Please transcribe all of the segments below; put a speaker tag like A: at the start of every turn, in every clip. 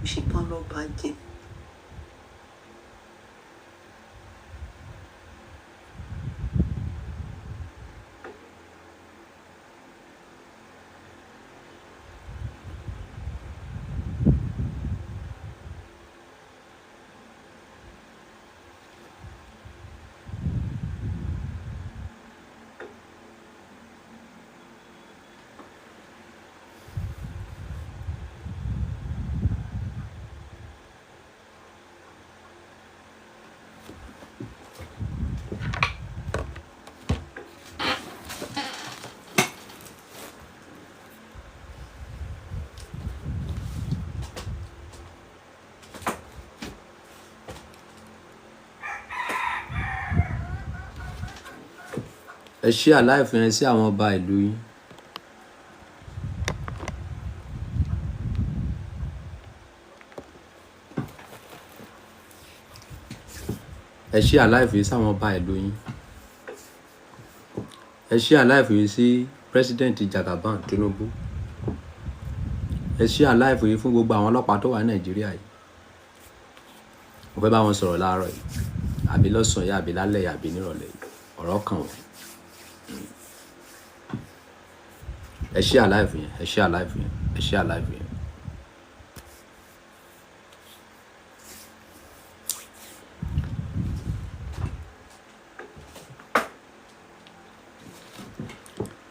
A: Ṣìkan lọ́ba jẹ.
B: Ẹ share live yẹn sí àwọn ọba ìlú yín. Ẹ share live yìí sáwọn ọba ìlú yín. Ẹ share live yìí sí President Jagaban Tinubu. Ẹ share live yìí fún gbogbo àwọn ọlọ́pàá tó wà ní Nàìjíríà yìí. Mo fẹ́ bá wọn sọ̀rọ̀ láàárọ̀ yìí, àbí lọ́sàn-án yìí, àbí lálẹ́ yìí, àbí nírọ̀lẹ́ yìí. Ọ̀rọ̀ kàn wọ́n. Ẹ share live yẹn, ẹ share live yẹn, ẹ share live yẹn.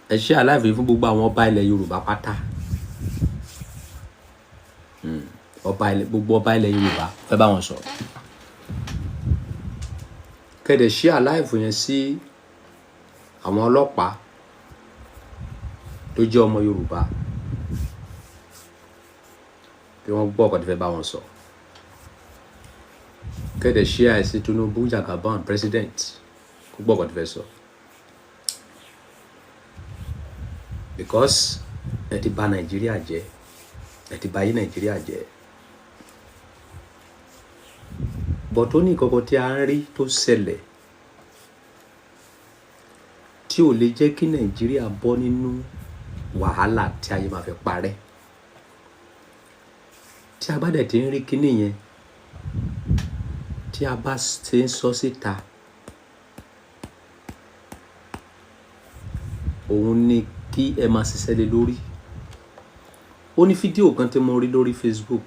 B: Ẹ share live yìí fún gbogbo àwọn ọba ilẹ̀ Yorùbá pátá. Ọba ilẹ̀, gbogbo ọba ilẹ̀ Yorùbá, fẹ́ bá wọn sọ̀rọ̀. Kẹ́ dẹ̀ share live yẹn sí àwọn ọlọ́pàá tó jẹ́ ọmọ Yorùbá, kí wọ́n gbọ́ ọ̀kan tí fẹ́ bá wọn sọ. Kẹ́ dẹ̀ share ẹ̀ sí Tinubu Jagaban president, kó gbọ́ ọ̀kan tí fẹ́ sọ. Because ẹ ti bà Nàìjíríà jẹ́, ẹ ti bà ayé Nàìjíríà jẹ́. But ó ní nǹkan tí a ń rí tó ṣẹlẹ̀ tí ò lè jẹ́ kí Nàìjíríà bọ́ nínú wàhálà tí ayé máa fi parẹ́. Tí a bá dẹ̀ ti ń rí kíní yẹn, tí a bá ṣe ń sọ síta, òun ni kí ẹ máa ṣiṣẹ́ lé lórí. Ó ní fídíò kan tí mo rí lórí Facebook.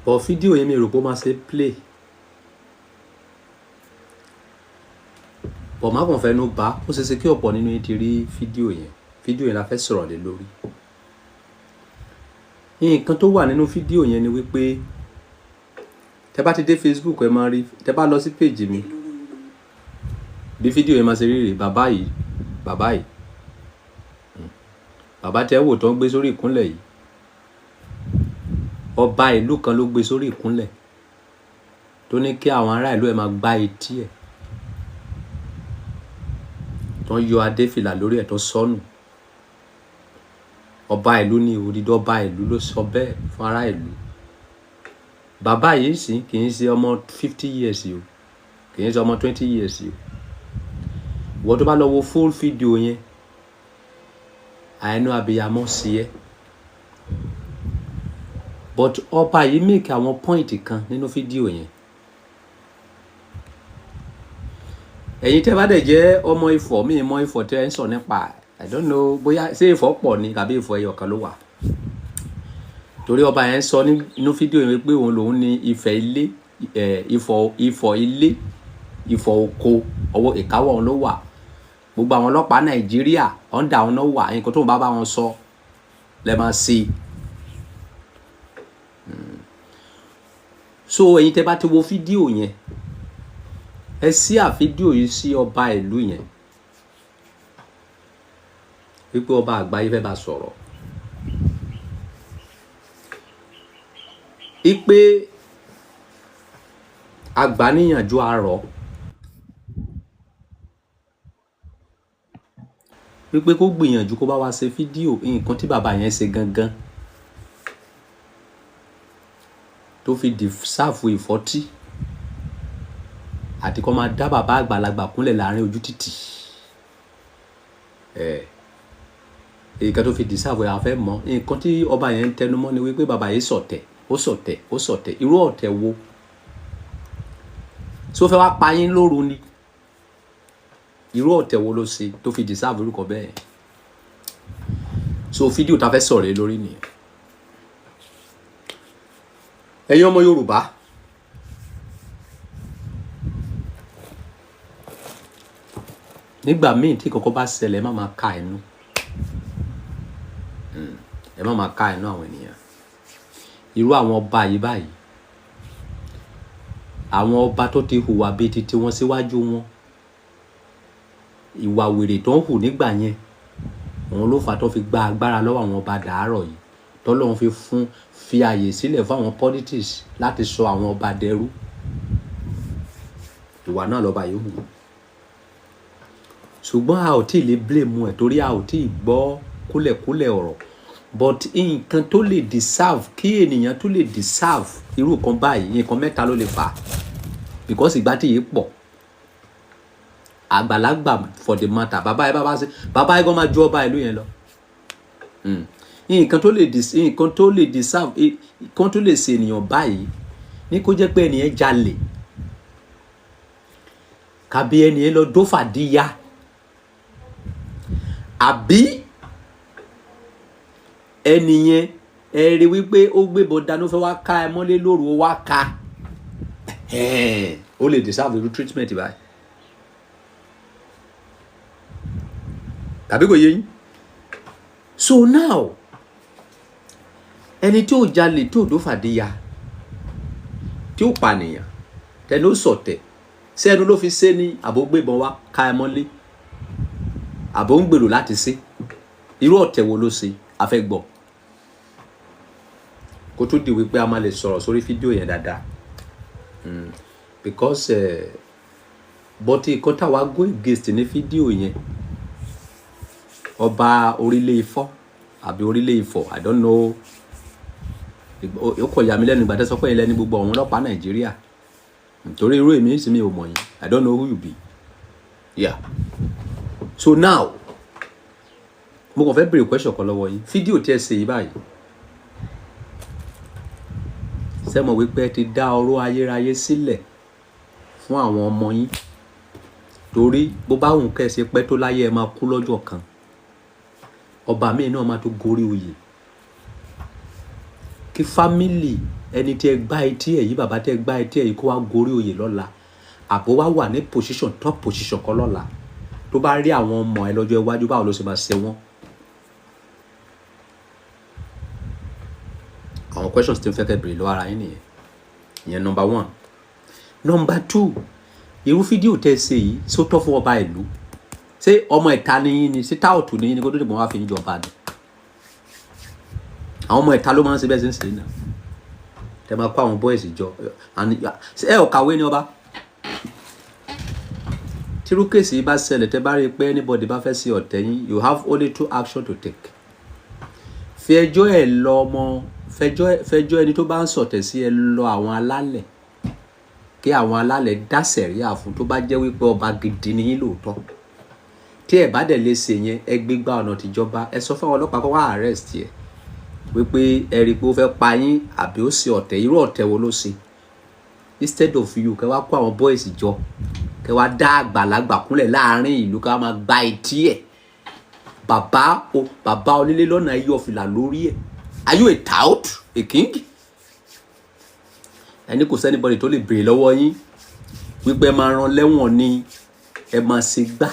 B: But fídíò yẹn, mi rò pé ó máa ṣe play. But má kàn fẹnu bá, ó ṣe é ṣe kí ọ̀pọ̀ nínú yín ti rí fídíò yẹn. Fídíò yẹn la fẹ́ sọ̀rọ̀ lé lórí. Nǹkan tó wà nínú fídíò yẹn ni wípé tẹ bá ti dé Facebook, ẹ máa rí. Tẹ bá lọ sí page mi, bí fídíò yẹn máa ṣe rí rèé. Bàbá yìí, bàbá yìí, bàbá tẹ wò tó ń gbé sórí ìkúnlẹ̀ yìí, ọba ìlú kan ló gbé sórí ìkúnlẹ̀ tó ní kí àwọn ará ìlú ẹ̀ máa gbá etí ẹ̀, tó ń yọ adé fìlà lórí ẹ̀ tó sọnù. Ọba ìlú ní, odidi ọba ìlú ló sọ bẹ́ẹ̀ fún ará ìlú. Bàbá yìí sì kì í ṣe ọmọ 50 years o, kì í ṣe ọmọ 20 years o. Ìwọ tó bá lọ wo full video yẹn, àìnú abiyamọ sí ẹ. But ọba yìí make àwọn point kan nínú fídíò yẹn. Ẹ̀yin tẹ́ bá dẹ̀ jẹ́ ọmọ Ifọ̀, mi mọ Ifọ̀ tẹ́ ń sọ nípa. I don't know bóyá ṣé Ifọ̀ pọ̀ ni tàbí Ifọ̀ ẹyọ kan ló wà, torí ọba yẹn sọ nínú fídíò yẹn pé òun lòun ní Ifẹ̀ ilé ẹ̀, Ifọ̀, Ifọ̀ ilé, Ifọ̀ oko, ọwọ́ ìkáwọ́ òun ló wà. Gbogbo àwọn ọlọ́pàá Nàìjíríà, under òun náà wà. Nǹkan tó ń bá bá wọn sọ lẹ́ máa ṣe. So ẹ̀yin tẹ́ bá ti wo fídíò yẹn, ẹ share fídíò yìí sí ọba ìlú yẹn wípé ọba àgbáyé fẹ́ bá sọ̀rọ̀, wípé àgbà níyànjú àárọ̀, wípé kó gbìyànjú kó bá wa ṣe fídíò nǹkan tí bàbá yẹn ṣe gangan tó fi deserve ìfọ́tí àti kó máa dá bàbá àgbàlagbà kúnlẹ̀ láàrin ojú títì. Ẹ̀ Nǹkan tó fi deserve ẹ̀, a fẹ́ mọ̀. Nǹkan tí ọba yẹn ń tẹnumọ́ ni wípé bàbá yìí sọ̀tẹ̀, ó sọ̀tẹ̀, ó sọ̀tẹ̀. Irú ọ̀tẹ̀ wo? Ṣó fẹ́ wá pa yín lóru ni? Irú ọ̀tẹ̀ wo ló ṣe tó fi deserve orúkọ bẹ́ẹ̀? So fídíò ta fẹ́ sọ̀rọ̀ lórí nìyẹn. Ẹ̀yin ọmọ Yorùbá, nígbà míì tí kọ́kọ́ bá ṣẹlẹ̀, ẹ má máa ka ẹnu, ẹ má máa ka ẹnu àwọn ènìyàn. Irú àwọn ọba yìí báyìí, àwọn ọba tó ti hùwà bíi titi wọn síwájú wọn, ìwà wèrè tó ń hù nígbà yẹn, òun ló fà tó fi gba agbára lọ́wọ́ àwọn ọba dàárọ̀ yìí, tọ́lọ́run fi fún fi àyè sílẹ̀ fún àwọn politics láti sọ àwọn ọba dẹrú. Ìwà náà lọ́ba yìí hù, ṣùgbọ́n a ò tí ì lè blame ẹ̀ torí a ò tí ì gbọ́ kúlẹ̀kúlẹ̀ ọ̀rọ̀. But nǹkan tó lè deserve, kí ènìyàn tó lè deserve irú nǹkan báyìí, nǹkan mẹ́ta ló lè fà á, because ìgbà tí yìí pọ̀ àgbàlagbà for the matter, bàbá yẹn, bàbá ṣe bàbá yẹn gan máa ju ọba ìlú yẹn lọ. Nǹkan tó lè deserve, nǹkan tó lè ṣe ènìyàn báyìí ní kó jẹ́ pé ènìyàn jalè, kàbí ènìyàn lọ dófàdíyà, àbí ẹnìyẹn ẹ rí wípé ó gbébọn dání, ó fẹ́ wá ká ẹ mọ́lé lóru, ó wá ká, ó lè deserve irú treatment báyìí. Tàbí kò yé yín? So now, ẹni tí ò jalè, tí ò dófàdíyà, tí ò pànìyàn, tẹni ó sọ̀tẹ̀ sẹ́nu ló fi ṣe ní, àbó gbébọn wá ká ẹ mọ́lé, àbó ń gbèrò láti ṣe, irú ọ̀tẹ̀ wo ló ṣe? A fẹ́ gbọ́ kó tó di wípé a máa lè sọ̀rọ̀ sórí fídíò yẹn dáadáa, because but nǹkan táwa go against ní fídíò yẹn, ọba orílẹ̀ Ifọ̀ àbí orílẹ̀ Ifọ̀, I don't know, ó kọ̀ yà mí lẹ́nu ìgbà tẹ́ sọ pé ilẹ̀ ní gbogbo àwọn ọlọ́pàá Nàìjíríà, nítorí irú èmi sì mi ò mọ̀ yín. I don't know who you be. Yeah, so now mo kàn fẹ́ béèrè question kan lọ́wọ́ yín. Fídíò tí ẹ ṣe yìí báyìí, ṣé mọ̀ wípé ẹ ti dá ọ̀rọ̀ ayérayé sílẹ̀ fún àwọn ọmọ yín? Torí bó bá wùn kẹ́ ẹ ṣe pẹ́ tó láyé, ẹ máa kú lọ́jọ́ kan, ọba míì náà máa tó gorí oyè. Kí family ẹni tí ẹ gbá etí ẹ yìí, bàbá tí ẹ gbá etí ẹ yìí, kó wá gorí oyè lọ́la, àbó wá wà ní position, top position kan lọ́la, tó bá rí àwọn ọmọ ẹ lọ́jọ́ iwájú, báwo ló ṣe máa ṣe wọ́n? Àwọn questions tí ń fẹ́ kẹ́ bèrè lọ́wọ́ ara yín nìyẹn. Ìyẹn number one. Number two, irú fídíò tẹ́ ẹ ṣe yìí, ṣó tọ́ fún ọba ìlú? Ṣé ọmọ ìta ni yín ni? Ṣé táòtù ni yín ni kó tó dìbò wá fi ń jọba ni? Àwọn ọmọ ìta ló máa ń ṣe bẹ́ẹ̀ ṣe ń ṣe náà, tẹ́ máa kó àwọn boys jọ. Ẹ ò kàwé ni ọba. Tírú case yìí bá ṣẹlẹ̀, tẹ́ bá rí i pé anybody bá fẹ́ ṣe ọ̀tẹ̀ yín, you have only two action to take. Fi ẹjọ́ ẹ̀ lọ ọmọ, fẹjọ́ ẹni tó bá ń sọ̀tẹ̀ sí ẹ lọ àwọn alálẹ̀, kí àwọn alálẹ̀ dá sẹ̀ríà fún, tó bá jẹ́ wípé ọba gidi ni yín lóòótọ́. Tí ẹ bá dẹ̀ lè ṣe yẹn, ẹ gbégbá ọ̀nà tìjọba, ẹ sọ fún àwọn ọlọ́pàá kó wá arrest ẹ, wípé ẹ rí i pé ó fẹ́ pa yín àbí ó ṣe ọ̀tẹ̀. Irú ọ̀tẹ̀ wo ló ṣe? Instead of you kẹ wá kó àwọn boys jọ, kẹ wá dá àgbàlagbà kúnlẹ̀ láàrin ìlú, kẹ wá máa gba etí ẹ̀, bàbá o, bàbá onílé lọ́nà ẹyọ fìlà lórí ẹ̀. Are you a tout, a king? Ẹni kò sí anybody tó lè béèrè lọ́wọ́ yín wípé ẹ máa ran lẹ́wọ̀n ni, ẹ máa ṣe gbà.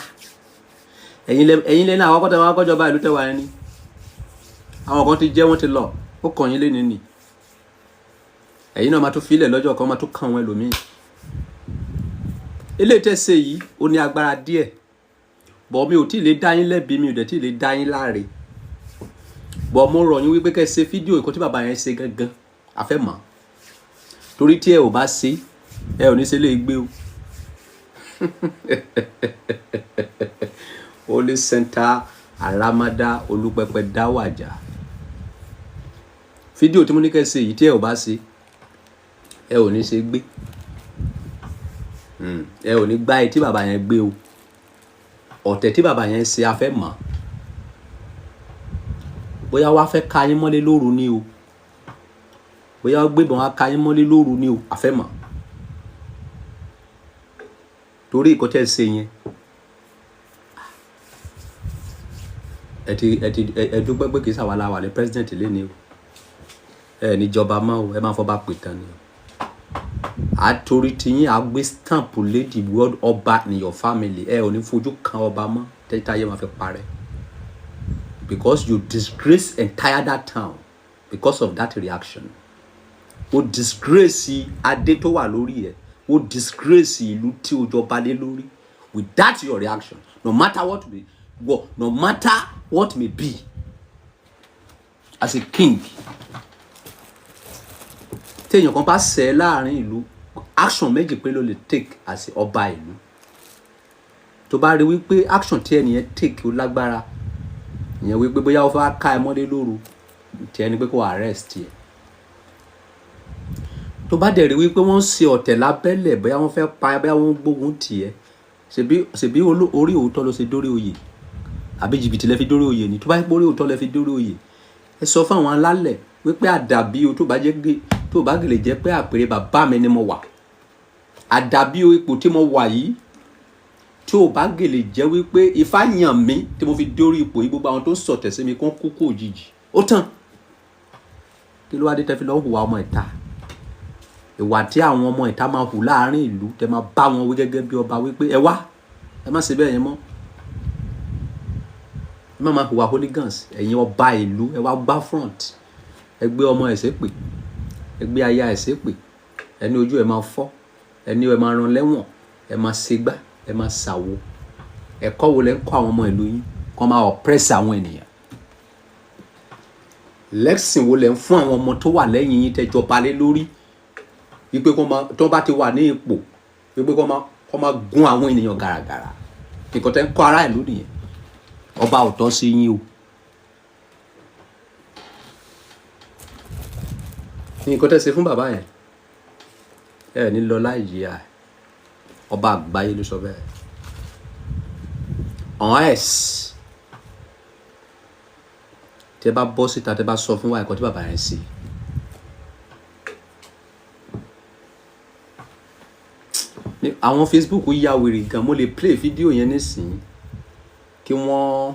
B: Ẹ̀yin lẹ́nu àwọn akọ́tẹ̀ wọn akọ́jọba ìlú tẹ́wàá ẹni àwọn kan ti jẹ́, wọ́n ti lọ, ó kàn yín lé ní. Ẹ̀yin náà máa tún filẹ̀ lọ́jọ́ kan, máa tún kàn wọ́n ẹlòmíì. Eléyìí tẹ́ ṣe yìí, ó ní agbára díẹ̀, bọ̀ mi ò tí ì lè dá yín lẹ́bi, mi ò dẹ̀ tí ì lè dá yín láre, bọ̀ mo rọ̀ yín wípé kẹ́ ṣe fídíò ìkọ́ tí bàbá yẹn ṣe gangan, a fẹ́ mọ̀. Torí tí ẹ ò bá ṣe, ẹ ò ní ṣe lè gbé o. Holy Center Aramada Olúpẹpẹ Dáwàjà, fídíò tí mo ní kẹ́ ṣe yìí, tí ẹ ò bá ṣe, ẹ ò ní ṣe gbé, ẹ ò ní gbá etí bàbá yẹn gbé o. Ọ̀tẹ̀ tí bàbá yẹn ṣe, a fẹ́ mọ̀. Bóyá wàá fẹ́ ka yín mọ́lé lóru ni o, bóyá ó gbébọn wá ka yín mọ́lé lóru ni o, àfẹ́ mọ̀. Torí ìkọ́ tẹ́ ẹ ṣe yẹn, ẹ ti ẹ dúpẹ́ pé kì í ṣàwa la wà ní president lẹ́ni o. Ẹ níjọba mọ́ o, ẹ máa fọba pè tán ni o. Àtòrí tiyín, a gbé stamp lé the word ọba in your family. Ẹ ò ní fojú kan ọba mọ́ tẹ́tí ayé máa fi parẹ́, because you disgrace entire that town because of that reaction. O disgrace adé tó wà lórí ẹ, o disgrace ìlú tí o jọba lé lórí with that your reaction. No matter what may go, no matter what may be, as a king, téèyàn kan bá ṣẹ̀ láàrin ìlú, action méjì pé ló lè take as ọba ìlú. Tó bá rí wípé action tí ẹnìyẹn take ó lágbára, ìyẹn wípé bóyá ó fẹ́ ká ẹ mọ́lé lóru, tí ẹni pé kó arrest ẹ. Tó bá dẹ̀ rí wípé wọ́n ń ṣe ọ̀tẹ̀ lábẹ́lẹ̀, bóyá wọ́n fẹ́ pa ẹ, bóyá wọ́n ń gbógun tì ẹ́, ṣebí orí òótọ́ ló ṣe dórí oyè, àbí jìbìtì lẹ fi dórí oyè ni? Tó bá yẹ pé orí òótọ́ lẹ fi dórí oyè, ẹ sọ fún àwọn alálẹ̀ wípé àdàbí o tó bá jẹ́ gé tó bá lè jẹ́ pé àpèrè bàbá mi ni mo wà, àdàbí o ipò tí mo wà yìí, tí ò bá gèlè jẹ́ wípé Ifá yàn mí tí mo fi dórí ipò yìí, gbogbo àwọn tó ń sọ̀tẹ̀ sí mi kó ń kú kú òjijì. Ó tàn. Kí ló wá dé tẹ́ fi lọ́ọ́ hùwà ọmọ ìta, ìwà tí àwọn ọmọ ìta máa hù láàrin ìlú, tẹ́ máa bá wọn wí gẹ́gẹ́ bí ọba wípé ẹ wá, ẹ má ṣe bẹ́ẹ̀ yẹn mọ́, ẹ má máa hùwà hooligans? Ẹ̀yin ọba ìlú, ẹ wá gbá front, ẹ gbé ọmọ ẹ̀ ṣépè, ẹ gbé aya ẹ̀ ṣépè, ẹni ojú ẹ̀ máa fọ́, ẹni ẹ̀ máa rán lẹ́wọ̀n, ẹ máa ṣègbà, ẹ máa ṣàwo. Ẹ̀kọ́ wo lẹ ń kọ́ àwọn ọmọ ìlú yín kọ́ máa oppress àwọn ènìyàn? Lesson wo lẹ ń fún àwọn ọmọ tó wà lẹ́yìn yín tẹ́jọba lé lórí wípé kó máa tó bá ti wà ní ipò wípé kó máa gún àwọn ènìyàn gàràgàrà? Nǹkan tẹ́ ń kọ́ ará ìlú nìyẹn. Ọba ò tọ́ sí yín o. Nǹkan tẹ́ ṣe fún bàbá yẹn, ẹ ní lọ láì jìyà. Ọba àgbáyé ló sọ bẹ́ẹ̀. Unless tẹ́ bá bọ́ síta, tẹ́ bá sọ fún wa nǹkan tí bàbá yẹn ṣe. Ní àwọn Facebook ya wèrè gan. Mo lè play fídíò yẹn nísìnyí kí wọ́n,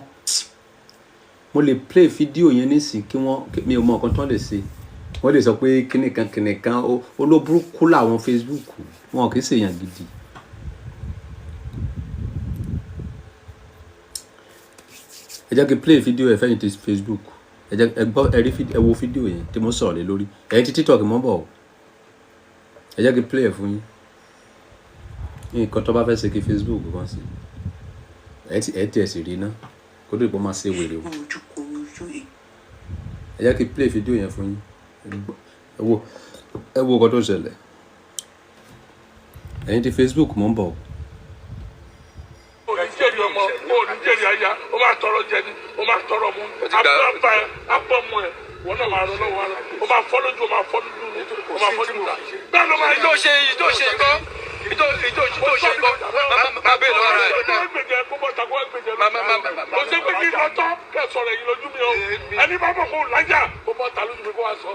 B: mo lè play fídíò yẹn nísìnyí kí wọ́n, mi ò mọ nǹkan tó lè ṣe. Wọ́n lè sọ pé kíní kan kíní kan. Olóburúkú làwọn Facebook, wọn kì í ṣèyàn gidi. Ẹ jẹ́ kí n play fídíò ẹ fẹ́yìn ti Facebook. Ẹ jẹ́ ẹ gbọ́, ẹ rí, ẹ wo fídíò yẹn tí mo sọ̀rọ̀ lé lórí. Ẹ̀yin ti TikTok mọ́ bọ̀ o. Ẹ jẹ́ kí n play ẹ̀ fún yín. Nǹkan tó bá fẹ́ ṣe kí Facebook kan sí, ẹ ti ẹ̀ sì rí iná kó tó ìbọn máa ṣe wèrè o. Ẹ jẹ́ kí n play fídíò yẹn fún yín. Ẹ wo nǹkan tó ṣẹlẹ̀. Ẹ̀yin ti Facebook mọ́ bọ̀ o.
A: Ò ní jèrè ọmọ, ò ní jèrè aya. Ó máa tọrọ jẹ ni, ó máa tọrọ mu. Abá ẹ abọ́ mu ẹ, wọn náà máa rọ lọ́wọ́ ara, ó máa fọ́ lójú, ó máa fọ́ lójú, ó máa fọ́ lójú, bẹ́ẹ̀ ló máa
C: Ìtò ṣe, ìtò ṣe nǹkan, ìtò ṣe nǹkan, máa bẹ́ẹ̀ lọ́wọ́ rẹ̀.
A: Kó gbèjẹ, kó bọ́ ta, kó gbèjẹ lójú. Kò sí pé kí n lọ tọ́ kẹ́ sọ̀rọ̀ èyí lójú mi o. Ẹni bá bọ̀ kó lájà, kó bọ́ ta lójú mi, kó wá sọ.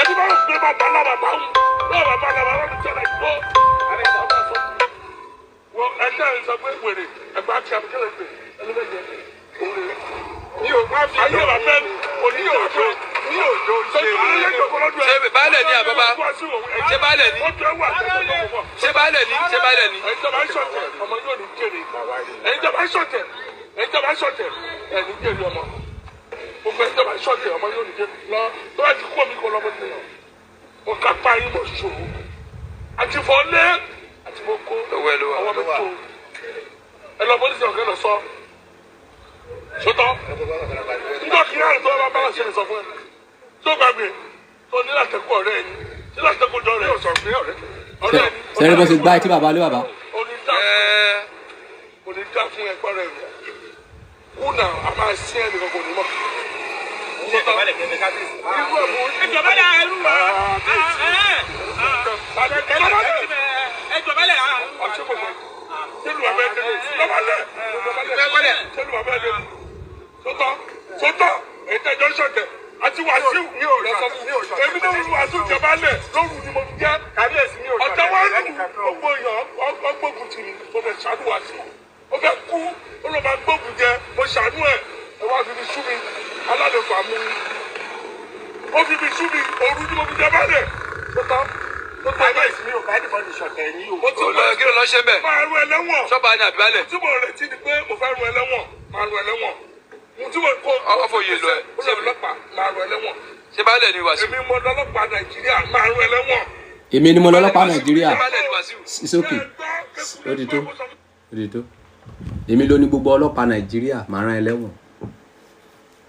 A: Ẹni bá bọ̀ pé bàbá náà bàbá ń bá bàbá náà bàbá mi tẹ̀lé gbọ́. Wọ́n ẹgbẹ́ ẹ̀ sọ pé wèrè ẹgbẹ́ àti àbíkẹ́lẹ̀ pé ẹni bẹ́ẹ̀ jẹ́ òun rè é.
C: Mi ò má fi
A: Ayé bàbá òní òjò
C: ní òjò ṣe.
A: Ṣé
C: Baálẹ̀ ni àbábá? Ṣé baálẹ̀ ni? Ṣé baálẹ̀ ni? Ṣé baálẹ̀ ni?
A: Ẹ̀yin tó bá ń ṣọ̀tẹ̀, ọmọ yóò ní jèrè. Ẹ̀yin tó bá ń ṣọ̀tẹ̀, ẹ̀yin tó bá ń ṣọ̀tẹ̀, ẹ̀ ní jèrè ọmọ. Gbogbo ẹ̀yin tó bá ń ṣọ̀tẹ̀, ọmọ yóò ní jèrè. Lọ tó bá ti kú omi kó lọ́mọ tó yàn. Mo kápá yín, mo ṣòro. Àti fọ́ lé àti mo kó.
C: Owó ẹ ló wà.
A: Ọwọ́ mi tó. Ẹ lọ bọ́lísì ọ̀gá lọ sọ. Sọtọ́. Nígbà kí á tó bá bá ṣe lè sọ fún ẹ. Tó gbàgbé tó ní látẹ̀kọ̀ ọ̀rẹ́ ẹ ní. Ní látẹ̀kọ̀ jọ rẹ̀. Ọ̀rẹ́ ẹ ní.
B: Sẹ́rí bó ṣe gbá etí bàbá lé bàbá.
A: Onídàá
C: Ẹ
A: kò ní dá fún ẹgbẹ́ rẹ̀ rẹ̀ kùnà, a máa sí ẹnìkan kò ní mọ̀.
D: Ìjọba ẹrú wa. Ìjọba
A: Sẹ́lu bàbá ẹ̀ dé, lọ́balẹ̀, sẹ́lu bàbá ẹ̀ dé, sọ́tọ̀. Sọ́tọ̀ èyí tẹ́jọ́ ń ṣọ̀tẹ̀ àti Wàsíù lọ sọ fún èmi náà wí Wàsíù jẹ baálẹ̀ lóru ni mo fi jẹ́. Ọ̀tá wa lù gbogbo èèyàn ọgbógun tì mí, mo fẹ́ ṣàánú Wàsíù. Ó fẹ́ kú, ó lọ máa gbógun jẹ, mo ṣàánú ẹ̀, ẹ wá fi mi sú mi, alálẹ̀kọ̀ àmú mi. Ó fi mi sú mi, òru ni mo fi jẹ baálẹ̀. Sọ́tọ̀
D: Kábíyèsí mi ò bá ẹnìkan ní ṣọ̀tẹ̀ ní o.
A: mo ti
C: Ó lọ kí ló lọ ṣe ń bẹ̀?
A: máa rú ẹlẹ́wọ̀n.
C: Ṣọ́ba ni àbí baálẹ̀?
A: Tí mo retí ni pé mo fẹ́ rú ẹlẹ́wọ̀n, máa rú ẹlẹ́wọ̀n. Mo tí mo kó.
C: Ọwọ́ fòye lọ ẹ.
A: Ó lọ ọlọ́pàá, máa rú ẹlẹ́wọ̀n.
C: Ṣé baálẹ̀ ni Wàsíù?
A: Èmi mo lọ́lọ́pàá Nàìjíríà, máa rú ẹlẹ́wọ̀n.
B: Èmi ni mo lọ́lọ́pàá Nàìjíríà.
C: Ṣé baálẹ̀ ni Wàsíù?
B: It's okay, ó ti tó, ó ti tó. Èmi ló ní gbogbo ọlọ́pàá Nàìjíríà, máa rán ẹlẹ́wọ̀n.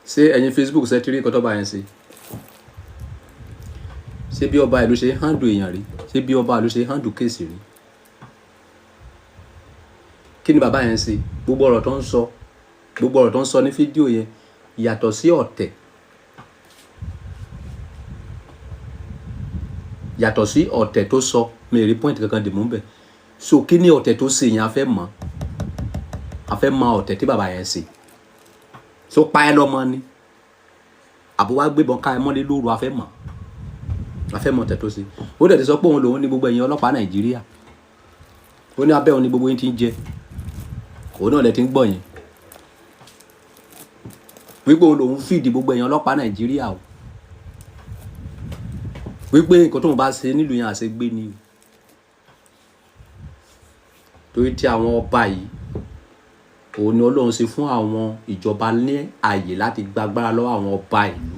B: Ṣé ẹ̀yin Facebook ṣe ti rí nǹkan tó bá yẹn ṣe? Ṣé bí ọba ìlú ṣe ń handle èèyàn rí? Ṣé bí ọba ìlú ṣe ń handle case rí? Kí ni bàbá yẹn ṣe? Gbogbo ọ̀rọ̀ tó ń sọ, gbogbo ọ̀rọ̀ tó ń sọ ní fídíò yẹn, yàtọ̀ sí ọ̀tẹ̀, yàtọ̀ sí ọ̀tẹ̀ tó sọ, mi ì rí point kankan dì mú bẹ̀. So kí ni ọ̀tẹ̀ tó ṣe yẹn? A fẹ́ mọ̀, a fẹ́ mọ̀ ọ̀tẹ̀ tí bàbá yẹn ṣe. So pa ẹ́ lọ́mọ ni, àbó wá gbébọn ká ẹ mọ́lé lóru? A fẹ́ mọ̀, a fẹ́ mọ̀ ọ̀tẹ̀ tó ṣe. Ó dẹ̀ ti sọ pé òun lòun ní gbogbo ẹ̀yin ọlọ́pàá Nàìjíríà. Ó ní abẹ́ òun ní gbogbo yín ti ń jẹ. Òun náà lẹ ti ń gbọ́ yẹn wípé òun lòun fìdí gbogbo ẹ̀yin ọlọ́pàá Nàìjíríà o, wípé nǹkan tóun bá ṣe nílùú yẹn, àṣegbé ni o, torí tí àwọn ọba yìí, òun ni Ọlọ́run ṣe fún àwọn ìjọba ní àyè láti gbàgbára lọ́wọ́ àwọn ọba ìlú.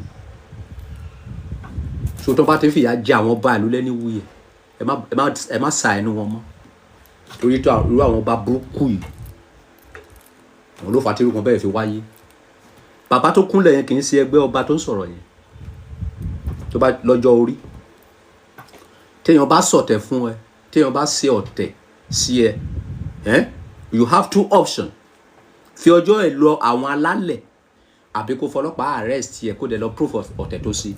B: So tó bá ti fìyà jẹ àwọn ọba ìlú lẹ́ni wuyẹ, ẹ má sa ẹnu wọn mọ́, torí tó irú àwọn ọba burúkú yìí, òun ló fà á tí irú kan bẹ́ẹ̀ fi wáyé. Bàbá tó kúnlẹ̀ yẹn kì í ṣe ẹgbẹ́ ọba tó ń sọ̀rọ̀ yẹn. Tó bá lọ́jọ́ orí, téèyàn bá sọ̀tẹ̀ fún ẹ, téèyàn bá ṣe ọ̀tẹ̀ sí ẹ, eh? You have two options: fi ọjọ́ ẹ̀ lọ àwọn alálẹ̀, àbí kó fọlọ́pàá arrest ẹ, kó dẹ̀ lọ proof of ọ̀tẹ̀ tó ṣe.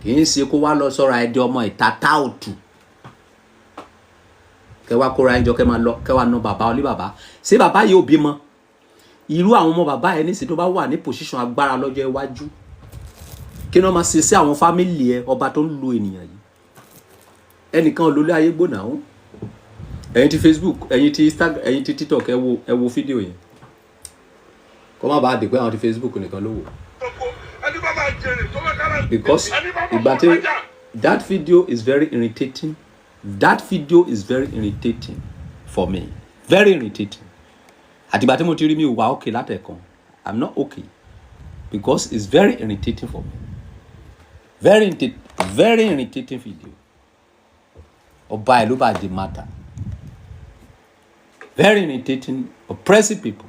B: Kì í ṣe kó wá lọ sọ́ra ẹ di ọmọ ìta táòtù, kẹ wá kóra ẹjọ, kẹ máa lọ, kẹ wá na bàbá ọlé bàbá. Ṣé bàbá yìí ò bímọ? Irú àwọn ọmọ bàbá ẹ nísìnyí tó bá wà ní position agbára lọ́jọ́ iwájú, kí ni wọ́n máa ṣe sí àwọn family ẹ? Ọba tó ń lu ènìyàn yìí, ẹnìkan olólè ayé gbóná o. Ẹ̀yin ti Facebook, ẹ̀yin ti Instagram, ẹ̀yin ti TikTok, ẹ wo fídíò yẹn, kó má bàa dé pé àwọn ti Facebook nìkan ló wò.
A: Ẹni bá máa jèrè tó bá kára.
B: Because
A: ẹni bá máa
B: ìgbà tí
A: fọwọ́ lájà.
B: That video is very irritating. That video is very irritating for me, very irritating. Àtìgbà tí mo ti rí, mi ò wá okay látẹ̀kan. I'm not okay because it's very irritating for me, very irritating video. Ọba ìlú bá di matter, very irritating, oppressive people.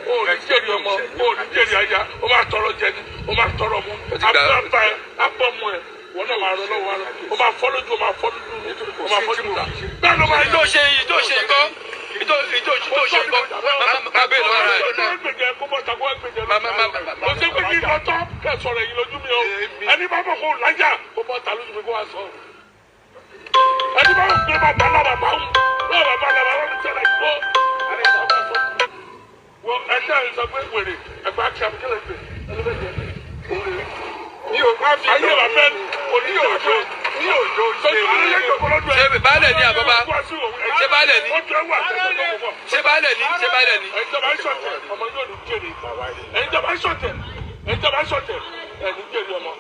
A: O ò ní jèrè ọmọ, o ò ní jèrè aya, o máa tọrọ jẹ ni, o máa tọrọ mu.
C: Ó ti gbà-
A: Abá ẹ abọ́ mu ẹ, wọn náà máa rọ lọ́wọ́ ara, o máa fọ́ lójú, o máa fọ́ lójú, o máa fọ́ lójú, bẹ́ẹ̀ ló máa
C: Ìtò ṣe ìtò ṣe nǹkan ìtò ṣe nǹkan máa bẹ́ẹ̀ lọ́wọ́ rẹ̀.
A: Kò sí pé kí n lọ tọ́ kẹ́ sọ̀rọ̀ ẹ̀yìn lójú mi o. Ẹni bá bọ̀ kó lájà, kó bọ́ ta lójú mi, kó wá sọ. Ẹni bá bọ̀ pé bàbá náà bàbá ń náà bàbá náà bàbá ń tẹ̀lé gbó. Wọ́n ẹjẹ́ ẹ̀ sọ pé wèrè ẹgbẹ́ akí abikẹ́lẹ̀ gbé ẹlẹ́gbẹ̀jẹ̀.
D: Mi ò bá fi
A: Ayé bàbá ẹ̀ kò ní
D: ní òjò ní òjò ṣe.
C: Ṣé baálẹ̀ ni àbọ̀bá? Ṣé baálẹ̀ ni? Ṣé baálẹ̀ ni? Ṣé baálẹ̀ ni?
A: Ẹ̀yin tó bá ń ṣọ̀tẹ̀, ọmọ yóò ní jèrè. Ẹ̀yin tó bá ń ṣọ̀tẹ̀, ẹ̀yin tó bá ń ṣọ̀tẹ̀, ẹ̀ ní jèrè ọmọ.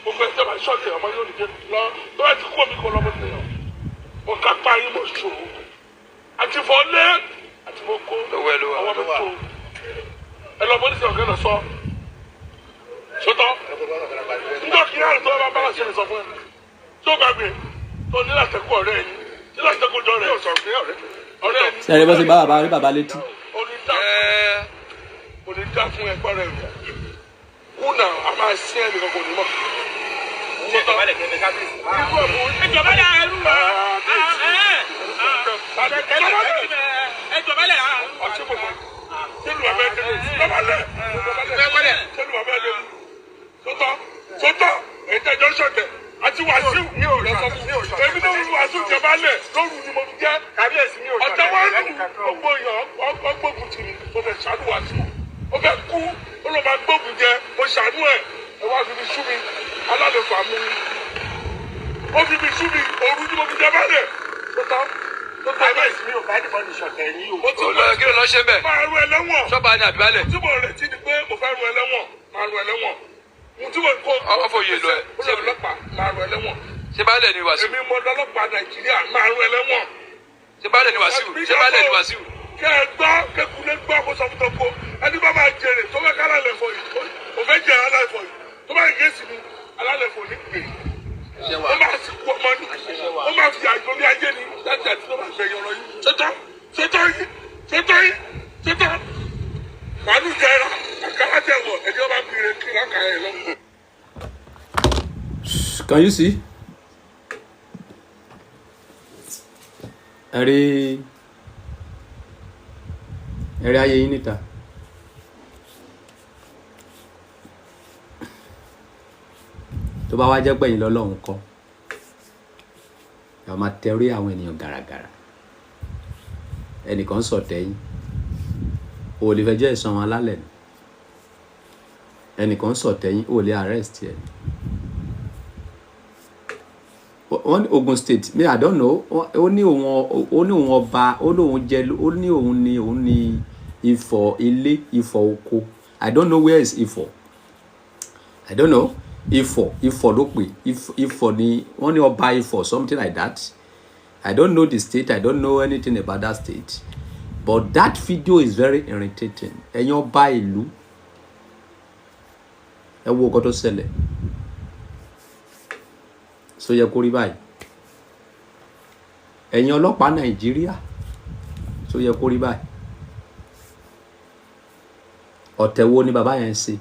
A: Gbogbo ẹ̀yin tó bá ń ṣọ̀tẹ̀, ọmọ yóò ní jèrè. Lọ tó bá ti kú omi kó lọ́mọ tẹ̀yàn. Mo kápá yín, mo ṣòro. Àti fọ́ lé àti mo kó.
C: Lọ́wọ́ ẹ ló wà.
A: Ọwọ́ mi tó. Ẹ lọ bọ́ nísìnyí, ọ̀gá lọ sọ. Sọtọ́. Njọ́ kí náà tó bá bá ṣe lè sọ fún ẹ. Tó gbàgbé tó ní láti kú ọ̀rẹ́ ẹni. Ní láti kú jọ rẹ̀. Ọ̀rẹ́ ẹni.
B: Ṣe é rí bó ṣe bá bàbá rí bàbá létí?
A: Onídàá
C: Ẹ
A: kò ní dá fún ẹgbẹ́ rẹ̀ kùnà, a máa sí ẹnìkan kò ní mọ̀.
D: Ìjọba ẹrú wa. Ìjọba lẹ̀.
A: Sọtọ sọtọ ètò ìjọ ṣọ̀tẹ̀ àti Wàsíù lọ sọ fún èmi náà wí Wàsíù jẹ baálẹ̀ lóru ni mo fi jẹ́.
D: Kábíyèsí mi ò
A: Ọ̀tẹ̀ wá lù gbogbo èèyàn ọgbógun tì mí, mo fẹ́ ṣàánú Wàsíù, ó fẹ́ kú, ó Ó lọ máa gbógun jẹ. Mo ṣàánú ẹ̀. Ẹ wá fi mi sú mi. Alálẹ̀fà mú mi. Ó fi mi sú mi. Òru ni mo fi jẹ bálẹ̀. Tó tán. Tó tán báyìí.
D: Mi ò bá anybody ṣọ̀tẹ̀ rí o.
A: Mo ti
C: Ó lọ kí ló lọ ṣe bẹ́ẹ̀?
A: Máa rú ẹ lẹ́wọ̀n.
C: Ṣọ́ba ni àbí baálẹ̀?
A: Tí mo retí ni pé mo fẹ́ rú ẹ lẹ́wọ̀n. Máa rú ẹ lẹ́wọ̀n. Mo tí mo kó.
C: Ọ fòye lọ ẹ.
A: Ó lọ ọlọ́pàá máa rú ẹ lẹ́wọ̀n.
C: Ṣé baálẹ̀ ni Wàsíù?
A: Èmi mo lọ́lọ́pàá Nàìjíríà, máa rú ẹ lẹ́wọ̀n.
C: Ṣé baálẹ̀ ni Wàsíù? Ṣé baálẹ̀ ni Wàsíù?
A: Kẹ ẹ gbọ́, kékulé gbọ́, kó sọ fún tọ́kọ ẹni bá máa jèrè tó fẹ́ kálá lẹ̀fọ̀ yìí, kò fẹ́ jẹ alálẹ̀fọ̀ yìí, tó bá yẹ sí mi alálẹ̀fọ̀ ní gbè, ó máa sì kú ọmọ ní, ó máa fi àjò ní ayé ni láti àti tó máa gbẹ̀yìn ọ̀rọ̀ yìí. Ṣètò ṣètò yìí, ṣètò yìí, ṣètò màálù jẹra àkàrà tẹ wọ ẹni ọba bìrè kí lákàá ẹ lọ.
B: Can you see? Ẹ rí, ẹ rí ayé yín níta. Tó bá wá jẹ́ pẹ̀yìn lọ́lọ́run kọ́, ẹ máa tẹrí àwọn ènìyàn gàràgàrà. Ẹnìkan sọ tẹ́yìn, o ò lè fẹjọ́ ẹ̀sùn àwọn alálẹ̀ ni. Ẹnìkan sọ tẹ́yìn, o ò lè arrest ẹ̀. Wọ́n ní Ogun State, me, I don't know. Ó ní òun ọba, ó lóun jẹ, ó ní òun ní Ifọ̀ ilé, Ifọ̀ oko. I don't know where is Ifọ̀. I don't know. Ifọ̀, Ifọ̀ ló pè. Ifọ̀ ni wọ́n ní ọba Ifọ̀, something like that. I don't know the state. I don't know anything about that state, but that video is very irritating. Ẹ̀yin ọba ìlú, ẹ wo nǹkan tó ṣẹlẹ̀. So yẹ kó rí báyìí? Ẹ̀yin ọlọ́pàá Nàìjíríà, so yẹ kó rí báyìí? Ọ̀tẹ̀ wo ni bàbá yẹn ń ṣe?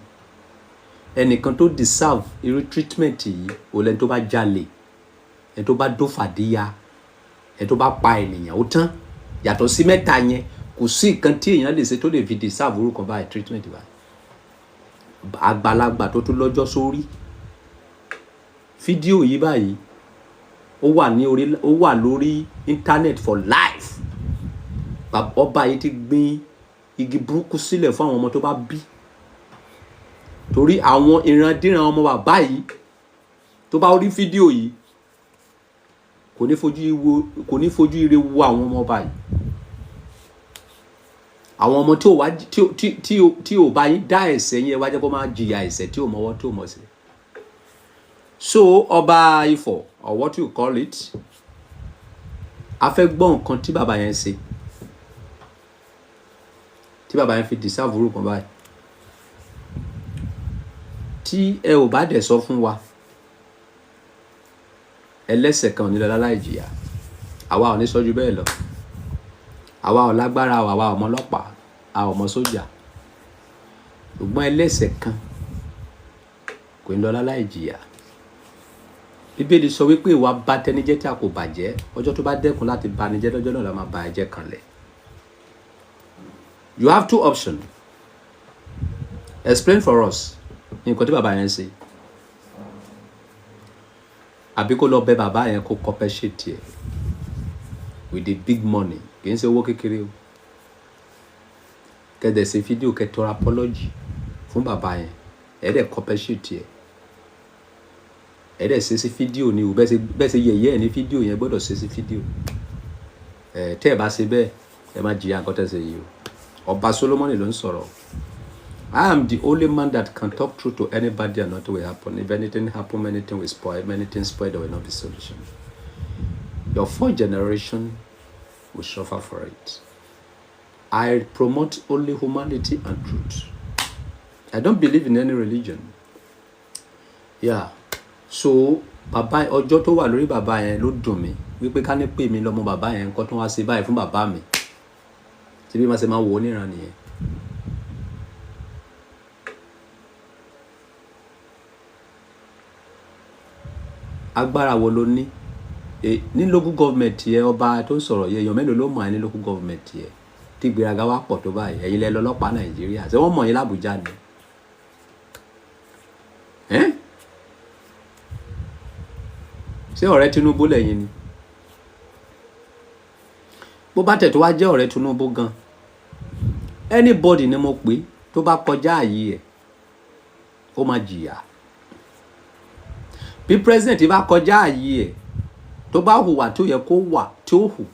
B: Ẹnìkan tó deserve irú treatment yìí ò lẹ́ni tó bá jalè, ẹni tó bá dófàdíya, ẹni tó bá pa ènìyàn. Ó tán. Yàtọ̀ sí mẹ́ta yẹn, kò sí nǹkan tí èèyàn lè ṣe tó lè fi deserve orúkọ báyìí, treatment báyìí. Àgbàlagbà tó tún lọ́jọ́ sórí. Fídíò yìí báyìí, ó wà ní orí, ó wà lórí internet for life. Ọba yìí ti gbin igi burúkú sílẹ̀ fún àwọn ọmọ tó bá bí, torí àwọn ìrandíran ọmọ bàbá yìí tó bá rí fídíò yìí, kò ní fojú ire wo àwọn ọmọ ọba yìí. Àwọn ọmọ tí ò wá tí ò bá yín dá ẹ̀ṣẹ̀ yín, ẹ wá jẹ́ kó máa jìyà ẹ̀ṣẹ̀ tí ò mọwọ́ tí ò mọ̀ọ́sẹ̀. So ọba Ifọ̀ or what you call it, a fẹ́ gbọ́ nǹkan tí bàbá yẹn ṣe tí bàbá yẹn fi deserve orúkọ báyìí. Tí ẹ ò bá dẹ̀ sọ fún wa, ẹlẹ́ṣẹ̀ kan ò ní lọ láláì jìyà. Àwa ò ní sọ ju bẹ́ẹ̀ lọ. Àwa ò lágbára o, àwa ò mọ ọlọ́pàá, a ò mọ sójà, ṣùgbọ́n ẹlẹ́ṣẹ̀ kan kò ní lọ láláì jìyà. Bíbélì sọ wípé ìwà bátẹnijẹ́ tí a kò bàjẹ́, ọjọ́ tó bá dẹ́kun láti banijẹ́, lọ́jọ́ náà la máa ba ẹ̀jẹ̀ kanlẹ̀. You have two options. Explain for us nǹkan tí bàbá yẹn ṣe, àbí kó lọ bẹ bàbá yẹn, kó compensate ẹ with the big money. Kì í ṣe owó kékeré o. Kẹ́ dẹ̀ ṣe fídíò, kẹ́ tọrọ apology fún bàbá yẹn, ẹ dẹ̀ compensate ẹ, ẹ dẹ̀ ṣe sí fídíò ni o. Bẹ́ẹ̀ ṣe yẹ̀yẹ́ ẹ̀ ní fídíò yẹn, gbọ́dọ̀ ṣe sí fídíò ẹ. Tẹ́ ẹ bá ṣe bẹ́ẹ̀, ẹ má jìyà nǹkan tẹ́ ṣe yìí o. Ọba Solomoni ló ń sọ̀rọ̀. I am the only man that can talk truth to anybody and nothing will happen. If anything happen, anything will spoil. If anything spoil, there will not be solution. Your fourth generation will suffer for it. I promote only humanity and truth. I don't believe in any religion. Yeah. So bàbá, ọjọ́ tó wà lórí bàbá yẹn ló dùn mí wípé ká ní pè mí lọ́mọ bàbá yẹn, nǹkan tó wá ṣe báyìí fún bàbá mi, tí bí má ṣe máa wò ó níran nìyẹn. Agbára wo ló ní? Ní local government yẹ, ọba tó ń sọ̀rọ̀ yẹ, èèyàn mélòó ló mọ̀ ẹ́ ní local government yẹ tí ìgbéraga wá pọ̀ tó báyìí? Ẹ̀yin lẹ lọ́lọ́pàá Nàìjíríà, ṣé wọ́n mọ̀ yín l'Ábùjá ni? Ẹ́n? Ṣé ọ̀rẹ́ Tinubu lẹ́yìn ni? Bó bá tẹ̀ tó wá jẹ́ ọ̀rẹ́ Tinubu gan, anybody ni mo pè tó bá kọjá àyè ẹ̀. ó máa jìyà. Bí president bá kọjá àyè ẹ̀, tó bá hùwà tó yẹ kó wà tí ó hù,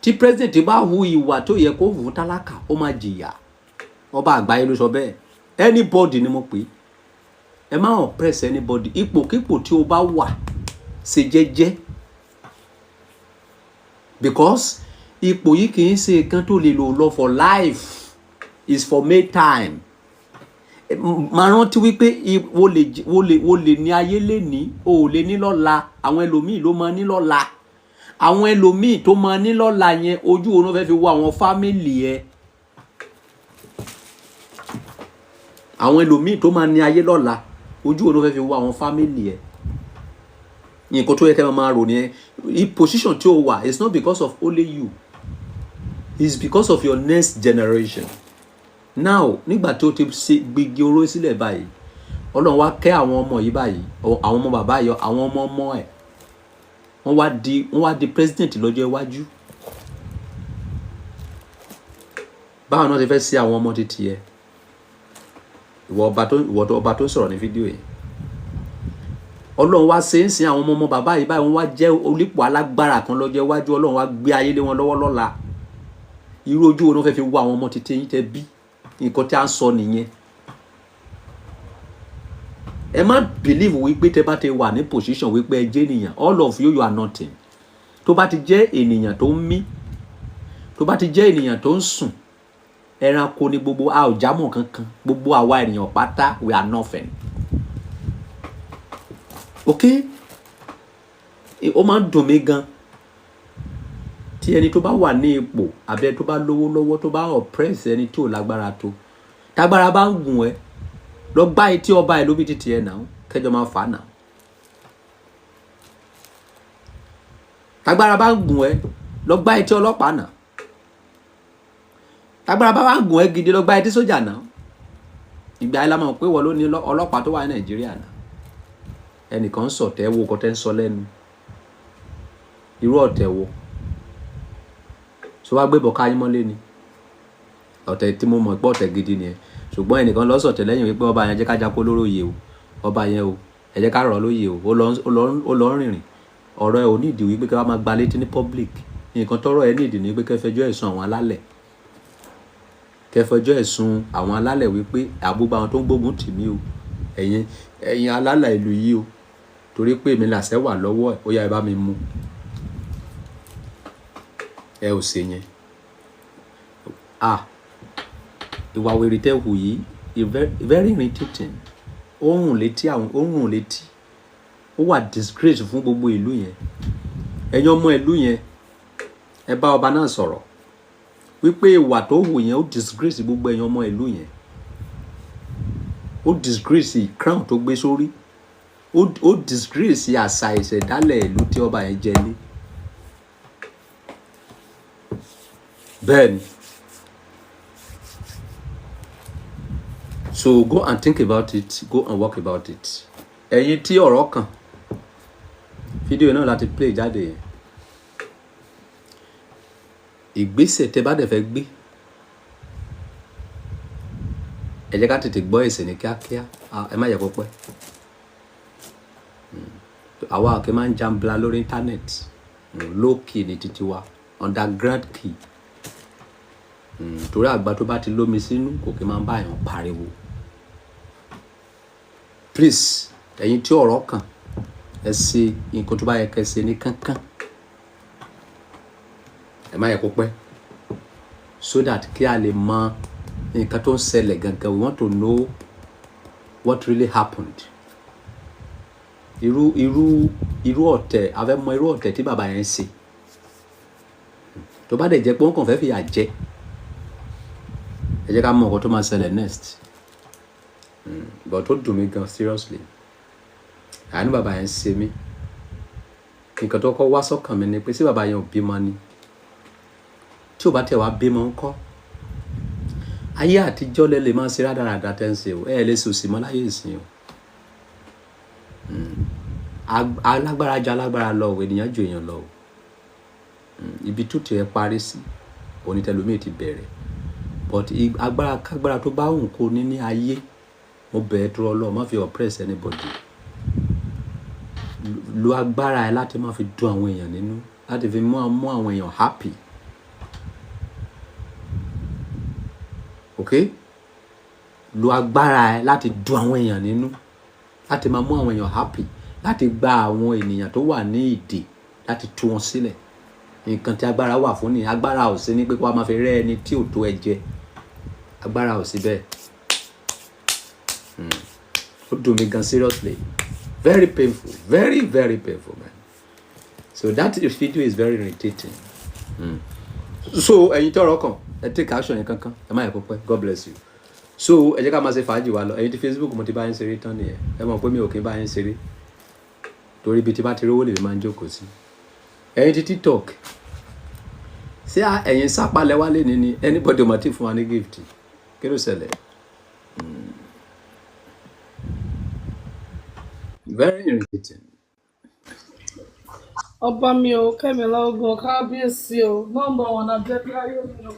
B: tí president bá hu ìwà tó yẹ kó hù fún tálákà, ó máa jìyà. Ọba àgbáyé ló sọ bẹ́ẹ̀. Anybody ni mo pè é, ẹ má oppress anybody. Ipòkípò tí o bá wà, ṣe jẹ́jẹ́, because ipò yìí kì í ṣe nǹkan tó lè lò lọ for life, is for may time. Máa rántí wípé wo lè ní ayé lè ní, o ò lè ní lọ́la. Àwọn ẹlòmíì ló máa ní lọ́la. Àwọn ẹlòmíì tó máa ní lọ́la yẹn, ojú wo ló fẹ́ fi wo àwọn family ẹ? Àwọn ẹlòmíì tó máa ní ayé lọ́la, ojú wo ló fẹ́ fi wo àwọn family ẹ? Nǹkan tó yẹ kẹ́ ẹ máa rò nìyẹn. Position tí o wà, it's not because of only you, it's because of your next generation. Now, nígbà tí o ti ṣe gbígi oró sílẹ̀ báyìí, Ọlọ́run wá kẹ́ àwọn ọmọ yìí báyìí, àwọn ọmọ bàbá yìí, àwọn ọmọ ọmọ ẹ̀, wọ́n wá di president lọ́jọ́ iwájú. Báwo náà ti fẹ́ sí àwọn ọmọ títí ẹ, ìwọ ọba tó ń sọ̀rọ̀ ní fídíò yìí? Ọlọ́run wá ṣe ń sin àwọn ọmọ ọmọ bàbá yìí báyìí, wọ́n wá jẹ́ onípò alágbára kan lọ́jọ́ iwájú. Ọlọ́run wá gbé ayé lé wọn lọ́wọ́ lọ́la. Irú ojú wo ni wọ́n fẹ́ fi wo àwọn ọmọ títí yín tẹ́ bí? Nǹkan tí a ń sọ nìyẹn. Ẹ má believe wípé tẹ́ bá ti wà ní position wípé ẹ jẹ́ ènìyàn. All of you, you are nothing. Tó bá ti jẹ́ ènìyàn tó ń mí, tó bá ti jẹ́ ènìyàn tó ń sùn, ẹranko ni gbogbo a, ò jámọ́ kankan. Gbogbo àwa ènìyàn pátá, we are nothing, ok? Ó máa ń dùn mí gan tí ẹni tó bá wà ní ipò àbí ẹni tó bá lówó lọ́wọ́, tó bá oppress ẹni tí ò lágbára tó. Tágbára bá ń gùn ẹ́, lọ gbá etí ọba ẹ lóbi títì ẹ náà, kẹjọ máa fà á náà. Tágbára bá ń gùn ẹ́, lọ gbá etí ọlọ́pàá náà. Tágbára bá ń gùn ẹ́ gidi, lọ gbá etí sójà náà. Ìgbà yẹn la mọ̀ pé wọ́n ló ní ọlọ́pàá tó wà ní Nàìjíríà náà. Ẹnìkan ń sọ̀tẹ̀, wo kọ́ tẹ́ ń sọ lẹ́nu. Irú ọ̀tẹ̀ wo so wá gbé bọ̀ káyín mọ́lé ni? Ọ̀tẹ̀ tí mo mọ̀ pé ọ̀tẹ̀ gidi nìyẹn. Ṣùgbọ́n ẹnìkan lọ sọ̀tẹ̀ lẹ́yìn wípé ọba yẹn, jẹ́ ká jápó lóró yè o, ọba yẹn o, ẹ jẹ́ ká rọ̀ lóye o. Ó lọ ń rìnrìn. Ọ̀rọ̀ ẹ ò ní ìdí wípé kí wọ́n máa gba létí ní public. Nǹkan tọ́rọ̀ ẹ ní ìdí ni wípé kẹ́ fẹjọ́ ẹ̀sùn àwọn alálẹ̀, kẹ́ fẹjọ́ ẹ̀sùn àwọn alálẹ̀ wípé àgbógbó àwọn tó ń gbógun tì mí o, ẹ̀yin alálẹ̀ ìlú yìí o, torí pé èmi làṣẹ wà lọ́wọ́ ẹ̀, ó yá, ẹ bá mi mú. Ẹ ò ṣe yẹn. Ah, ìwà wèrè tẹ́ hù yìí, very irritating. Ó rùn létí àwọn, ó rùn létí. Ó wà disgrace fún gbogbo ìlú yẹn. Ẹ̀yin ọmọ ìlú yẹn, ẹ bá ọba náà sọ̀rọ̀ wípé ìwà tó hù yẹn, ó disgrace gbogbo ẹ̀yin ọmọ ìlú yẹn. Ó disgrace crown tó gbé sórí. Ó disgrace àṣà ìṣẹ̀dálẹ̀ ìlú tí ọba yẹn jẹ lé. Bẹ́ẹ̀ ni. So go and think about it, go and work about it. Ẹ̀yin tí ọ̀rọ̀ kàn, fídíò náà láti play jáde yẹn. Ìgbésẹ̀ tẹ́ bá dẹ̀ fẹ́ gbé, ẹ jẹ́ ká tètè gbọ́ èsì ní kíákíá. Ẹ má yẹ kó pẹ́. Àwa kì í máa ń jambla lórí internet. Low key ní títí wa, underground key. Torí àgbà tó bá ti lómi sínú kò kí máa ń bá èèyàn pariwo. Please, ẹ̀yin tí ọ̀rọ̀ kàn, ẹ ṣe nǹkan tó bá yẹ kẹ́ ṣe ní kánkán. Ẹ má yẹ kó pẹ́, so that kí a lè mọ nǹkan tó ń ṣẹlẹ̀ gangan. We want to know what really happened. Irú ọ̀tẹ̀, a fẹ́ mọ irú ọ̀tẹ̀ tí bàbá yẹn ń ṣe. Tó bá dẹ̀ jẹ́ pé wọ́n kàn fẹ́ fìyà jẹ, ẹ jẹ́ ká mọ nǹkan tó máa ṣẹlẹ̀ next. But ó dùn mí gan, seriously. Àánú bàbá yẹn ń ṣe mí. Nǹkan tó kọ́ wá sọ́kàn mi ni pé, ṣé bàbá yẹn ò bímọ ni? Tí ò bá tẹ̀ wá bímọ ńkọ́? Ayé àtijọ́ lẹ lè máa ṣe rádaràda tẹ́ ń ṣe o. Ẹ lè sòsì mọ́ láyé ìsìn o. Alágbára ju alágbára lọ o, ènìyàn ju èèyàn lọ o. Ibi tó tiẹ̀ parí sí, òní tẹlòmíì ti bẹ̀rẹ̀. But agbára kágbára tó bá wù kó ní ní ayé, Mo bẹ̀ ẹ́ dúró Ọlọ́run, má fi oppress anybody. Lo agbára ẹ láti má fi dùn àwọn èèyàn nínú, láti fi mú àwọn èèyàn happy. Okay? Lo agbára ẹ láti dùn àwọn èèyàn nínú, láti máa mú àwọn èèyàn happy, láti gba àwọn ènìyàn tó wà ní ìdè, láti tú wọn sílẹ̀. Nǹkan tí agbára wà fún ni. Agbára ò sí ní pé kó wá máa fi rẹ́ ẹni tí ò tó ẹ jẹ. Agbára ò sí bẹ́ẹ̀. Ó dùn mí gan, seriously. Very painful, very very painful, man. So that video is very irritating. So ẹ̀yin tọ́rọ̀ kàn, ẹ take action yẹn kankan, ẹ má yẹ kó pẹ́. God bless you. So ẹ jẹ́ ká máa ṣe fàájì wa lọ. Ẹ̀yin tí Facebook, mo ti bá yín ṣeré tán nìyẹn. Ẹ mọ̀ pé mi ò kí ń bá yín ṣeré, torí ibi tí bá ti rówó lèmi máa ń jókòó sí. Ẹ̀yin tí TikTok, ṣé ẹ̀yin sápálẹ̀ wálé ní anybody ò mọ̀ tí fún wa ní gift? Kí ló ṣẹlẹ̀? Very irritating.
E: Ọba mi o, Kẹ́mi Ọláogun, kábíyèsí o, number one àjẹbí ayé mi o.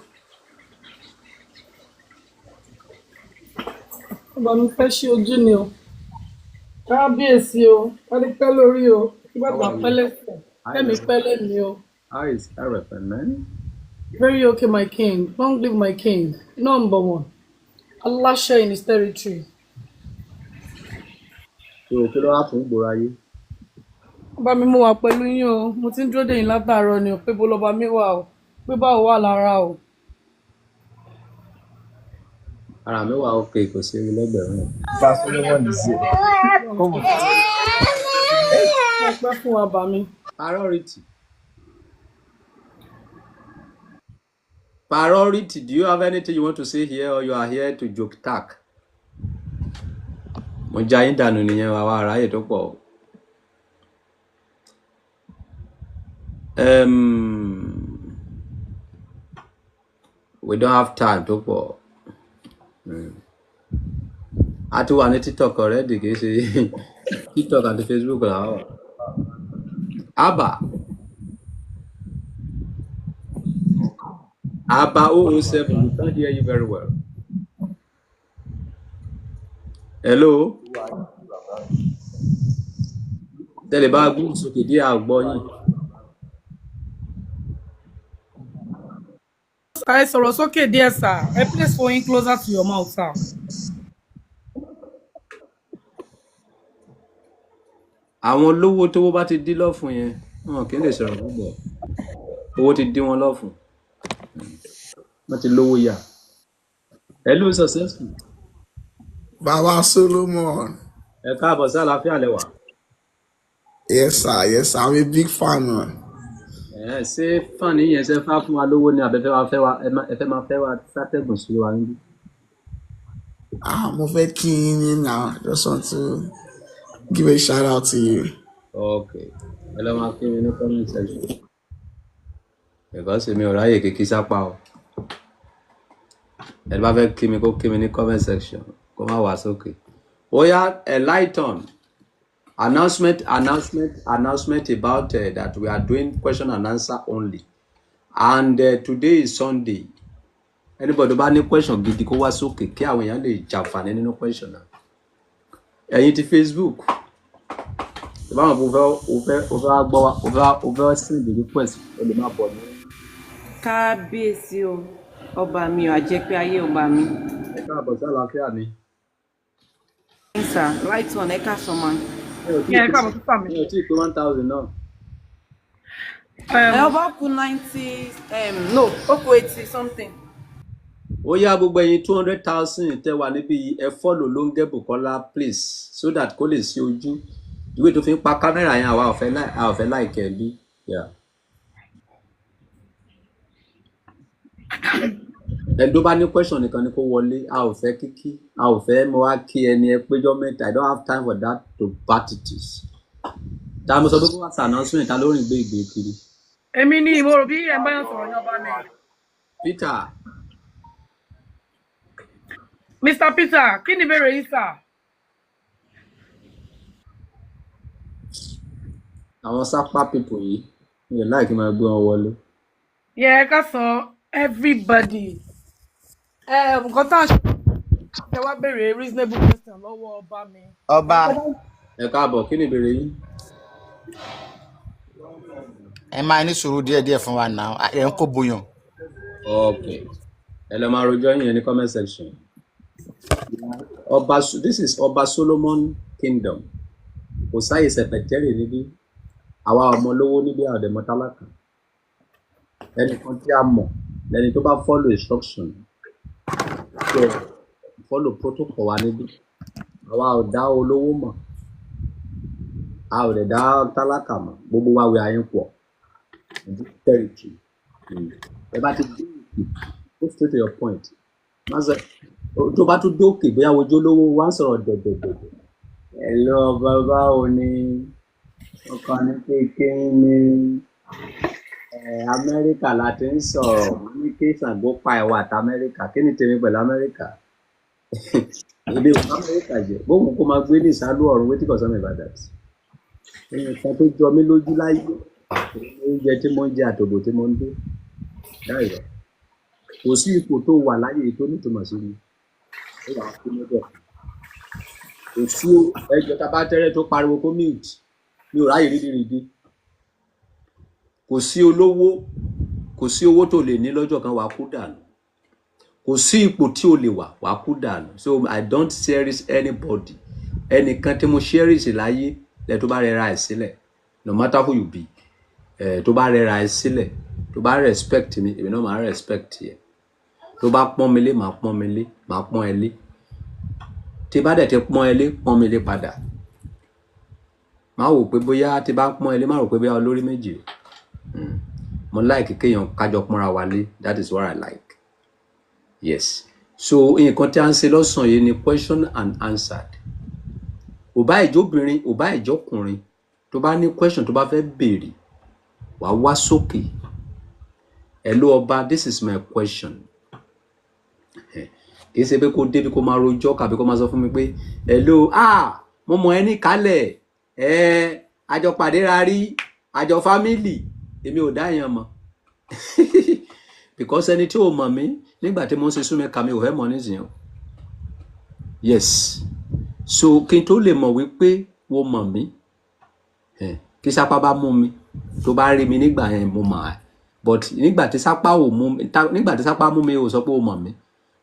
E: Ọba mi fẹ́ ṣí ojú ni o. Kábíyèsí o, kádé pẹ́ lórí o, kí
B: How
E: bàtà
B: are
E: pẹ́
B: you?
E: lẹ́sẹ̀,
B: How
E: kẹ́mi
B: is
E: pẹ́ lẹ́mìí o.
B: How is everything, man?
E: Very okay, my king. Long live my king. Number one. Aláṣẹ in his territory.
B: So kí ló wá fún gbòòrò ayé?
E: Ọba mi, mú wa pẹ̀lú yín o. Mo ti ń dúró dè yín látàárọ̀ ni o, pé bó lọba mi wà o, pé báwo wà lára o.
B: Ara mi wà okay, kò sí ewu lẹ́gbẹ̀rún.
F: Pa Solomon is here. Come on.
E: Ẹ pẹ́ fún wa, bà mí.
B: Priority. Priority. Do you have anything you want to say here or you are here to joke talk? Mo já yín dànù nìyẹn, àwa aráyè tó pọ̀. We don't have time tó pọ̀. A ti wà ní TikTok already, kì í ṣe TikTok àti Facebook làwọn wà. Abba Abba 007, we can't hear you very well. Hello? Tẹ́lẹ̀ bá gbóhùn sókè díẹ̀, àgbọ̀ yín.
E: Ẹ sọ̀rọ̀ sókè díẹ̀, sir. Ẹ place phone closer to your mouth, sir.
B: Àwọn olówó tówó bá ti dí lọ́fun yẹn, wọn kì í lè sọ̀rọ̀ púpọ̀. Owó ti dí wọn lọ́fun. Wọ́n ti lówó yà. Hello, successful.
G: Baba Solomon.
B: Ẹ káàbọ̀ sí, àlàáfíà lẹ́wà.
G: Yes, sir. Yes, sir. I'm a big fan, man.
B: Ẹ ṣé, fàní yẹn ṣe fá fún wa lówó ni àbẹ̀fẹ́ wa fẹ́ wa ẹ fẹ́ máa fẹ́ wa sátẹ̀gùn sí wa níbí?
G: Ah, mo fẹ́ kí yín ní now. Just want to give a shout out to you.
B: Ok, ẹ lọ́ máa kí mi ní comment section. Because mi ò ráyè kíkí sápá o. Ẹ bá fẹ́ kí mi, kó kí mi ní comment section, kó má wá sókè. Ó yá, Enlighten. Announcement, announcement, announcement about that we are doing question and answer only. And today is Sunday. Anybody bá ní question gidi, kó wá sókè kí àwọn èèyàn lè jàǹfààní nínú question náà. Ẹ̀yin ti Facebook, ìbáwọn kò fẹ́ o fẹ́ o fẹ́ wá gbọ́ wa, o fẹ́ send request, o lè má bọ̀ ní.
H: Kábíyèsí o, ọba mi ò, àjẹpé ayé, ọba mi.
B: Ẹ káàbọ̀ sí, àlàáfíà ni.
H: Sir, right one, ẹ káàsán ma.
B: Mi ò tí ì
E: Ẹ
B: pé
E: káàbọ̀, sísà mi.
B: Mi ò tí ì pé 1,000 náà.
H: Ẹ ọba kù 90, no, ó kù 80 something.
B: Ó yá, gbogbo ẹ̀yin 200,000 tẹ́ wà níbí yìí, ẹ follow Lóńgẹ́ Bùkọ́lá please, so that kó lè sí ojú ìwé tó fi ń pa kámẹ́rà yẹn. Àwa ò fẹ́ láì, a ò fẹ́ láìkẹ́ bí. Yeah. Ẹni tó bá ní question nìkan ni kó wọlé. A ò fẹ́ kíkí, a ò fẹ́ mo wá kí ẹni ẹ péjọ mẹ́ta. I don't have time for that to battities. Ta mo sọ pé kó wá sí announcement? Ta ló rìn gbé ìgbé kiri?
E: Èmi ní, mo rò bí ẹ bá yàn sọ̀rọ̀ ní, ọba mi.
B: Peter.
E: Mr. Peter, kí ni ìbéèrè yín, sir?
B: Àwọn sápá people yìí, mi ò láì kí n máa gbé wọn wọlé.
E: Yẹ ẹ ká san everybody. Ẹ nǹkan tá à ń ṣe. Kẹ wá béèrè reasonable question lọ́wọ́ ọba mi.
I: Ọba.
B: Ẹ káàbọ̀, kí ni ìbéèrè yín?
I: Ẹ máa ní sùúrù díẹ̀díẹ̀ fún wa náà, ẹ ń kó boyàn.
B: Ok, ẹ lọ máa rojọ́ yín ní comment section. Ọba, this is Ọba Solomon Kingdom. Kò sáyè sẹpẹtẹrì níbí. Àwa ọmọ olówó níbí, àwọn ọ̀dẹ̀mọ tálákà. Ẹnìkan tí a mọ̀ lẹni tó bá follow instruction, tó follow protocol wa níbí. Àwa ò dá olówó mọ̀, a ò dẹ̀ dá tálákà mọ̀. Gbogbo wa, we are equal in this territory. Ẹ bá ti dé òkè, go straight to your point. Má sọ tó bá tún dókè bóyá wojú olówó wá ń sọ̀rọ̀ dẹ̀dẹ̀dẹ̀dẹ̀. Ẹ lọ bàbá ò ní ọkàn ní kékeré ní Amẹ́ríkà la ti ń sọ̀rọ̀. Wọ́n ní kí Ṣàngó pa ẹ̀wà àti Amẹ́ríkà. Kí ni tèmi pẹ̀lú Amẹ́ríkà? Èdè òkú Amẹ́ríkà jẹ́ bóun kó máa gbé ní ìsálú ọ̀run. Wetin concern me about that? Nǹkan tó jọ mí lójú láyé, oúnjẹ tí mo ń jẹ àtòbò tí mo ń dé láìrọ. Kò sí ipò tó wà láyé tó nítumọ̀ sí mi. Ó wà á kú lọ́dọ̀. Kò sí ẹjọ́ tá a bá tẹ́rẹ́ tó pariwo kó mute, mi ò ráyè rídìrídì. Kò sí olówó, kò sí owó tó lè ní lọ́jọ́ kan, wàá kú dànù. Kò sí ipò tí o lè wà, wàá kú dànù. So I don't cherish anybody. Ẹnìkan tí mo cherish láyé lẹ tó bá rẹra ẹ̀ sílẹ̀, no matter who you be. Ẹ tó bá rẹra ẹ̀ sílẹ̀, tó bá respect mi, èmi náà máa respect ẹ. Tó bá pọ́n mi lé, màá pọ́n mi lé, màá pọ́n ẹ lé. Tí bá dẹ̀ ti pọ́n ẹ lé, pọ́n mi lé padà. Má wò pé bóyá tí bá pọ́n ẹ lé, má rò pé bóyá olórí méjì o. Mo like kéèyàn kájọ pọ́nra wa lé. That is what I like, yes. So nǹkan tí a ń ṣe lọ́sàn-án yìí ni question and answered. Ò bá ìjóbìnrin, ò bá ìjọkùnrin, tó bá ní question tó bá fẹ́ béèrè, wàá wá sókè. "Hello ọba, this is my question." Kì í ṣe pé kó débi kó máa rojọ́ kàbí kó máa sọ fún mi pé, "Hello, ah, mo mọ̀ ẹ́ ní kálẹ̀ ẹ, àjọ pàdé ra rí, àjọ family." Èmi ò dá èèyàn mọ̀, because ẹni tí ò mọ̀ mí nígbà tí mo ń ṣe súnmẹ́ka, mi ò fẹ́ mọ̀ nísìnyí o. Yes, so kí n tó lè mọ̀ wípé wo mọ̀ mí, kí sápá bá mú mi, tó bá rí mi nígbà yẹn, mo mọ̀ ẹ́. But nígbà tí sápá ò mú mi, nígbà tí sápá mú mi, ò sọ pé o mọ̀ mí.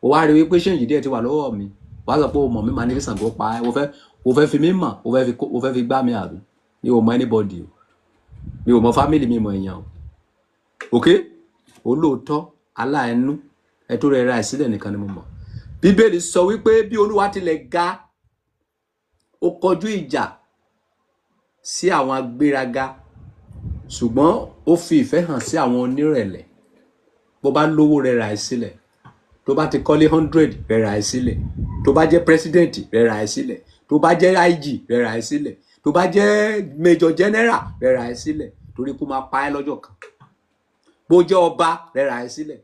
B: O wá rí wípé change díẹ̀ ti wà lọ́wọ́ mi, wàá sọ pé o mọ̀ mí. Màá ní kí Ṣàngó pa ẹ́. O fẹ́ fi mí mọ̀, o fẹ́ fi gbá mi, àbí? Mi ò mọ anybody o. Mi ò mọ family mi, mọ̀ èèyàn o. Ok, olóòótọ́, aláìnú, ẹ tó rẹra ẹ sílẹ̀ nìkan ni mo mọ̀. Bíbélì sọ wípé bí Olúwa tilẹ̀ ga, ó kọjú ìjà sí àwọn agbéraga, ṣùgbọ́n ó fi ìfẹ́ hàn sí àwọn onírẹ̀lẹ̀. Bó bá lówó, rẹra ẹ sílẹ̀. Tó bá ti kọ́lé 100, rẹra ẹ sílẹ̀. Tó bá jẹ́ president, rẹra ẹ sílẹ̀. Tó bá jẹ́ IG, rẹra ẹ sílẹ̀. Tó bá jẹ́ major general, rẹra ẹ sílẹ̀, torí kó máa pa ẹ́ lọ́jọ́ kan. Bó jẹ́ ọba, rẹra ẹ sílẹ̀.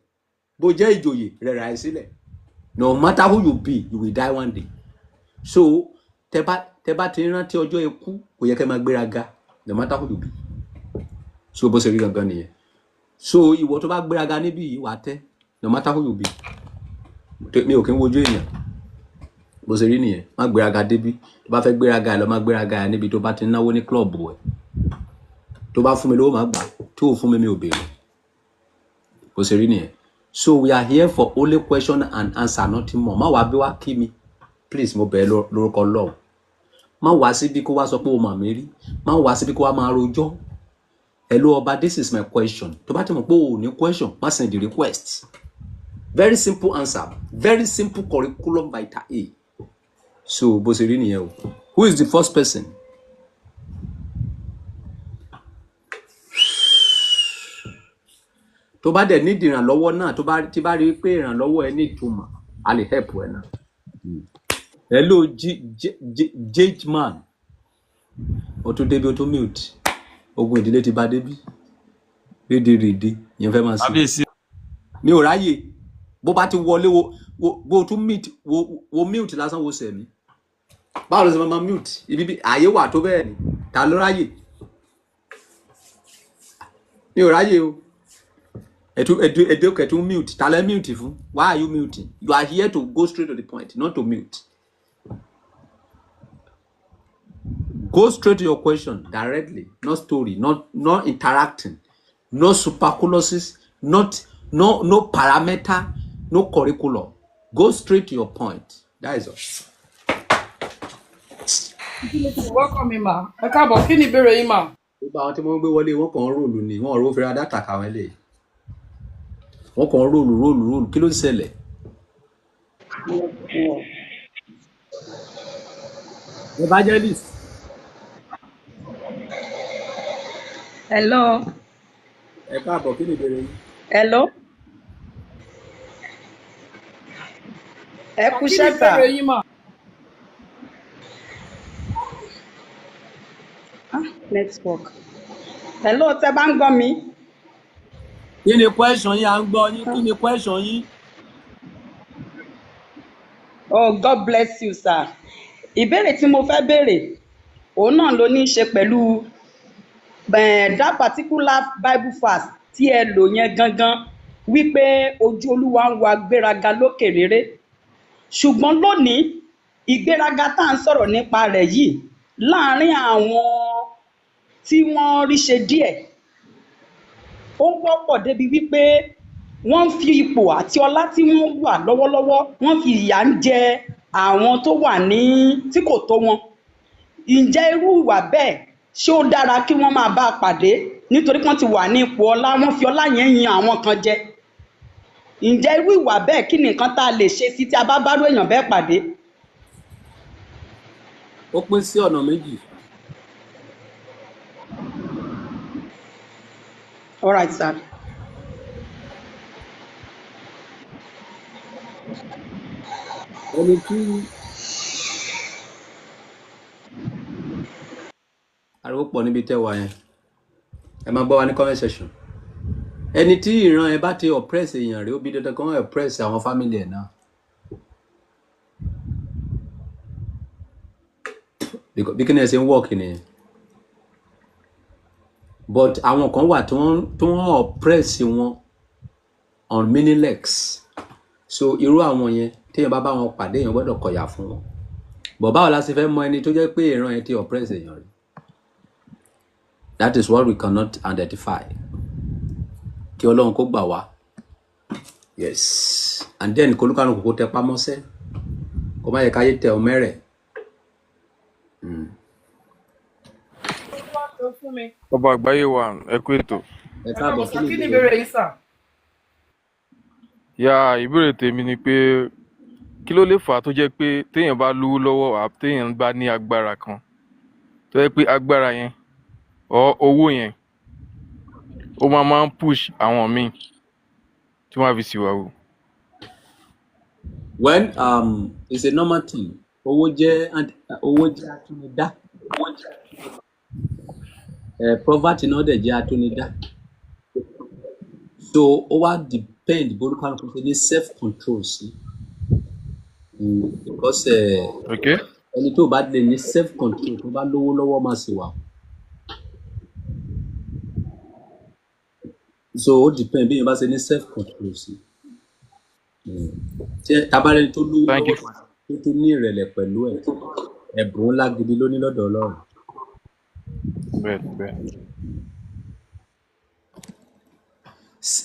B: Bó jẹ́ ìjòyè, rẹra ẹ sílẹ̀. No matter who you be, you will die one day. So tẹ bá ti rántí ọjọ́ ikú, kò yẹ kẹ́ máa gbéraga, no matter who you be. So bó ṣe rí gangan nìyẹn. So ìwọ tó bá gbéraga níbí yìí, wàá tẹ́, no matter who you be. Mi ò kí ń wojú èèyàn. Bó ṣe rí nìyẹn. Má gbéraga débí. Tó bá fẹ́ gbéraga ẹ, lọ má gbéraga ẹ níbi tó bá ti náwó ní club ẹ. Tó bá fún mi lówó, má gbà. Tó ò fún mi, mi ò béèrè. Bó ṣe rí nìyẹn. So we are here for only question and answer, nothing more. Má wàá bí wá kí mi, please. Mo bẹ̀ ẹ́ lórúkọ Ọlọ́run. Má wá síbí kó wá sọ pé o mà mí rí. Má wá síbí kó wá máa rojọ́. "Hello ọba, this is my question." Tó bá ti mọ̀ pé o ò ní question, má send the request. Very simple answer, very simple curriculum vitae. So bó ṣe rí nìyẹn o. Who is the first person? Tó bá dẹ̀ nídìí ìrànlọ́wọ́ náà, tó bá tí bá rí i pé ìrànlọ́wọ́ ẹ ní ìtumọ̀, a lè help ẹ náà. Hello J J J Jman, o tún débi, o tún mute. Ogun ìdílé ti bá débi rédèrèdè yẹn fẹ́ máa ṣe.
J: Kábíyèsí.
B: Mi ò ráyè. Bó bá ti wọlé, wo bó tún mute, wo mute lásán, wo sẹ̀mí. Báwo ló ṣe máa mute ibi bí ààyè wà tó bẹ́ẹ̀ ni? Ta ló ráyè? Mi ò ráyè o. Ẹtú ẹdú ẹdú kẹtù mute. Ta lẹ mute fún? Why are you muting? You are here to go straight to the point, not to mute. Go straight to your question directly, not story, not interacting, no superculuses, not no no parameter, no curriculum. Go straight to your point. That is all.
E: Welcome mi mà, ẹ káàbọ̀. Kí ni ìbéèrè yín mà?
B: Gbogbo àwọn tí wọ́n ń gbé wọlé, wọ́n kàn ń roll ni, wọ́n ò rówó fi ra data káwọn eléyìí. Wọ́n kàn ń roll roll roll. Kí ló ń ṣẹlẹ̀? Evangelist.
J: Hello.
B: Ẹ káàbọ̀, kí ni ìbéèrè yín?
J: Hello. Ẹ
E: Mà,
J: kú
E: kí ni
J: iṣẹ́ sà.
E: ìbéèrè yín mà?
J: Ah, network. Hello, tẹ bá ń gbọ́ mi.
B: Kí ni question yín? À ń gbọ́ yín. Kí ni question yín?
J: Oh, God bless you, sir. Ìbéèrè tí mo fẹ́ béèrè, òun náà ló ní í ṣe pẹ̀lú that particular Bible verse tí ẹ lò yẹn gangan wípé ojú Olúwa ń wo agbéraga lókè réré. Ṣùgbọ́n lónìí, ìgbéraga tá à ń sọ̀rọ̀ nípa rẹ̀ yìí láàárín àwọn tí wọ́n rí ṣe díẹ̀, ó wọ́pọ̀ débi wípé wọ́n ń fi ipò àti ọlá tí wọ́n wà lọ́wọ́lọ́wọ́, wọ́n fi ìyà ń jẹ àwọn tó wà ní tí kò tó wọn. Ǹjẹ́ irú ìwà bẹ́ẹ̀, ṣé ó dára kí wọ́n máa bá a pàdé nítorí pé wọ́n ti wà ní ipò ọlá, wọ́n fi ọlá yẹn yan àwọn kan jẹ? Ǹjẹ́ irú ìwà bẹ́ẹ̀, kí ni nǹkan tá a lè ṣe sí tí a bá bárú èèyàn bẹ́ẹ̀ pàdé?
B: Ó pín sí ọ̀nà méjì.
J: All right, sir.
B: Ẹni tí ariwo pọ̀ níbi tẹ́ wà yẹn, ẹ máa gbọ́ wa ní comment section. Ẹni tí ìran ẹ bá ti oppress èèyàn rí, ó bí dandan kan oppress àwọn family ẹ̀ náà. Bí kí ni ẹ ṣe ń work nìyẹn. But àwọn kan wà tí wọ́n oppress wọn on meaningless. So irú àwọn yẹn, téèyàn bá bá wọn pàdé, èèyàn gbọ́dọ̀ kọ̀yà fún wọn. But báwo la ṣe fẹ́ mọ ẹni tó jẹ́ pé ìran yẹn ti oppress èèyàn rí? That is what we cannot identify. Kí Ọlọ́run kó gbà wá. Yes, and then kólúkálùkù kó tẹpá mọ́ṣẹ́, kó má yẹ káyé tẹ ọ mẹ́rẹ̀.
E: Olúwa ṣeun fún mi.
K: Ọba àgbáyé wa, ẹ kú ètò.
B: Ẹ
E: Ẹ
B: káàbọ̀.
E: káàbọ̀
B: Kí
E: sà.
B: ni
E: Kí ni
B: ìbéèrè
E: ìbéèrè
B: yín?
E: yín sà?
K: Yà, ìbéèrè tèmi ni pé kí ló lè fà á tó jẹ́ pé téèyàn bá lówó lọ́wọ́ àbí téèyàn bá ní agbára kan tó jẹ́ pé agbára yẹn or owó yẹn, ó máa ń push àwọn míì tí wọ́n á fi ṣìwà hù?
B: Well, it's a normal thing. Owó jẹ́ atúnidá. Poverty náà dẹ̀ jẹ́ atúnidá. So ó wá depend bólúkálùkù ṣe ní self control sí. Because ẹni tó bá lè ní self control, tó bá lówó lọ́wọ́, máa ṣì wà. So ó depend bí èèyàn bá ṣe ní self control sí. Tí tabarẹni tó lówó
K: Thank you.
B: lọ́wọ́ tó tún ní ìrẹ̀lẹ̀ pẹ̀lú ẹ̀, ẹ̀bùn ńlá gidi ló ní lọ́dọ̀ Ọlọ́run.
K: Bẹ́ẹ̀ bẹ́ẹ̀.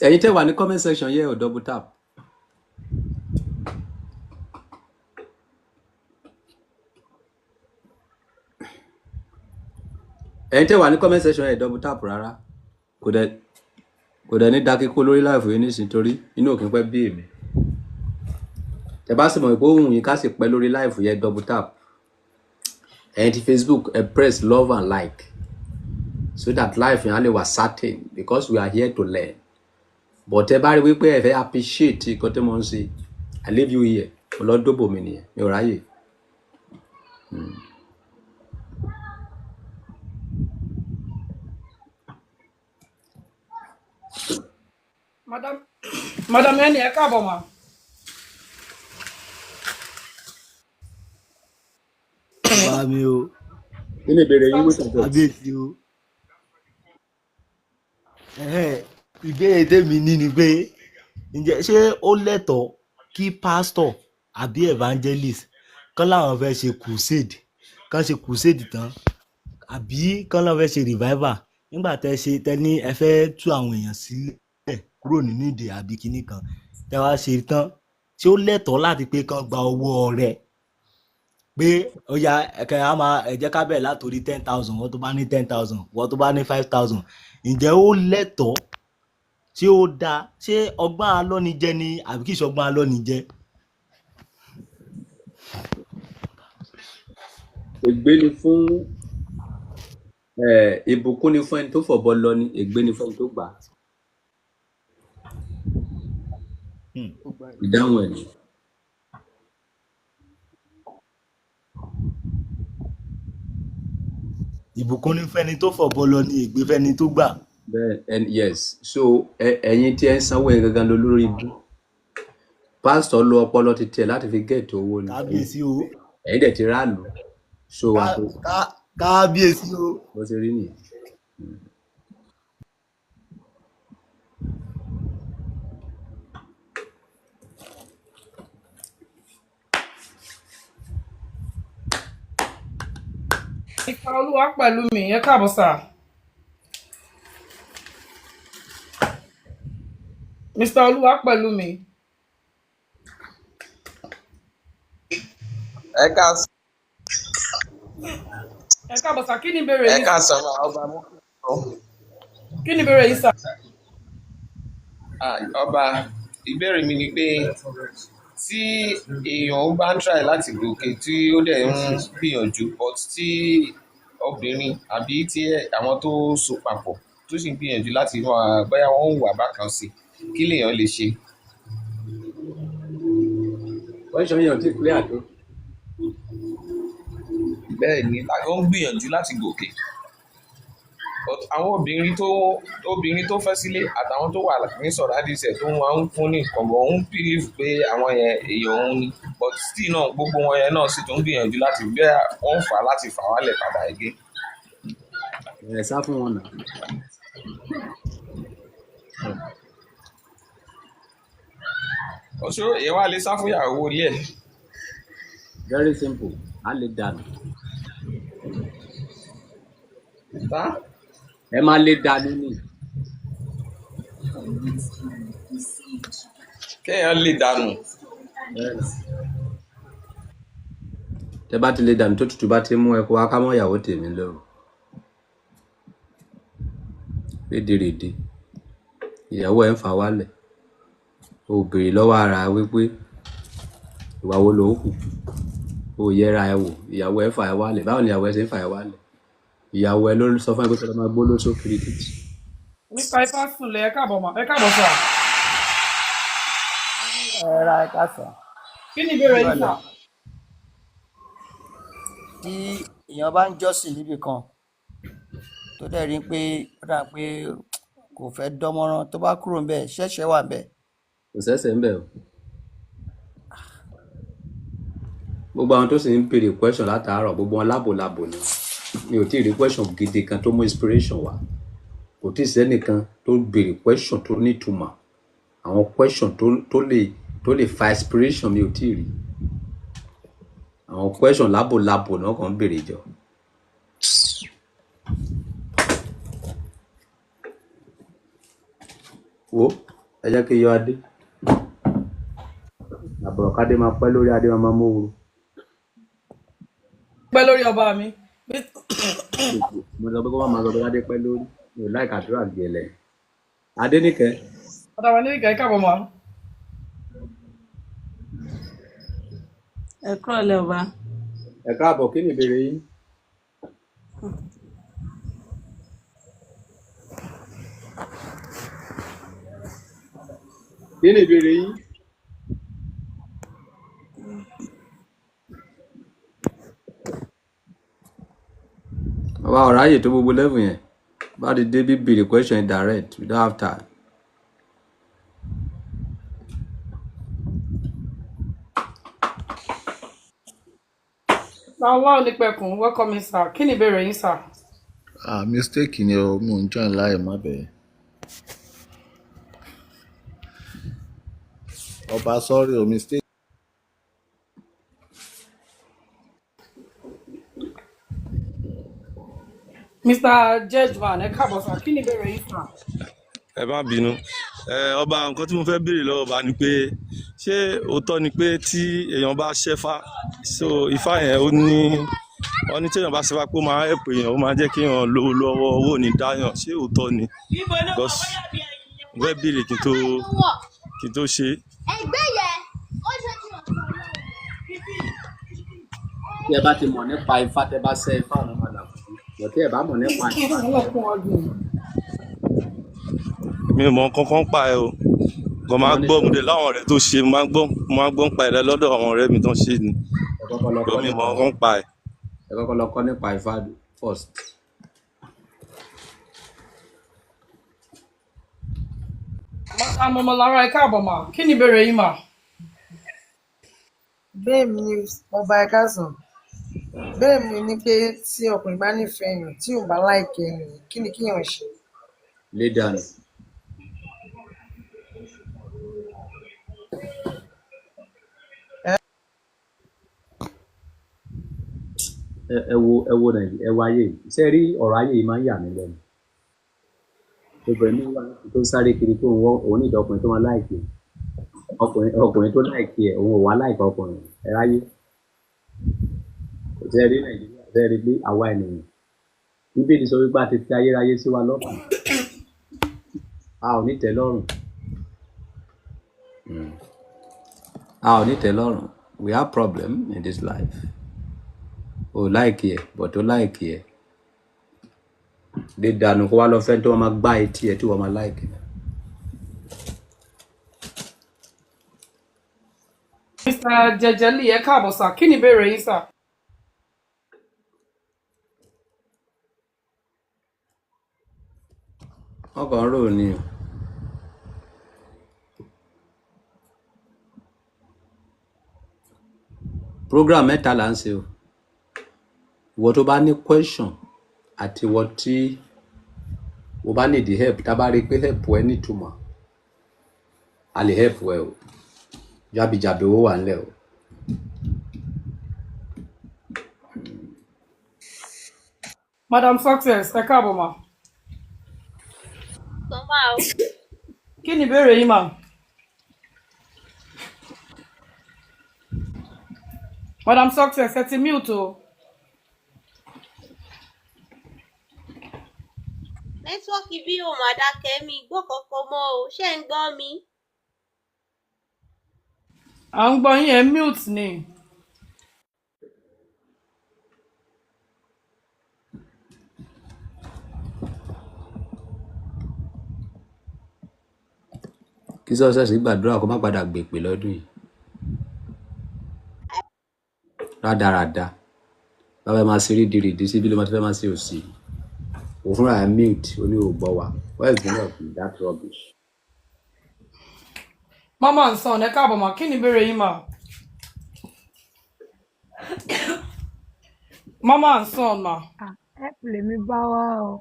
B: Ẹ̀yin tẹ́ wà ní comment section yẹ ò double tap. Ẹ̀yin tẹ́ wà ní comment section yẹ double tap rárá. Kò dẹ̀ ní dákíkó lórí live yìí nísìnyí torí inú òkè pẹ́ bí èmi. Tẹ́ bá sì mọ̀ pé òun yìí ká sì pẹ́ lórí live yẹ double tap. Ẹ̀yin ti Facebook, ẹ press love and like so that live yẹn á lè wà certain, because we are here to learn. But ẹ bá rí wípé ẹ fẹ́ appreciate nǹkan tí mo ń ṣe, I leave you here. Mo lọ dóbò mi nìyẹn, mi ò ráyè.
E: Madam ẹni, ẹ káàbọ̀ mà.
L: Bá mi o.
B: Kí ni ìbéèrè yín? Wait and get.
L: Kábíyèsí o. Ẹhẹ́, Ìbéèrè tèmi ní ni pé ǹjẹ́ ṣé ó lẹ́tọ̀ọ́ kí pásítọ̀ àbí evangelist kán láwọn fẹ́ ṣe crusade, kán ṣe crusade tán, àbí kán láwọn fẹ́ ṣe revival, nígbà tẹ́ ṣe tẹ́ ní ẹ fẹ́ tú àwọn èèyàn sílẹ̀ kúrò nínú ìdè àbí kinní kan tẹ́ wá ṣe tán, ṣé ó lẹ́tọ̀ọ́ láti pé kán gba owó ọrẹ, pé ó yá ẹ̀kẹ́ á máa ẹ jẹ́ ká bẹ̀rẹ̀ látòrí 10,000, wọ́n tó bá ní 10,000, wọ́n tó bá ní 5,000, ǹjẹ́ ó lẹ́tọ̀ọ́? Ṣé ó dáa? Ṣé ọgbọ́n alọ́nijẹ ni àbí kìí ṣọgbọ́n alọ́nijẹ?
B: Ègbé ni fún ìbùkún ni fún ẹni tó fọ̀bọ lọ ni, ègbé ni fún ẹni tó gbà á. Ìdáhùn ẹ̀ ni.
L: Ìbùkún ní fẹ́ni tó fọ̀bọ lọ ni, ègbé fẹ́ni tó gbà.
B: Bẹ́ẹ̀ and yes, so ẹ̀yin tí ẹ ń sanwó yẹn gangan ló lórí ibú. Pásítọ̀ lo ọpọlọ ti tiẹ̀ láti fi gẹ̀ẹ́tì owó ni.
L: Kábíyèsí o.
B: Ẹ̀yin dẹ̀ ti ráàlú. So àpò
L: Kábíyèsí o.
B: Bó ṣe rí nìyẹn.
E: Ìka olúwa pẹ̀lú mi, ẹ káàbọ̀ sà. Mr. Olúwa pẹ̀lú mi.
F: Ẹ ká
E: Ẹ káàbọ̀ sà, kí ni ìbéèrè
F: ẹ
E: yín?
F: ká sọ ma ọba mú kí ọ.
E: Kí ni ìbéèrè yín sà?
F: Ọba, ìbéèrè mi ni pé tí èèyàn bá ń try láti gòkè tí ó dẹ̀ ń gbìyànjú, but tí obìnrin àbí tí àwọn tó so papọ̀ tó sì ń gbìyànjú láti máa bóyá wọ́n ń wà bákan sí, kí lèèyàn lè ṣe?
B: Question yẹn ò tí clear tó.
F: Bẹ́ẹ̀ ni, ó ń gbìyànjú láti gòkè, but àwọn obìnrin tó fẹ́ sílé àtàwọn tó wà ní sọ̀rọ̀ àdìsẹ̀ tó máa ń fún ní nǹkan bọ̀ ń believe pé àwọn yẹn èèyàn òun ni, but still náà gbogbo wọn yẹn náà sì tún ń gbìyànjú láti bẹ́ẹ̀ wọ́n ń fà á láti fà wálẹ̀ padà again.
B: Ẹ sá fún wọn nà.
F: Ọ̀ṣọ́ èèyàn wá lè sá fún ìyàwó ilé ẹ̀?
B: Very simple, á lè dànù.
F: Tá.
B: Ẹ máa lè dànù ni.
F: Kéèyàn lè dànù.
B: Tẹ bá ti lè dànù, tó tutù bá ti mú ẹ kó wá ká mọ́ ìyàwó tèmi lọ́rùn. Rédèrèdè ìyàwó ẹ ń fà wálẹ̀, o ò béèrè lọ́wọ́ ara ẹ wípé ìwà wo ló ń hù, o ò yẹra ẹ wò. Ìyàwó ẹ fà ẹ wálẹ̀, báwo ni ìyàwó ẹ ṣe ń fà ẹ wálẹ̀? Ìyàwó ẹ ló sọ fún ẹ pé kí ló máa gbó lóṣó kiri títì.
E: Mr. Ifásùnlé, ẹ káàbọ̀ mà, ẹ káàbọ̀ sà.
M: Ẹ ra, ẹ káàsán.
E: Kí ni ìbéèrè yín sà?
M: Ìrọ̀lẹ́. Tí èèyàn bá ń jọ́sìn níbì kan tó dẹ̀ rí pé ó dà pé kò fẹ́ dánmọ́rán, tó bá kúrò ńbẹ̀, ṣẹ̀ṣẹ̀ wà ńbẹ̀?
B: Kò sẹ́sẹ̀ ń bẹ̀ o. Gbogbo àwọn tó sì ń béèrè question látàárọ̀, gbogbo wọn lábòlábò ni. Mi ò tí ì rí question gidi kan tó mú inspiration wá. Kò tí ì sẹ́nìkan tó béèrè question tó nítumọ̀, àwọn question tó lè fa inspiration, mi ò tí ì rí. Àwọn question lábòlábò náà kàn ń béèrè jọ. Wo, ẹ jẹ́ kí n yọ adé àbọ̀rọ̀kadé máa pẹ́ lórí adé, máa mú ooru.
E: Pẹ́ lórí, ọba mi.
B: Mo sọ pé kó má máa sọ pé adé pẹ́ lórí, mi ò láìka àdúrà gẹ̀lẹ́. Adéníkẹ́.
E: Ọ̀dàwà ní ìkà, ẹ káàbọ̀ mà.
H: Ẹ kúrọ̀lẹ́, ọba.
B: Ẹ káàbọ̀, kí ni ìbéèrè yín? Kí ni ìbéèrè yín? Bàbá ọ̀rọ̀ ayè tó gbogbo level yẹn bá ti dé bí, béèrè question direct, we don't have time.
E: Ọlá Onípẹ̀kun, welcome in, sir. Kí ni ìbéèrè yín sà?
N: Ah, mistake ni o, mo ń join láì má bẹ̀rẹ̀. Ọba, sorry o, mistake.
E: Mr. Judgeman, ẹ káàbọ̀ sà, kí ni ìbéèrè yín sà?
O: Ẹ má bínú ẹ ọba, nǹkan tí mo fẹ́ béèrè lọ́wọ́ ọba ni pé ṣé òótọ́ ni pé tí èèyàn bá ṣẹ́fá, so ifá yẹn, ó ní wọ́n ní tí èèyàn bá ṣẹ́fá pé ó máa help èèyàn, ó máa jẹ́ kí èèyàn lówó lọ́wọ́, owó ò ní dáyàn? Ṣé òótọ́ ni? Because mo fẹ́ béèrè kí n tó ṣe é.
B: Tí ẹ bá ti mọ̀ nípa ifá, tẹ bá ṣẹ́ ifá, ọ̀nà máa là fún yín. But tí ẹ bá mọ̀ nípa ifá,
O: Mi ò mọ kankan pa ẹ o, kò máa
B: wọ́n ní
O: gbọ́ mo dé láwọn ọ̀rẹ́ tó ṣe, mo máa gbọ́, mo máa gbọ́ ń pa ẹ̀ lọ́dọ̀ àwọn ọ̀rẹ́ mi tó ń ṣe ni.
B: Ẹ kọ́kọ́ lọ
O: But
B: kọ́
O: mi ò mọ
B: nípa
O: kankan pa ẹ̀.
B: Ẹ kọ́kọ́ lọ kọ́ nípa ifá first.
E: Madam Ọmọlára, ẹ káàbọ̀ mà, kí ni ìbéèrè yín mà?
P: Bẹ́ẹ̀ ni ọba, ẹ káàsán. Bẹ́ẹ̀ mi ni pé tí ọkùnrin bá nífẹ̀ẹ́ èèyàn tí ò bá láìkẹ́ ènìyàn, kí ni kíyàn ṣe?
B: Lé dànù. Ẹ wo Nàìjíríà, ẹ wo ayé yìí. Ṣé ẹ rí ọ̀rọ̀ ayé yìí máa ń yà mí lẹ́nu. Obìnrin mi wà tó ń sáré kiri tó ń wọ́ òun ní ìdọkùnrin tó máa like ẹ̀. Ọkùnrin tó like ẹ̀, òun ò wá like ọkùnrin ẹ ráyé. Ṣé ẹ rí Nàìjíríà? Ṣé ẹ rí pé àwa ènìyàn, Bíbélì sọ wípé a ti fi ayérayé sí wa lọ́kàn, a ò ní tẹ́ lọ́rùn. A ò ní tẹ́ lọ́rùn. We have problem in this life. O like ẹ̀, but o like ẹ̀, lè dànù kó wá lọ fẹ́ tó wọn máa gbá etí ẹ̀ tí wọ́n máa like ẹ̀.
E: Mr. Jẹjẹli, ẹ káàbọ̀ sà, kí ni ìbéèrè yín sà?
B: Wọ́n kàn ń rò ní o. Program mẹ́ta là ń ṣe o. Ìwọ tó bá ní question àti ìwọ tí o bá need help, tá a bá rí i pé help ẹ nítumọ̀, a lè help ẹ o. Jábìjàbì owó wà ńlẹ̀ o.
E: Madam Success, ẹ káàbọ̀ mà.
Q: Sọ́mà o.
E: Kí ni ìbéèrè yín mà? Madam Success, ẹ ti mute o.
Q: Network bí ò mà dákẹ́, mi gbọ́ kankan mọ́ o. Ṣé ń gbọ́ mi?
E: À ń gbọ́ yín, ẹ mute ni.
B: Kí Success gbàdúrà kó má padà gbèpè lọ́dún yìí. Rádaràda, bàbá máa ṣe rídìrídì síbi ló máa ti fẹ́ máa ṣe òsì. Òun fúnra ẹ̀ mute, ó ní ò gbọ́ wa. Where is the meaning of that rubbish?
E: Mama and Son, ẹ káàbọ̀ mà, kí ni ìbéèrè yín mà? Mama and Son mà.
P: Ah, help lèmi bá wá o.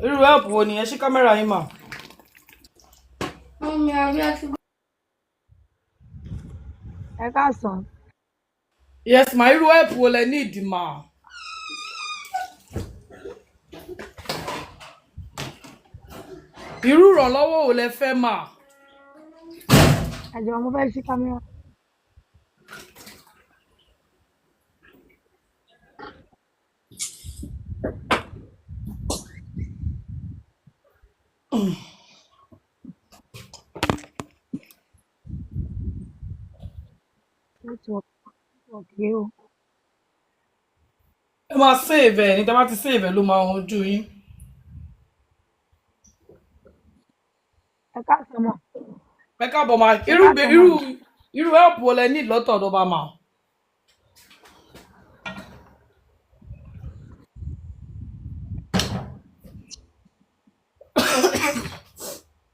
E: Irú help wo ni? Ẹ ṣí camera yín mà.
P: Mummy, àbí àti ẹ káàsán.
E: Yes ma, irú help wo lẹ need mà? Irú ìrànlọ́wọ́ wo lẹ fẹ́ mà?
P: Ẹ jọ̀ọ́, mo fẹ́ ṣí camera. Network yìí o.
E: Ẹ máa save ẹ ní, tẹ́ bá ti save ẹ ló máa hàn ojú yín.
P: Ẹ káàsán mà.
E: Ẹ káàbọ̀ mà.
P: Ẹ
E: Irú
P: káàsán mà.
E: Irú help wo lẹ need lọ́tọ̀ọ̀dọ̀ bá mà?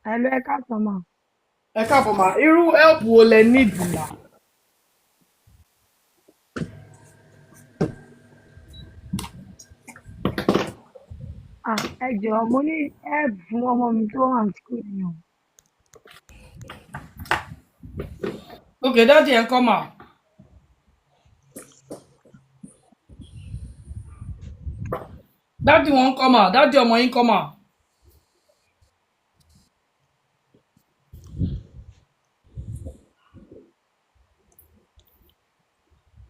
P: Hello, ẹ káàsán mà.
E: Ẹ káàbọ̀ mà, irú help wo lẹ need mà?
P: Ah, ẹ jọ̀ọ́, mo ní help fún ọmọ mi tó wà ní school ni o.
E: Ok, daddy ẹ̀ ń kọ́ mà. Daddy wọn ń kọ́ mà, daddy ọmọ yín kọ́ mà.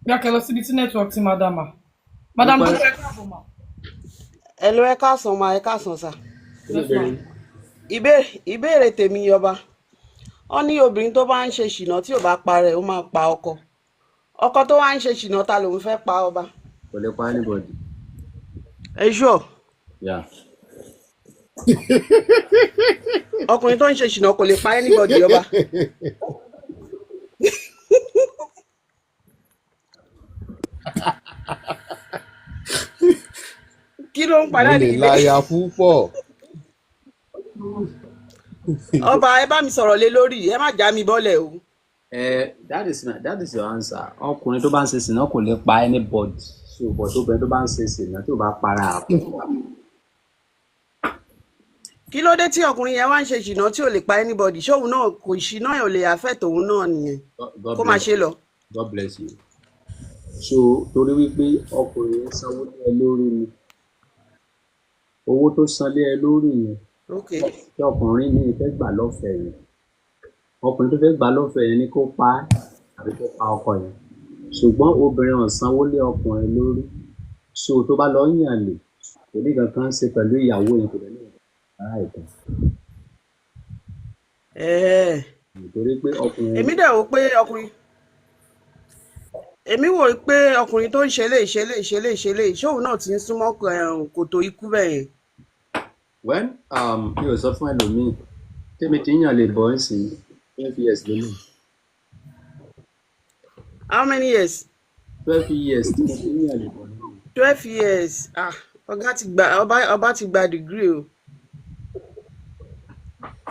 E: Bí a kẹ lọ síbi tí network ti máa dá mà. Madam
B: Dúpẹ́.
E: Dúpẹ́, káàbọ̀ mà.
N: Ẹ ló, ẹ káàsán ma, ẹ káàsán sà.
B: Kí ló
E: Yes ma.
B: béèrè?
N: Ìbéèrè tèmi, ọba, wọn ní obìnrin tó bá ń ṣe ṣìnà, tí ò bá pa rẹ̀, ó máa pa ọkọ. Ọkọ tó wá ń ṣe ṣìnà, ta lòun fẹ́ pa, ọba?
B: Kò lè pa anybody.
N: Ẹ ṣúọ?
B: Yeah.
N: Ọkùnrin tó ń ṣe ṣìnà kò lè pa anybody, ọba? Kí ló ń
R: Mo
N: padà
R: lè
N: nílé?
R: láya púpọ̀.
N: Ọba, ẹ bá mi sọ̀rọ̀ lé lórí, ẹ má já mi bọ́lẹ̀ o.
B: That is your answer. Ọkùnrin tó bá ń ṣe sìnà kò lè pa anybody. So but obìnrin tó bá ń ṣe sìnà tó bá para àpò.
N: Kí ló dé tí ọkùnrin yẹn wá ń ṣe ṣìnà tí ò lè pa anybody? Ṣóun náà kò ṣìnà yẹn ò lè affect òun náà nìyẹn?
B: God
N: Kó máa
B: bless
N: ṣe lọ.
B: God bless you. So torí wípé ọkùnrin yẹn sanwó lé ẹ lórí ni, owó tó san lé ẹ lórí yẹn tí ọkùnrin ní fẹ́ gbà lọ́fẹ̀ẹ́ yẹn, ọkùnrin tó fẹ́ gbà lọ́fẹ̀ẹ́ yẹn ni kó pa á àbí kó pa ọkọ yẹn. Ṣùgbọ́n obìnrin ò sanwó lé ọkùnrin lórí, so tó bá lọ yàn lè kò ní kankan ṣe pẹ̀lú ìyàwó yẹn, kò dẹ̀ ní ará ìta. Nítorí pé ọkùnrin
N: Èmi dẹ̀ wò pé ọkùnrin, èmi wò ó pé ọkùnrin tó ń ṣe léyìí, ṣe léyìí, ṣe léyìí, ṣe léyìí, ṣóun náà ti ń súnmọ́ kòtò ikú bẹ́ẹ̀ yẹn?
B: Well, mi ò sọ fún ẹlòmíì tèmi ti ń yàn lè bọ́ ń sìn 12 years lélẹ̀.
N: How many years?
B: 12 years tí mo ti ń yàn lè bọ́ ní.
N: 12 years, ah, ọ̀gá ti gba, ọba ti gba degree o.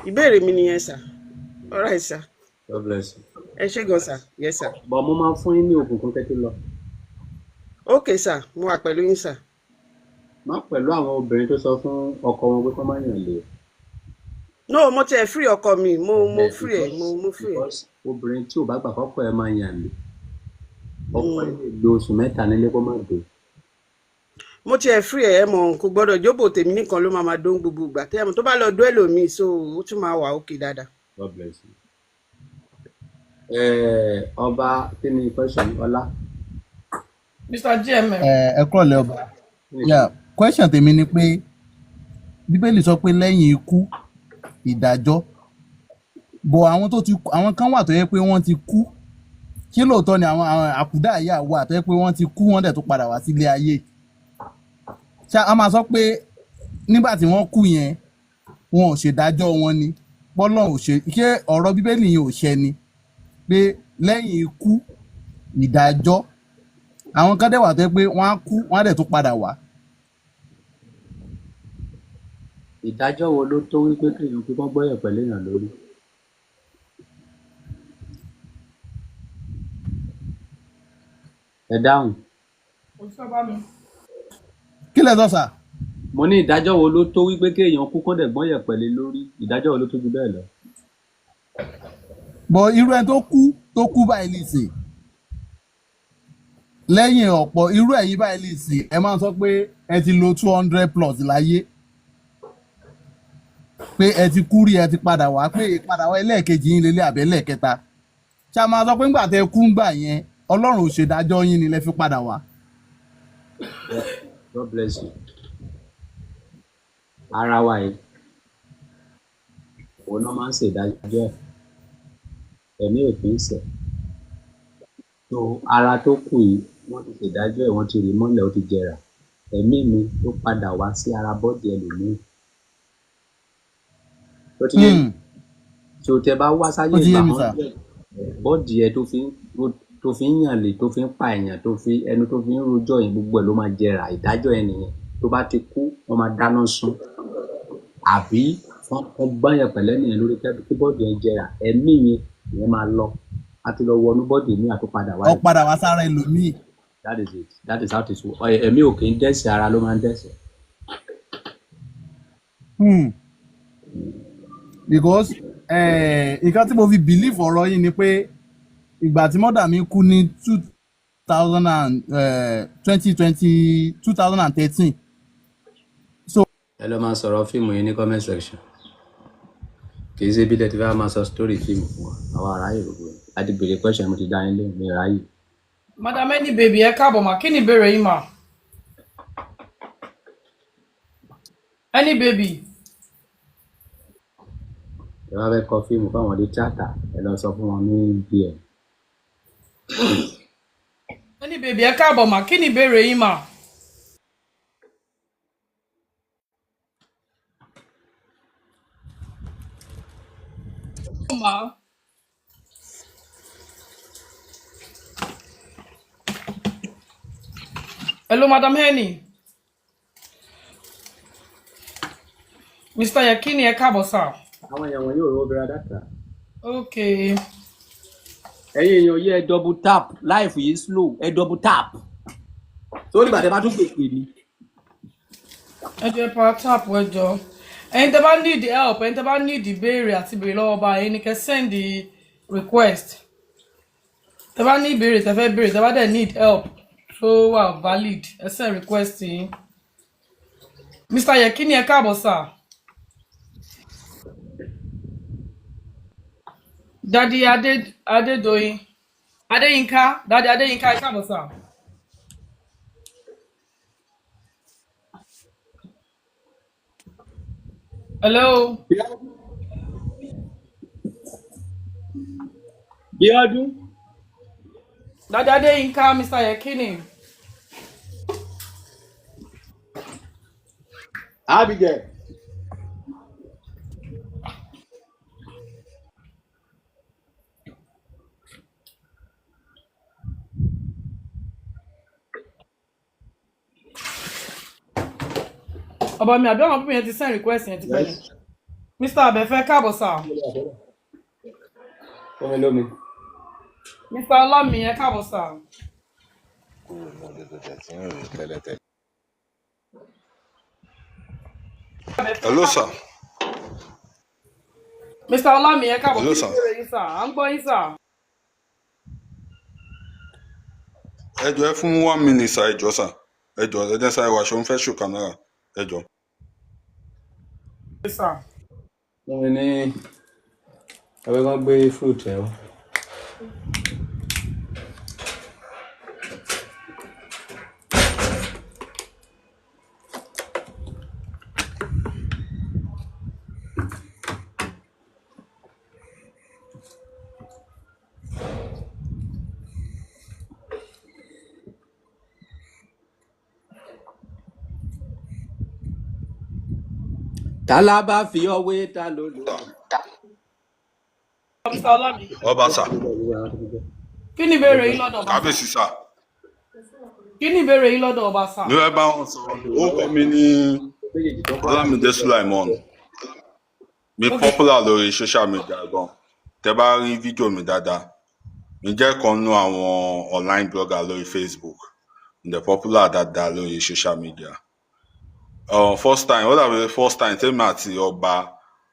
N: Ìbéèrè mi nìyẹn sà. All right sà.
B: God bless you.
N: Ẹ ṣé gan sà. Yes sà.
B: But mo máa fún yín ní oògùn kan kẹ́ tó lọ.
N: Ok sà, mo wà pẹ̀lú yín sà.
B: Má pẹ̀lú àwọn obìnrin tó sọ fún ọkọ wọn pé kó má yàn lè.
N: No, mo tiẹ̀ free ọkọ mi, mo free ẹ̀,
B: Because
N: mo free ẹ̀.
B: because obìnrin tí ò bá gbà kọ́kọ́ ẹ̀ máa yàn lè, ọkọ ẹ̀ lè lo oṣù 3 nílé kó má dé.
N: Mo tiẹ̀ free ẹ̀. Ẹ mọ̀, kò gbọ́dọ̀ jóbò tèmi nìkan ló máa dó gbogbo ìgbà tẹ́ ẹ mọ̀, tó bá lọ dó ẹlòmíì, so ó tún máa wà òkè dáadáa.
B: God bless you. Ọba, kí ni question ọlá?
E: Mr GMM.
S: Ẹ kúrọ̀lẹ́, ọba. Yeah, question tèmi ni pé Bíbélì sọ pé lẹ́yìn ikú, ìdájọ́. Bọ̀ àwọn tó ti, àwọn kan wà tó yẹ pé wọ́n ti kú. Ṣé lóòótọ́ ni àwọn àkúdàáyà wà tó yẹ pé wọ́n ti kú, wọ́n dẹ̀ tó padà wá sílé ayé? Ṣá a máa sọ pé nígbà tí wọ́n kú yẹn, wọn ò ṣèdájọ́ wọn ni bọ́lọ̀ ò ṣe? Ṣé ọ̀rọ̀ Bíbélì yẹn ò ṣẹ ni pé lẹ́yìn ikú, ìdájọ́? Àwọn kan dẹ̀ wà tó yẹ pé wọ́n á kú, wọ́n á dẹ̀ tó padà wá.
B: Ìdájọ́ wo ló tó wípé kéèyàn kú kán gbọ́yàn pẹ̀lú èèyàn lórí? Ẹ dáhùn.
E: Kò sí ọba mi.
S: Kí lẹ sọ, sà?
B: Mo ní ìdájọ́ wo ló tó wípé kéèyàn kú kán dẹ̀ gbọ́yàn pẹ̀lú lórí? Ìdájọ́ wo ló tó ju bẹ́ẹ̀ lọ?
S: Bọ̀ irú ẹni tó kú báyìí lè sè lẹ́yìn ọ̀pọ̀ irú ẹ̀yin báyìí lè sè, ẹ máa ń sọ pé ẹ ti lo 200 plus láyé, pé ẹ ti kú rí, ẹ ti padà wá, pé ìpadà wá ẹlẹ́ẹ̀kejì yín lélẹ̀ àbẹ́ ẹlẹ́ẹ̀kẹta. Ṣá máa sọ pé ńgbà tẹ kú ńgbà yẹn, Ọlọ́run ò ṣèdájọ́ yín ni lẹ fi padà wá?
B: God bless you. Ara wa yìí, òun náà máa ń ṣèdájọ́ ẹ̀, ẹ̀mí ò kì í ṣẹ̀. So ara tó kù yìí, wọ́n ti ṣèdájọ́ ẹ̀, wọ́n ti rì mọ́lẹ̀, ó ti jẹrà. Ẹ̀mí mi ló padà wá sí ara body ẹlòmíì. Tó ti yé? So tẹ bá wá sáyé
S: Ó ti yé
B: ìgbà
S: mi, sà.
B: 100, body ẹ tó fi ń yàn lè, tó fi ń pa èèyàn, tó fi ẹnu, tó fi ń rojọ́ yẹn, gbogbo ẹ̀ ló máa jẹrà. Ìdájọ́ ẹ nìyẹn. Tó bá ti kú, wọ́n máa dáná sun àbí wọ́n gbọ́n yẹn pẹ̀lẹ́ nìyẹn lórí kí body yẹn jẹrà. Ẹ̀mí yẹn ìyẹn máa lọ, a ti lọ wọnú body mi àtúpadà wáyé.
S: Ó padà wá sára ẹlòmíì.
B: That is it, that is how it is. Ẹ̀mí ò kì í dẹ́sẹ̀, ara ló máa ń dẹ́sẹ̀.
S: Because nǹkan tí mo fi believe ọ̀rọ̀ yín ni pé Ìgbà tí mother mi kú ní two thousand and 2020, 2013, so
B: Ẹ lọ máa sọ̀rọ̀ fíìmù yìí ní comment section. Kì í ṣe bí lẹ́tí fẹ́ máa sọ story fíìmù fún wa. Àwa aráyè gbogbo ẹ̀. A ti béèrè question, mo ti dá yín lóhùn, mi ò ráyè.
E: Madam Any Baby, ẹ káàbọ̀ mà. Kí ni ìbéèrè yín mà? Any Baby.
B: Ẹ bá fẹ́ kọ fíìmù fáwọn ọdẹ tíátà, ẹ lọ sọ fún wọn ní DM.
E: Any Baby, ẹ káàbọ̀ mà. Kí ni ìbéèrè yín mà? Mà. Hello, Madam Henny. Mr. Yakini, ẹ káàbọ̀ sir.
B: Àwọn èèyàn wọn yóò rówó bẹ̀rẹ̀ data.
E: Okay.
B: Ẹ̀yin èèyàn yìí, ẹ double tap, life yìí slow, ẹ double tap. Sórí ìgbà tẹ bá tún pèpè ni.
E: Ẹ jẹ́ power tap, ẹ jọ̀ọ́. Ẹ̀yin tẹ́ bá need help, ẹ̀yin tẹ́ bá need ìbéèrè àti ìbéèrè lọ́wọ́ ọba, ẹ̀yin ni kẹ́ send the request. Tẹ́ bá ní ìbéèrè tẹ́ fẹ́ béèrè, tẹ́ bá dẹ̀ need help tó wà valid, ẹ send request yín. Mr. Yekini, ẹ káàbọ̀ sir. Daddy Adé Adédoyin Adéyínká, Daddy Adéyínká, ẹ káàbọ̀ sir. Hello.
B: Bíọ́dún.
E: Daddy Adéyínká, Mr. Yekini.
B: Abigail.
E: Ọba mi, àbí àwọn pípín yẹn ti send request yẹn ti pẹ́ ni.
B: Yes.
E: Mr. Abẹ́fẹ́, káàbọ̀ sir.
B: Fún mi lómi.
E: Mr. Ọlámi, ẹ káàbọ̀ sir.
R: Kúrò ní ilé tó tẹ̀ tí ń rò tẹ́lẹ̀tẹ́lẹ̀.
E: Abẹ́fẹ́
T: Hello, sir.
E: Mr. Ọlámi, ẹ káàbọ̀.
T: Hello,
E: Kí ni
T: sir.
E: ìbéèrè yín sir? À ń gbọ́ yín sir.
T: Ẹ jọ̀ọ́, ẹ fún one minute sir, ẹ jọ̀ọ́ sir. Ẹ jọ̀ọ́, ẹ jẹ́ sáré wá aṣọ ń fẹ́ ṣò kámẹ́rà. Ẹ jọ̀ọ́.
E: Sir.
B: Fún mi ní ẹgbẹ́ kan gbé fruit ẹ wá. Tálá bá fi ọwé ta ló lò.
E: Mr. Ọlámi.
T: Ọba sir.
E: Kí ni ìbéèrè yín lọ́dọ̀ ọba sir?
T: Kábíyèsí sir.
E: Kí ni ìbéèrè yín lọ́dọ̀ ọba sir?
T: Mi fẹ́ bá wọn sọ̀rọ̀. Orúkọ mi ní Ọlámídé Sulaimon. Mi popular lórí social media gan. Tẹ bá rí fídíò mi dáadáa. Mi jẹ́ kan nínú àwọn online blogger lórí Facebook. Mi dẹ̀ popular dáadáa lórí social media. First time, ó dàbí first time tèmi àti ọba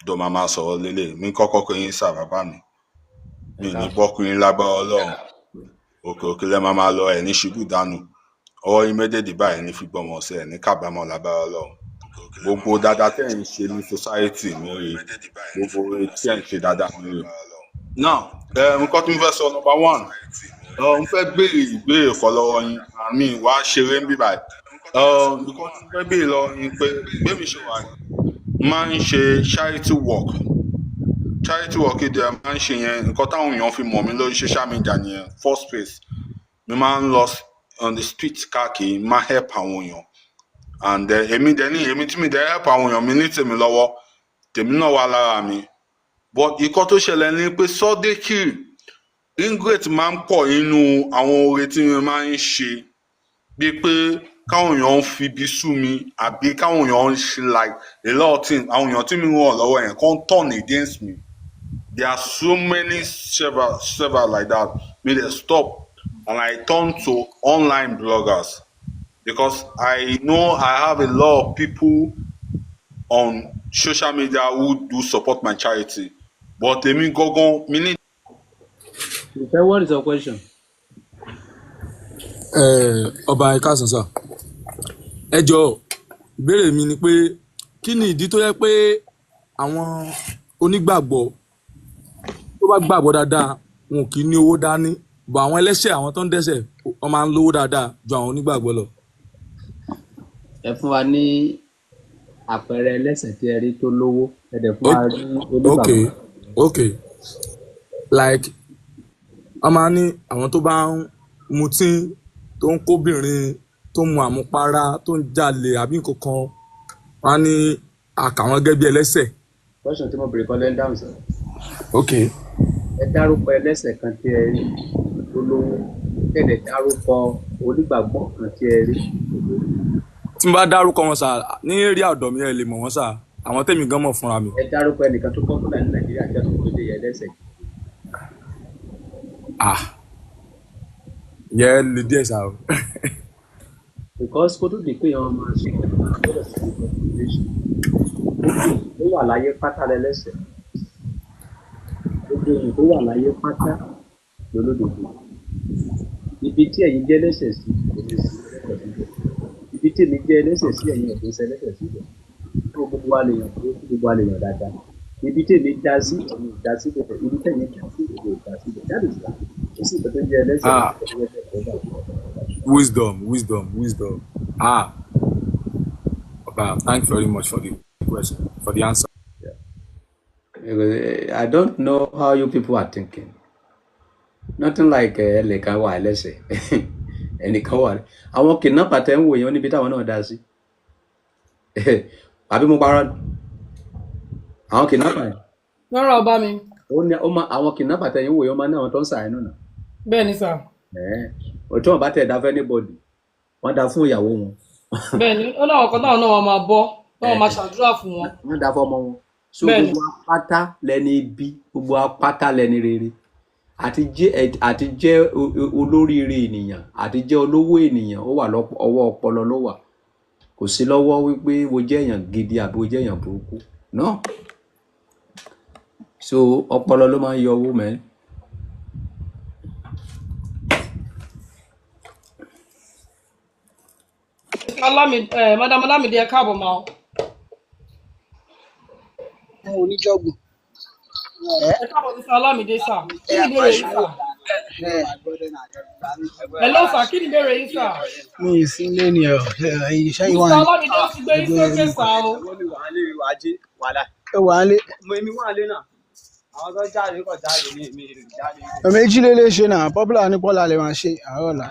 T: dọ̀ máa máa sọ̀rọ̀ lélẹ̀. Mi kọ́kọ́ kí yín sir, bàbá mi. Mi ò ní bọ́kùnrin, lágbára Ọlọ́run. Òkè òkè lẹ́ máa máa lọ, ẹ̀ ní ṣubú dànù. Ọwọ́ yín méjèèjì báyìí ní fi gbọmọ sí, ẹ̀ ní kábàámọ̀ lágbára Ọlọ́run. Gbogbo dáadáa tẹ́ ẹ̀ ń ṣe ní society mi rí, gbogbo oore tí ẹ̀ ń ṣe dáadáa mi rí. Now, nǹkan tí mo fẹ́ sọ, number one, mo fẹ́ béèrè ìbéèrè kan lọ́wọ́ yín, àmì wá ṣeré ń bí báyìí. Nǹkan tí mo fẹ́ béèrè lọ́wọ́ yín pé gbémi ṣe wà, máa ń ṣe charity work. Charity work èdè ẹ̀ máa ń ṣe yẹn, nǹkan táwọn èèyàn fi mọ̀ mí lórí social media nìyẹn. First place, mi máa ń lọ on the street káàkiri, máa help àwọn èèyàn, and èmi dẹ̀ ní èmi tí mi dẹ̀ help àwọn èèyàn, mi ní tèmi lọ́wọ́, tèmi náà wà lára mi, but ìkọ́ tó ṣẹlẹ̀ ni pé sọ́dẹ́kì ingrate máa ń pọ̀ nínú àwọn oore tí mi máa ń ṣe, bíi pé káwọn èèyàn ń fi ibi sú mi àbí káwọn èèyàn ń ṣe like a lot of things, àwọn èèyàn tí mi ràn lọ́wọ́ yẹn kàn turn against me. There are so many several several like that. Me dey stop and I turn to online bloggers because I know I have a lot of people on social media who do support my charity, but èmi gangan mi ní.
B: Ìfẹ́, what is your question?
U: Ọba, ẹ káàsán sà. Ẹ jọ̀ọ́, ìbéèrè mi ni pé kí ni ìdí tó yẹ pé àwọn onígbàgbọ́ tó bá gbàgbọ́ dáadáa wọn kì í ní owó dání, bọ̀ àwọn ẹlẹ́ṣẹ̀, àwọn tó ń dẹ́ṣẹ̀, wọ́n máa ń lówó dáadáa ju àwọn onígbàgbọ́ lọ?
B: Ẹ fún wa ní àpẹẹrẹ ẹlẹ́ṣẹ̀ tí ẹ rí tó lówó, ẹ dẹ̀ fún wa ní onígbàgbọ́.
U: Okay, like wọ́n máa ń ní àwọn tó bá ń mutí, tó ń kóbìnrin, tó ń mu àmupara, tó ń jalè àbí nǹkan kan, wọ́n á ní àkà wọn gẹ́gẹ́ bí ẹlẹ́ṣẹ̀.
B: Question tí mo béèrè kọ́ lẹ́ ń dáhùn sọ.
U: Ok.
B: Ẹ dárúkọ ẹlẹ́ṣẹ̀ kan tí ẹ rí tó lówó, ẹ dẹ̀ dárúkọ onígbàgbọ́ kan tí ẹ rí tó lówó.
U: Tí n bá dárúkọ wọn sà, ní area ọ̀dọ̀ mi, ẹ lè mọ̀ wọ́n sà, àwọn tèmi gan mọ̀ fúnra mi.
B: Ẹ dárúkọ ẹnìkan tó popular ní Nàìjíríà tí a tó kó lè yẹ ẹlẹ́ṣẹ̀.
U: Ah, yẹ lè díẹ̀ sà o.
B: Because kó tó di pé èèyàn máa ṣe gbọ́dọ̀ sí reconciliation. Gbogbo èèyàn tó wà láyé pátá lẹ́lẹ́ṣẹ̀, gbogbo èèyàn tó wà láyé pátá lólódodo. Ibi tí ẹ̀yin jẹ́ ẹlẹ́ṣẹ̀ sí, èmi ò sí ẹlẹ́ṣẹ̀ síbẹ̀. Ibi tí èmi jẹ́ ẹlẹ́ṣẹ̀ sí, ẹ̀yin ò kì í ṣe ẹlẹ́ṣẹ̀ síbẹ̀. Tó gbogbo wa lèèyàn tó gbogbo wa lèèyàn dáadáa. Ibi tí èmi dá sí, ẹ̀yin ò dá síbẹ̀. Ibi tí ẹ̀yin dá sí, èmi ò dá síbẹ̀. That is life. Kò sí nǹkan tó jẹ́ ẹlẹ́ṣẹ̀
U: Ah,
B: ẹlẹ́ṣẹ̀ tó bá.
U: Wisdom, wisdom, wisdom. Ah, ọba, thank you very much for the question, for the answer.
B: I don't know how you people are thinking. Nothing like ẹnìkan wà ẹlẹ́ṣẹ̀, ẹnìkan wà. Àwọn kidnapper tẹ́ ń wò yẹn, ó níbi táwọn náà dá sí. Àbí mo parọ́ ni? Àwọn kidnapper yẹn.
E: Lọ́rọ̀ ọba mi.
B: Ó ní ó máa àwọn kidnapper tẹ́ ń wò yẹn, ó máa ní àwọn tó ń ṣàánú náà.
E: Bẹ́ẹ̀ ni sà.
B: Òtún wọn bá tẹ̀ dá fẹ́ anybody, wọ́n dá fún ìyàwó wọn.
E: Bẹ́ẹ̀ ni, ó láwọn kan táwọn náà wọn máa bọ́, táwọn máa ṣàdúrà fún wọn.
B: Wọ́n dá fọ́mọ wọn. So
E: Bẹ́ẹ̀ ni.
B: gbogbo apáta lẹni ibi, gbogbo apáta lẹni rere. Àti jẹ́ olóríire ènìyàn, àti jẹ́ olówó ènìyàn, ó wà lọ́pọ̀ ọwọ́ ọpọlọ ló wà. Kò sí lọ́wọ́ wípé mo jẹ́ èèyàn gidi àbí mo jẹ́ èèyàn burúkú. No. So ọpọlọ ló máa ń yọ owó mẹ́.
E: Madam Olamide, ẹ káàbọ̀ máa o.
V: Àwọn oníjọgbọn.
E: Ẹ káàbọ̀, Mr. Olamide sà. Kí ni ìbéèrè yín sà? Hello sà, kí ni ìbéèrè yín sà?
V: Mi ì sí ilé ni ọ iṣẹ́ yìí wà
E: Mr.
V: ní.
E: Olamide ti gbé yín sókè sà o.
V: Ẹ wà á lé. Méjì lè lè ṣe náà, popular ní pọ́lá lè máa ṣe àárọ̀ ọ̀la.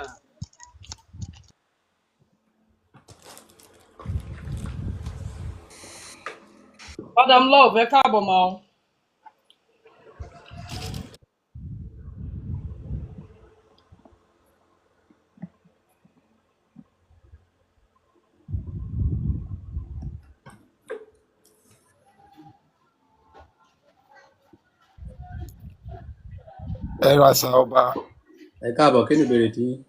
E: Madam Love, ẹ káàbọ̀ máa o.
W: Ẹ ra sa, ọba.
B: Ẹ káàbọ̀, kí ni ìbéèrè tí yín?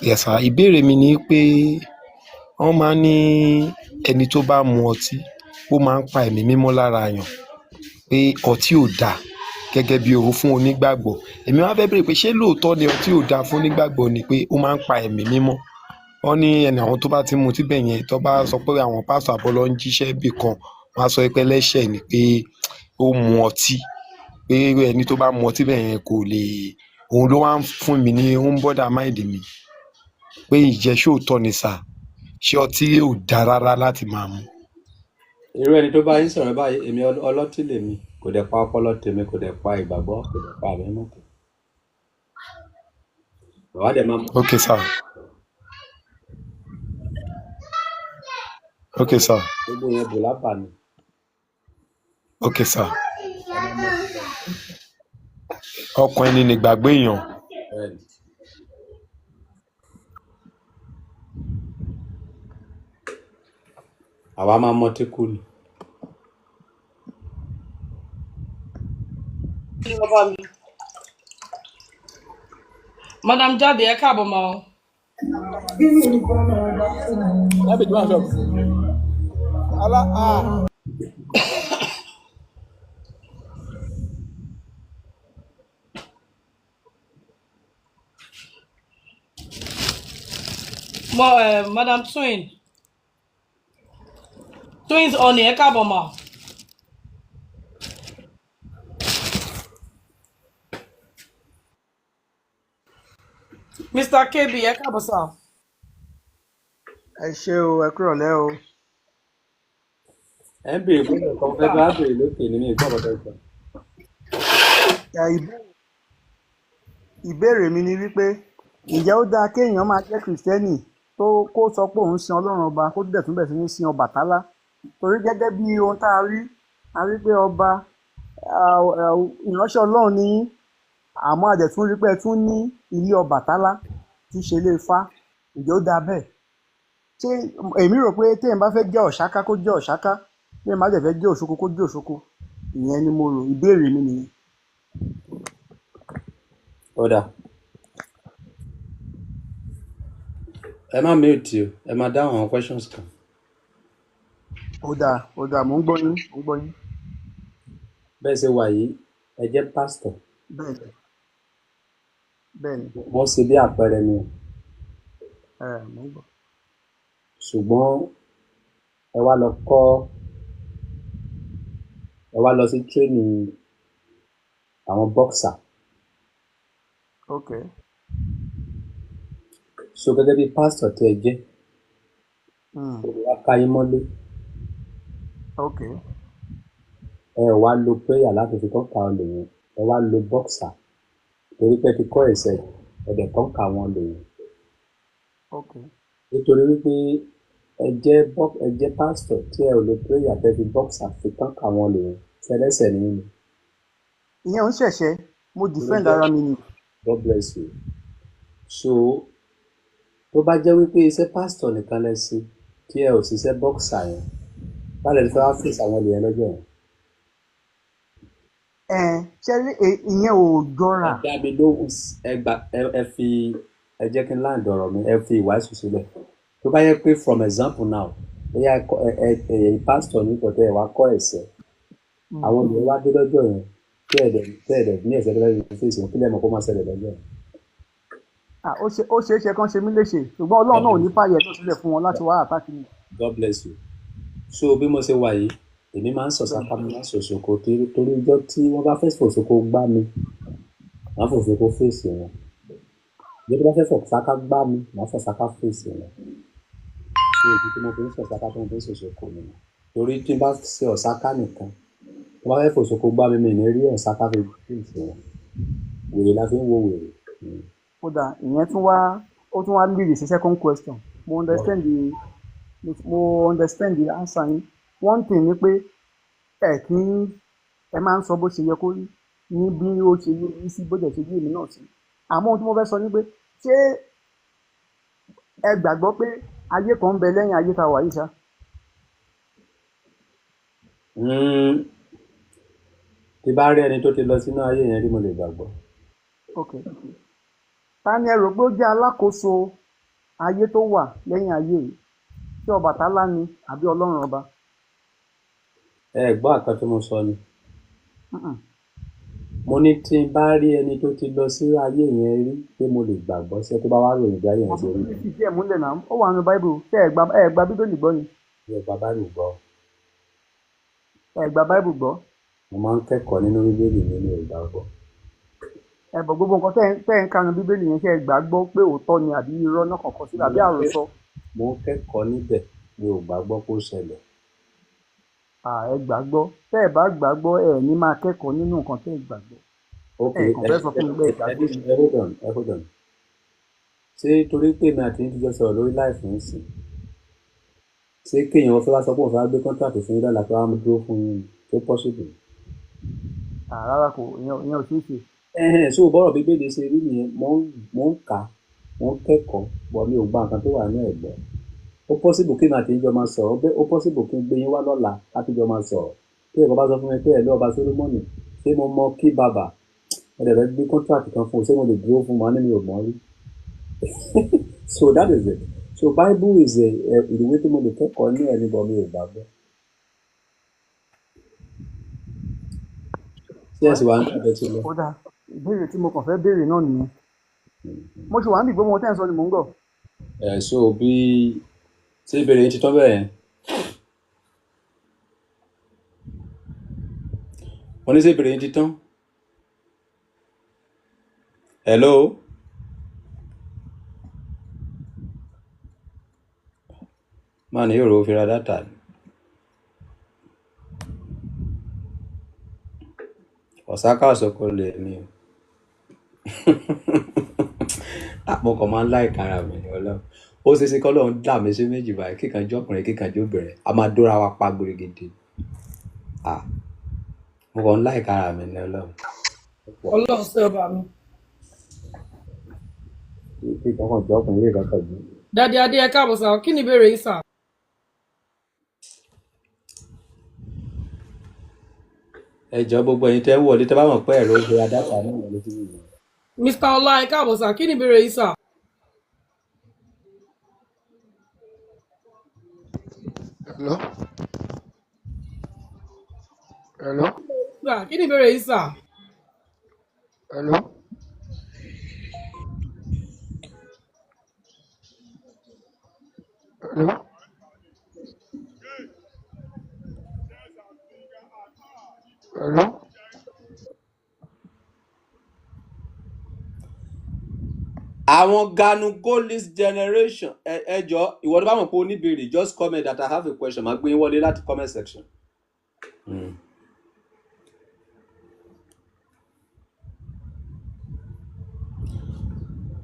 W: Yes sir, ìbéèrè mi ni pé wọ́n máa ń ní ẹni tó bá mu ọtí, ó máa ń pa ẹ̀mí mímọ́ lára yàn, pé ọtí ò dáa gẹ́gẹ́ bí òun fún onígbàgbọ́. Èmi wá fẹ́ béèrè pé ṣé lóòótọ́ ni ọtí ò dáa fún onígbàgbọ́ ni, pé ó máa ń pa ẹ̀mí mímọ́? Wọ́n ní ẹni àwọn tó bá ti mu tíbẹ̀ yẹn, tó bá sọ pé àwọn pásítọ̀ àbọ̀lọ́ ń jíṣẹ́ bì kan, wọ́n á sọ pé ẹlẹ́ṣẹ̀ ni, pé ó mu ọtí, pé ẹni tó bá mu ọtí bẹ́ẹ̀ yẹn kò lè. Òun ló wá ń fún mi ní, ó ń bọ́dà máìdì mi pé ìjẹ́ ṣóòótọ́ ni sà, ṣé ọtí ò dáa rárá láti máa mu?
B: Irú ẹni tó bá yín sọ̀rọ̀ báyìí, èmi ọlọ́tí lèmi, kò dẹ̀ pa ọpọlọ tèmi, kò dẹ̀ pa ìgbàgbọ́, kò dẹ̀ pa àmì mọ́tò. Bàbá dẹ̀ máa mú
W: Ok sir, ok sir.
B: Gbogbo yẹn bò lápá ni.
W: Ok sir.
B: Ẹ máa mọ ọtí lọ.
W: Ọkàn ẹni nìgbàgbé èèyàn.
B: Bẹ́ẹ̀ni. Àwa máa mọtí kú ni.
E: Ní ọba mi. Madam Jade, ẹ káàbọ̀ máa o.
X: Lábẹ́jọ́ máa sọ. Alá ah.
E: Mo Madam Twin, Twins Honey, ẹ káàbọ̀ mà. Mr. KB, ẹ káàbọ̀ sà.
V: Ẹ ṣé o, ẹ kúrọ̀lẹ́ o.
B: Ẹ ń béèrè fún nǹkan fẹ́ bá béèrè lókè nínú ìgbọ́ ọ̀dọ́ ìgbà.
V: Ẹ, Ìbéèrè mi ni wípé ǹjẹ́ ó dáa kéèyàn máa jẹ́ Kìrìsìtẹ́nì tó kó sọ pé òun sin Ọlọ́run ọba kó dẹ̀ tún bẹ̀ sí ní sin Ọbàtálá? Torí gẹ́gẹ́ bí ohun tá a rí, a rí pé ọba ìránṣẹ́ Ọlọ́run ni yín, àmọ́ a dẹ̀ tún rí pé ẹ tún ní ilé Ọbàtálá tí í ṣe ilé Ifá. Ǹjẹ́ ó dáa bẹ́ẹ̀? Ṣé èmi rò pé téèyàn bá fẹ́ jẹ́ ọ̀ṣáká kó jẹ́ ọ̀ṣáká, téèyàn bá dẹ̀ fẹ́ jẹ́ òṣoko kó jẹ́ òṣoko. Ìyẹn ni mo rò, ìbéèrè mi nìyẹn.
B: Ọ̀dà, ẹ má mute o, ẹ má dáhùn àwọn questions kan.
V: Ó dáa, ó dáa, mò ń gbọ́ yín, mò ń gbọ́ yín.
B: Bẹ́ẹ̀ ṣe wà yìí, ẹ jẹ́ pásítọ̀.
V: Bẹ́ẹ̀ni, bẹ́ẹ̀ni,
B: Wọ́n ṣe bí àpẹẹrẹ ni o.
V: Ẹ mò ń gbọ́.
B: Ṣùgbọ́n ẹ wá lọ kọ́, ẹ wá lọ sí training àwọn boxer.
V: Ok.
B: So gẹ́gẹ́ bí pásítọ̀ tí ẹ jẹ́, olùwà ká yín mọ́lé.
V: Ok.
B: Ẹ ò wá lo prayer láti fi kọ́ka olè yẹn, ẹ wá lo boxer torí pé ẹ ti kọ́ ẹ̀sẹ̀, ẹ dẹ̀ kọ́ka àwọn olè yẹn.
V: Ok.
B: Nítorí wípé ẹ jẹ́ pásítọ̀ tí ẹ ò lo prayer tẹ́ fi boxer fi kọ́ka àwọn olè yẹn, ṣẹlẹ́sẹ̀ ni yín ni.
V: Ìyẹn ò ń ṣẹ̀ṣẹ̀, mo
B: Torí
V: defend
B: jẹ́
V: ara mi ni.
B: God bless you. So tó bá jẹ́ wípé iṣẹ́ pásítọ̀ nìkan lẹ ṣe tí ẹ ò ṣiṣẹ́ boxer yẹn, báwo lẹ ṣe fẹ́ wá face àwọn olè yẹn lọ́jọ́ yẹn?
V: Ẹ ṣe rí ìyẹn ò jọra.
B: Ẹ dá mi lóhùn, ẹ gbà, ẹ fi, ẹ jẹ́ kí n land ọ̀rọ̀ mi, ẹ fi ìwàásù sílẹ̀. Tó bá yẹ pé from example now, bóyá ẹ kọ́- ẹ ẹ ẹ pásítọ̀ ní pọ̀tẹ́ ẹ wá kọ́ ẹ̀sẹ̀, àwọn olè wá dé lọ́jọ́ yẹn tí ẹ dẹ̀ ní ẹ̀sẹ̀ tó fẹ́ fi face wọn, kí lẹ mọ̀ kó máa ṣẹlẹ̀ lọ́jọ́ yẹn?
V: Ah, ó ṣeé ṣe kán ṣe mí léṣe, ṣùgbọ́n Ọlọ́run
B: God
V: náà ò ní
B: bless you.
V: fàyè náà sílẹ̀ fún wọn láti wá àtàkì mi.
B: God bless you. So bí mo ṣe wà yìí, èmi máa ń sọ̀sápá, mo máa ń sòṣoko torí ijọ́ tí wọ́n bá fẹ́ fòṣoko gbá mi, màá fòṣoko fèsì wọn. Ìjọ́ tó bá fẹ́ fọ̀sáká gbá mi, màá fọ̀sáká fèsì wọn. So ìdí tí mo fi ń sọ̀sáká tí mo fi ń sòṣoko nìyẹn. Torí tí n bá ṣe ọ̀sáká nìkan, tó bá fẹ́ fòṣoko gbá mi, mi ò ní rí ọ̀sáká fi fèsì wọn. Wèrè la fi ń wo wèrè.
V: Ó dáa, ìyẹn tún wá, ó tún wá lead sí second question. Mo understand the answer yín. One thing ni pé ẹ kì í, ẹ máa ń sọ bó ṣe yẹ kó rí ní bí ó ṣe yé yín sí, bó dẹ̀ ṣe yé èmi náà sí. Àmọ́ ohun tí mo fẹ́ sọ ni pé ṣé ẹ gbàgbọ́ pé ayé kan ń bẹ lẹ́yìn ayé tá a wà yìí ṣá?
B: Tí bá rí ẹni tó ti lọ sínú ayé yẹn rí, mo lè gbàgbọ́.
V: Ok. Ta ni ẹ rò pé ó jẹ́ alákòóso ayé tó wà lẹ́yìn ayé yìí? Ṣé Ọbàtálá ni àbí Ọlọ́run ọba?
B: Ẹ gbọ́ àkàn tí mo sọ ni.
V: Mm-mm.
B: Mo ní tí n bá rí ẹni tó ti lọ sí ayé yẹn rí pé mo lè gbàgbọ́ sí ẹ tó bá wá ròyìn bí ayé yẹn ṣe rí.
V: Bíbélì fìdí ẹ̀ múlẹ̀ náà, ó wà nínú Báíbù. Ṣé ẹ gba Bíbélì gbọ́ ni?
B: Bí ẹ gba Báíbù gbọ́,
V: Ẹ gba Báíbù gbọ́.
B: mo máa ń kẹ́kọ̀ọ́ nínú Bíbélì mi, mi ò gbàgbọ́.
V: Ẹ bọ̀ gbogbo nǹkan tẹ́ ẹ ń kanu Bíbélì yẹn, ṣé ẹ gbà gbọ́ pé òótọ́ ni àbí irọ́ náà kọ̀ọ̀kan sílẹ̀ àbí àròsọ?
B: Mo ń kẹ́kọ̀ọ́ níbẹ̀, mi ò gbàgbọ́ pé ó ṣẹlẹ̀.
V: À, ẹ gbà gbọ́. Tẹ́ ẹ bá gbà gbọ́, ẹ ní máa kẹ́kọ̀ọ́ nínú nǹkan tẹ́ ẹ gbàgbọ́.
B: Ok,
V: Ẹ kàn fẹ́ sọ fún mi pé ẹ gbàgbọ́ ni.
B: Ẹ hold on, ẹ hold on. Ṣé torí pé èmi àti yín ti jọ sọ̀rọ̀ lórí láìfù ń sìn? Ṣé kéèyàn fẹ́ wá sọ pé òun fẹ́ wá gbé kọ́ńtrátì fún yín lọ́la pé wàá dúró fún yín ni? Ṣé possible?
V: À, rárá kò, ìyẹn ò ṣeé ṣe.
B: Ẹhẹ́n, so bọ́rọ̀ Bíbélì ṣe rí nìyẹn, mò ń kà á, mò ń kẹ́kọ̀ọ́, but mi ò gba nǹkan tó wà ní ẹ̀gbẹ́. Ó possible kí èmi àti yín jọ máa sọ̀rọ̀, ó possible kí n gbé yín wá lọ́la láti jọ máa sọ̀rọ̀. Tí ẹ̀kọ́ bá sọ fún mi pé ẹ̀lú ọba Sólómọ́nì, ṣé mo mọ kí bàbà? Ẹ dẹ̀ fẹ́ gbé contract kan fún un, ṣé mo lè dúró fún un? Màá ní mi ò mọ̀ rí. So that is it. So Bible is a ìwé tí mo lè kẹ́kọ̀ọ́ ní ẹni but mi ò gbàgbọ́. Ṣé ẹ sì wà ní abẹ́ tí lọ?
V: Ó dáa, ìbéèrè tí mo kàn fẹ́ béèrè náà nìyẹn. Mo ṣì wà níbi gbogbo ohun tẹ́ ẹ̀ ń sọ ni mò ń gbọ́.
B: Ẹ so bí ṣé ìbéèrè yín ti tán bẹ́ẹ̀ yẹn? Mo ní ṣé ìbéèrè yín ti tán? Hello? Máa ní yóò rówó fi ra dátà ni. Ọ̀sáká ọ̀sọ́kọ lè mi o. Mo kàn máa ń láìka ara mi ni Ọlọ́run. Ó ṣeé ṣe kọ́lọ́run dà mí sí méjì báyìí, kíkan jẹ́ ọkùnrin, kíkan jẹ́ obìnrin. A máa dóra wa pa gbèrègèdè. Ah, mo kàn ń láìka ara mi ni Ọlọ́run.
E: Ọlọ́run sí ọba mi.
B: Kíkan kàn jẹ́ ọkùnrin, kíkan kàn jẹ́.
E: Dádì Adé, ẹ káàbọ̀ sà. Kí ni ìbéèrè yín sà?
B: Ẹ jọ̀ọ́ gbogbo ẹ̀yin tẹ́ ń wọlé tẹ́ bá mọ̀ pé ẹ̀rọ ń ra dátà náà wọlé sí ìlú.
E: Mr. Ọlá, ẹ káàbọ̀ sà. Kí ni ìbéèrè yín sà?
X: Hello? Hello?
E: Sà, kí ni ìbéèrè yín sà?
X: Hello? Hello? Hello?
B: Àwọn Ganu Golis generation, ẹ jọ̀ọ́ ìwọ tó bá mọ̀ pé o ní ìbéèrè, just comment that I have a question, màá gbé yín wọlé láti comment section.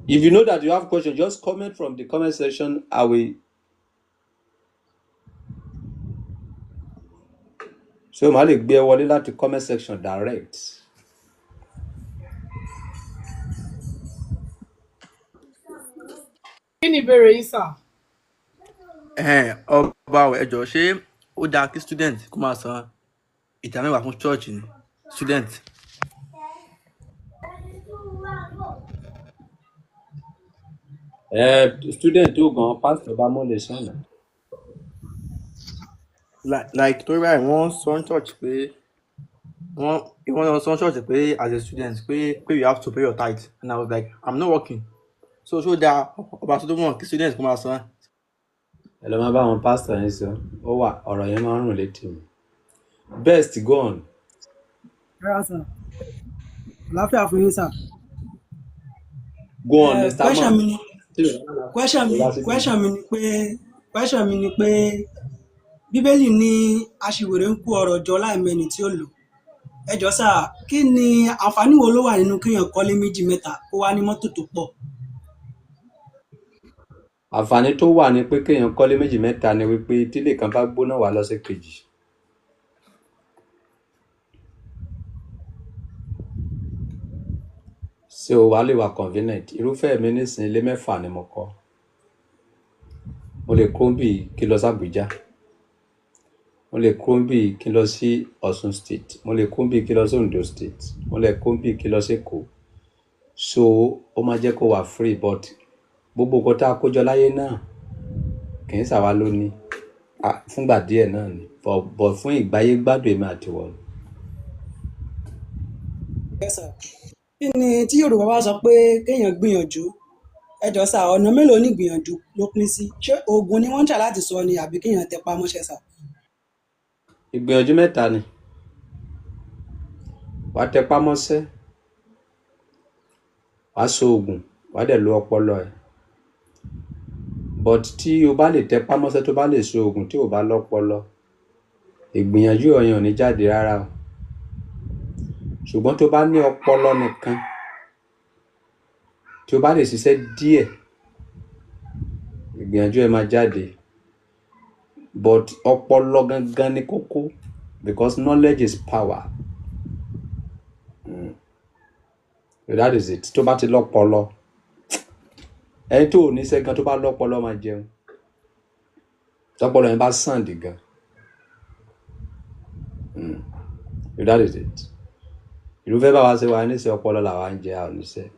B: If you know that you have question, just comment from the comment section. I will. So màá lè gbé ẹ wọlé láti comment section direct.
E: Kí ni ìbéèrè yín sà?
A: Ẹhẹ́n, ọba ò, ẹ jọ̀ọ́, ṣé ó dáa kí student kó máa san ìdá mẹ́wàá fún church ni student?
B: Ẹ student tó gan pastor bá mọ́ lè sànà.
A: Like torí báyìí wọ́n sọ ní church pé wọ́n sọ ní church pé as a student pé you have to pay your tithe, and I was like, I'm not working, so ṣó dáa, ọba Solomon, kí student kó máa san?
B: Ẹ lọ máa bá àwọn pastor yẹn sọ, ó wà ọ̀rọ̀ yẹn máa ń rùn létí mi. Best go on.
C: Rárá sà, àlàáfíà fún yín sà.
B: Go on,
C: Eh,
B: Mr.
C: question
B: Man.
C: mi ni
B: Tí o bá
C: question mi
B: lálàáfíà, wá sí
C: question mi ni pé question mi ni pé Bíbélì ní aṣiwèrè ń kó ọrọ̀ jọ láìmẹni tí ó lò. Ẹ jọ̀ọ́ sà, kí ni àǹfààní wo ló wà nínú kéèyàn kọ́lé méjì mẹ́ta kó wá ní mọ́tò tó pọ̀?
B: Àǹfààní tó wà ní pé kéèyàn kọ́lé méjì mẹ́ta ni wípé tílé kan bá gbóná wà lọ sí kejì. Ṣé o wà lè wà convenient? Irúfẹ́ mi nísìnyí, ilé mẹ́fà ni mo kọ́. Mo lè kúrò níbí kí n lọ sí Àbújá. Mo lè kúrò níbí kí n lọ sí Ọ̀ṣun State. Mo lè kúrò níbí kí n lọ sí Ondo State. Mo lè kúrò níbí kí n lọ sí Èkó. So ó máa jẹ́ kó wà free, but gbogbo nǹkan tá a kó jọ láyé náà kì í ṣàwa ló ní. Ah, fúngbà díẹ̀ náà ni. But fún ìgbáyé gbádùn èmi àti ìwọ ni.
C: Yes, sir. Kí ni tí Yorùbá bá sọ pé kéèyàn gbìyànjú? Ẹ jọ̀ọ́ sà, ọ̀nà mélòó ni ìgbìyànjú ló pín sí? Ṣé oògùn ni wọ́n ń tà láti sọ ni àbí kéèyàn tẹpá mọ́ṣẹ́ sà?
B: Ìgbìyànjú mẹ́ta ni. Wàá tẹpá mọ́ṣẹ́, wàá so oògùn, wàá dẹ̀ lo ọpọlọ ẹ̀. But tí o bá lè tẹpá mọ́ṣẹ́, tó bá lè so oògùn, tí o bá lọ́pọlọ, ìgbìyànjú ọ̀yàn ò ní jáde rárá o. Ṣùgbọ́n tó bá ní ọpọlọ nìkan, tí o bá lè ṣiṣẹ́ díẹ̀, ìgbìyànjú ẹ máa jáde. But ọpọlọ gangan ni kókó, because knowledge is power. So that is it. Tó bá ti lọ́pọlọ, ẹni tó ò níṣẹ́ gan tó bá lọ́pọlọ máa jẹun. Tọ́pọlọ yẹn bá sàn dì gan. So that is it. Irúfẹ́ báwa ṣe wà níṣẹ́ ọpọlọ làwa ń jẹ, a ò níṣẹ́.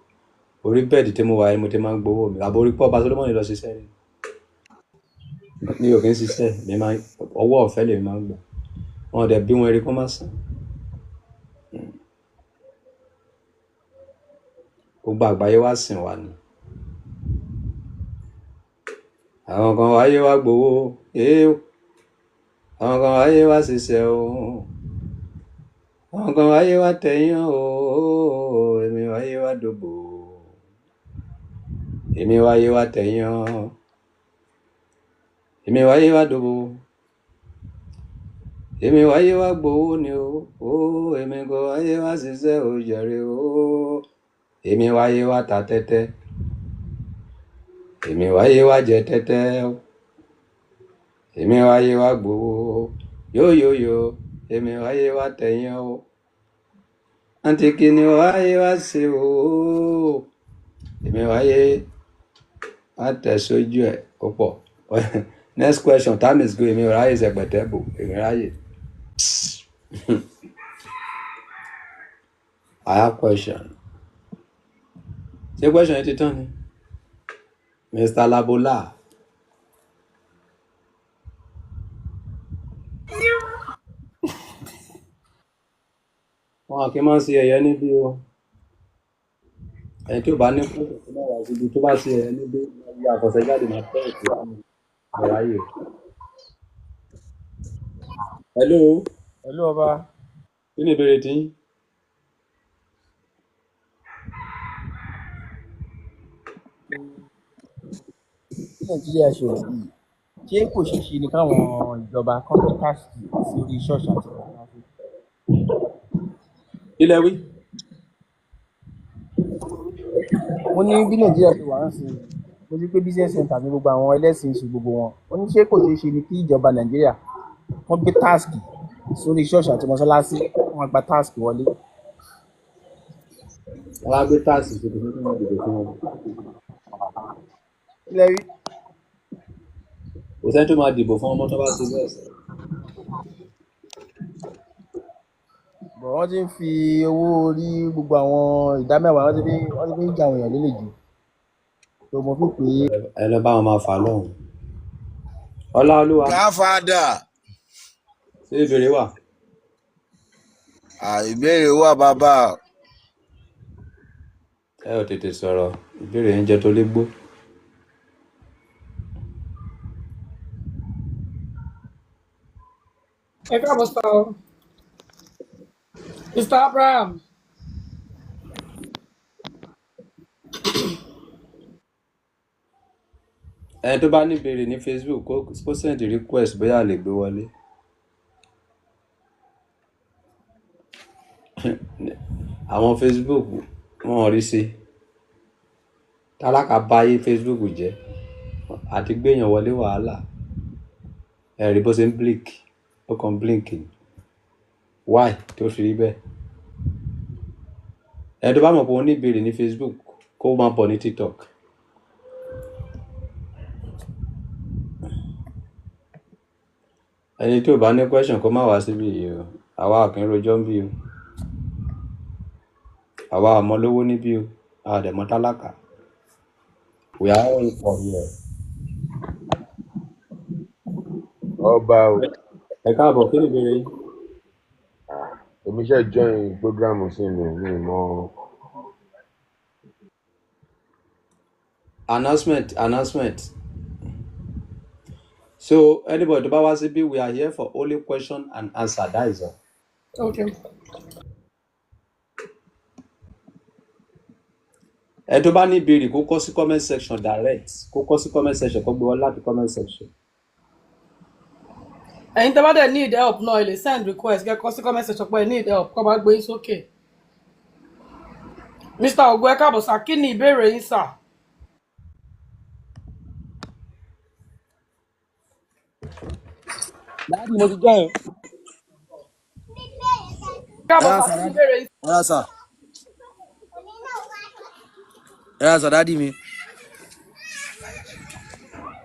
B: Orí bẹ́ẹ̀dì tí mo wà yìí mo ti máa ń gbowó mi. Àbò orí pọ̀ ọba Solomoni lọ ṣiṣẹ́ rí. Mi ò kí ń ṣiṣẹ́, mi máa ń ọwọ́ ọ̀fẹ́ lèmi máa ń gbà. Wọn ò dẹ̀ bí wọn eré kó má sàn. Gbogbo àgbáyé wá sìn wá ni. Àwọn kan wáyé wá gbowó, ee o. Àwọn kan wáyé wá ṣiṣẹ́ o. Àwọn kan wáyé wá tẹ̀yán o. Èmi wáyé wá dòbò. Èmi wáyé wá tẹ̀yán. Èmi wáyé wá dòbò. Èmi wáyé wá gbowó ni o. Ó èmi kò wáyé wá ṣiṣẹ́ o jàre o. Èmi wáyé wá ta tẹ́tẹ́. Èmi wáyé wá jẹ tẹ́tẹ́ o. Èmi wáyé wá gbowó. Yóyóyó. Èmi wáyé wá tẹ̀yán o. Àǹtí kìíní wáyé wá ṣe o. Èmi wáyé wá tẹ̀ sójú ẹ̀ ó pọ̀. Next question, time is going. Èmi ò ráyè sẹ̀pẹ̀tẹ̀ bò. Èmi ráyè. I have question. Ṣé question yẹn ti tán ni? Mr. Labola. Wọn kì í máa ń ṣe ẹ̀yẹ níbí o. Ẹni tí ò bá ní question tó bá wá síbi tó bá ṣe ẹ̀yẹ níbí, máa yọ àfọ̀sẹ́jáde máa tẹ́ ètò àwọn ráyè. Hello,
D: Pẹ̀lú ọba.
B: Kí ni ìbéèrè tí yín?
D: Bí Nàìjíríà ṣe wà yìí, ṣé kò ṣeé ṣe ni káwọn ìjọba kan tó tax sí orí ṣọ́ọ̀ṣì àti mọ́ṣáláṣí?
B: Kí lẹ wí?
D: Mo ní bí Nàìjíríà ṣe wà ń sìn, mo rí pé business center ní gbogbo àwọn ẹlẹ́sìn ṣe gbogbo wọn. Mo ní ṣé kò ṣeé ṣe ni kí ìjọba Nàìjíríà wọ́n gbé tax sórí ṣọ́ọ̀ṣì àti mọ́ṣáláṣí, wọ́n máa gba tax wọlé.
B: Wọ́n á gbé táàsì síbi tí wọ́n dìbò fún wọn.
D: Kí lẹ wí?
B: Kò sẹ́ni tó máa dìbò fún ọmọ tó bá ṣe bẹ́ẹ̀.
D: Bọ̀ wọ́n ti ń fi owó orí gbogbo àwọn ìdá mẹ́wàá, wọ́n ti fi ń jà àwọn èèyàn lólè jù. Tó mo fi pè é.
B: Ẹ lọ bá wọn máa fà lọ́hùn. Ọláolúwa,
G: Gáfádà.
B: Ṣé ìbéèrè wà?
G: Ìbéèrè wà, bàbá.
B: Ẹ ò tètè sọ̀rọ̀, ìbéèrè yín jẹ́ tó lé gbó.
E: Ẹ káàbọ̀ sá o, Mr. Abraham.
B: Ẹni tó bá ní ìbéèrè ní Facebook kó send request, bóyá a lè gbé wọlé. Àwọn Facebook wọn ò rí sí. Tálákà báyé Facebook jẹ́ àti gbéyàn wọlé wàhálà. Ẹ rí bó ṣe ń blink, ó kàn blink ni. Why tó fi rí bẹ́ẹ̀? Ẹni tó bá mọ̀ pé òun ní ìbéèrè ní Facebook kó máa bọ̀ ní TikTok. Ẹni tí ò bá ní question kó má wá síbí yìí o. Àwa ò kí ń rojọ́ ń bí o. Àwa ò mọ lówó níbí o. A ò dẹ̀ mọ tálákà. We are all equal here.
F: Ọba o.
B: Ẹ káàbọ̀, kí ni ìbéèrè yín?
F: Èmi ṣe join program sí mi mi mọ.
B: Announcement, announcement. So anybody tó bá wá síbí, we are here for only question and answer, that is all.
E: Okay.
B: Ẹ tó bá ní ìbéèrè kó kọ sí comment section direct, kó kọ sí comment section, kó gbé wá láti comment section.
E: Ẹ̀yin tẹ́ bá dẹ̀ need help náà, ẹ lè send request, kẹ́ kọ sí comment section pé ẹ need help, kó bá gbé yín sókè. Mr. Ogun, ẹ káàbọ̀ sá, kí ni ìbéèrè yín sà?
I: Daddy, mo ti join.
E: Káàbọ̀
I: Ẹ
E: sà,
I: sà
E: kí ni
I: daddy.
E: ìbéèrè yín?
I: Ẹ sà. Ẹ sà daddy mi.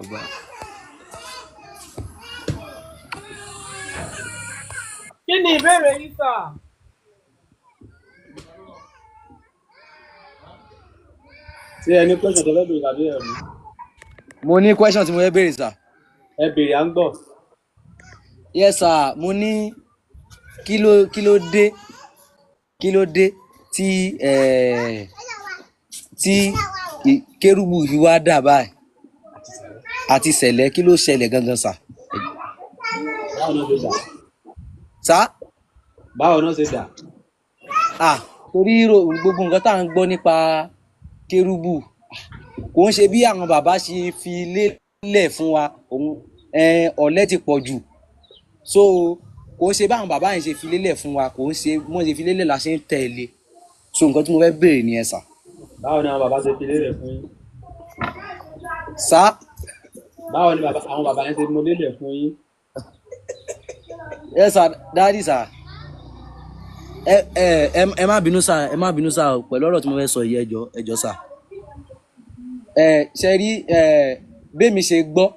I: Ọba.
E: Kí ni ìbéèrè yín sà?
B: Ṣé ẹ ní question tó fẹ́ béèrè tàbí ẹ ní?
I: Mo ní question tí mo fẹ́ béèrè, sà.
B: Ẹ béèrè, à ń gbọ́.
I: Yes sir, mo ní kí ló dé tí tí kérúbù fi wá dà báyìí? àti sẹ̀lẹ̀, kí ló ṣẹlẹ̀ gangan sà?
B: Báwo náà ṣe dà?
I: Sà?
B: Báwo náà ṣe dà?
I: Ah, torí gbogbo nǹkan tá à ń gbọ́ nípa kérúbù kò ń ṣe bí àwọn bàbá ṣe fi lélẹ̀ fún wa. Òun ọ̀lẹ ti pọ̀ jù, so kò ń ṣe báwọn bàbá yẹn ṣe fi lélẹ̀ fún wa, kò ń ṣe bí wọ́n ṣe fi lélẹ̀ la ṣe ń tẹ̀lé. So nǹkan tí mo fẹ́ béèrè nìyẹn sà.
B: Báwo ni àwọn bàbá ṣe fi lélẹ̀ fún yín?
I: Sà?
B: Báwo ni àwọn bàbá yẹn ṣe mú lélẹ̀ fún yín?
I: Ẹ sà, dáàdì sà, ẹ ẹ ẹ ẹ má bínú sà, ẹ má bínú sà o, pẹ̀lú ọ̀rọ̀ tí mo fẹ́ sọ yìí, ẹ jọ̀ọ́, ẹ jọ̀ọ́ sà. Ẹ ṣe rí, ẹ bẹ́mi ṣe gbọ́,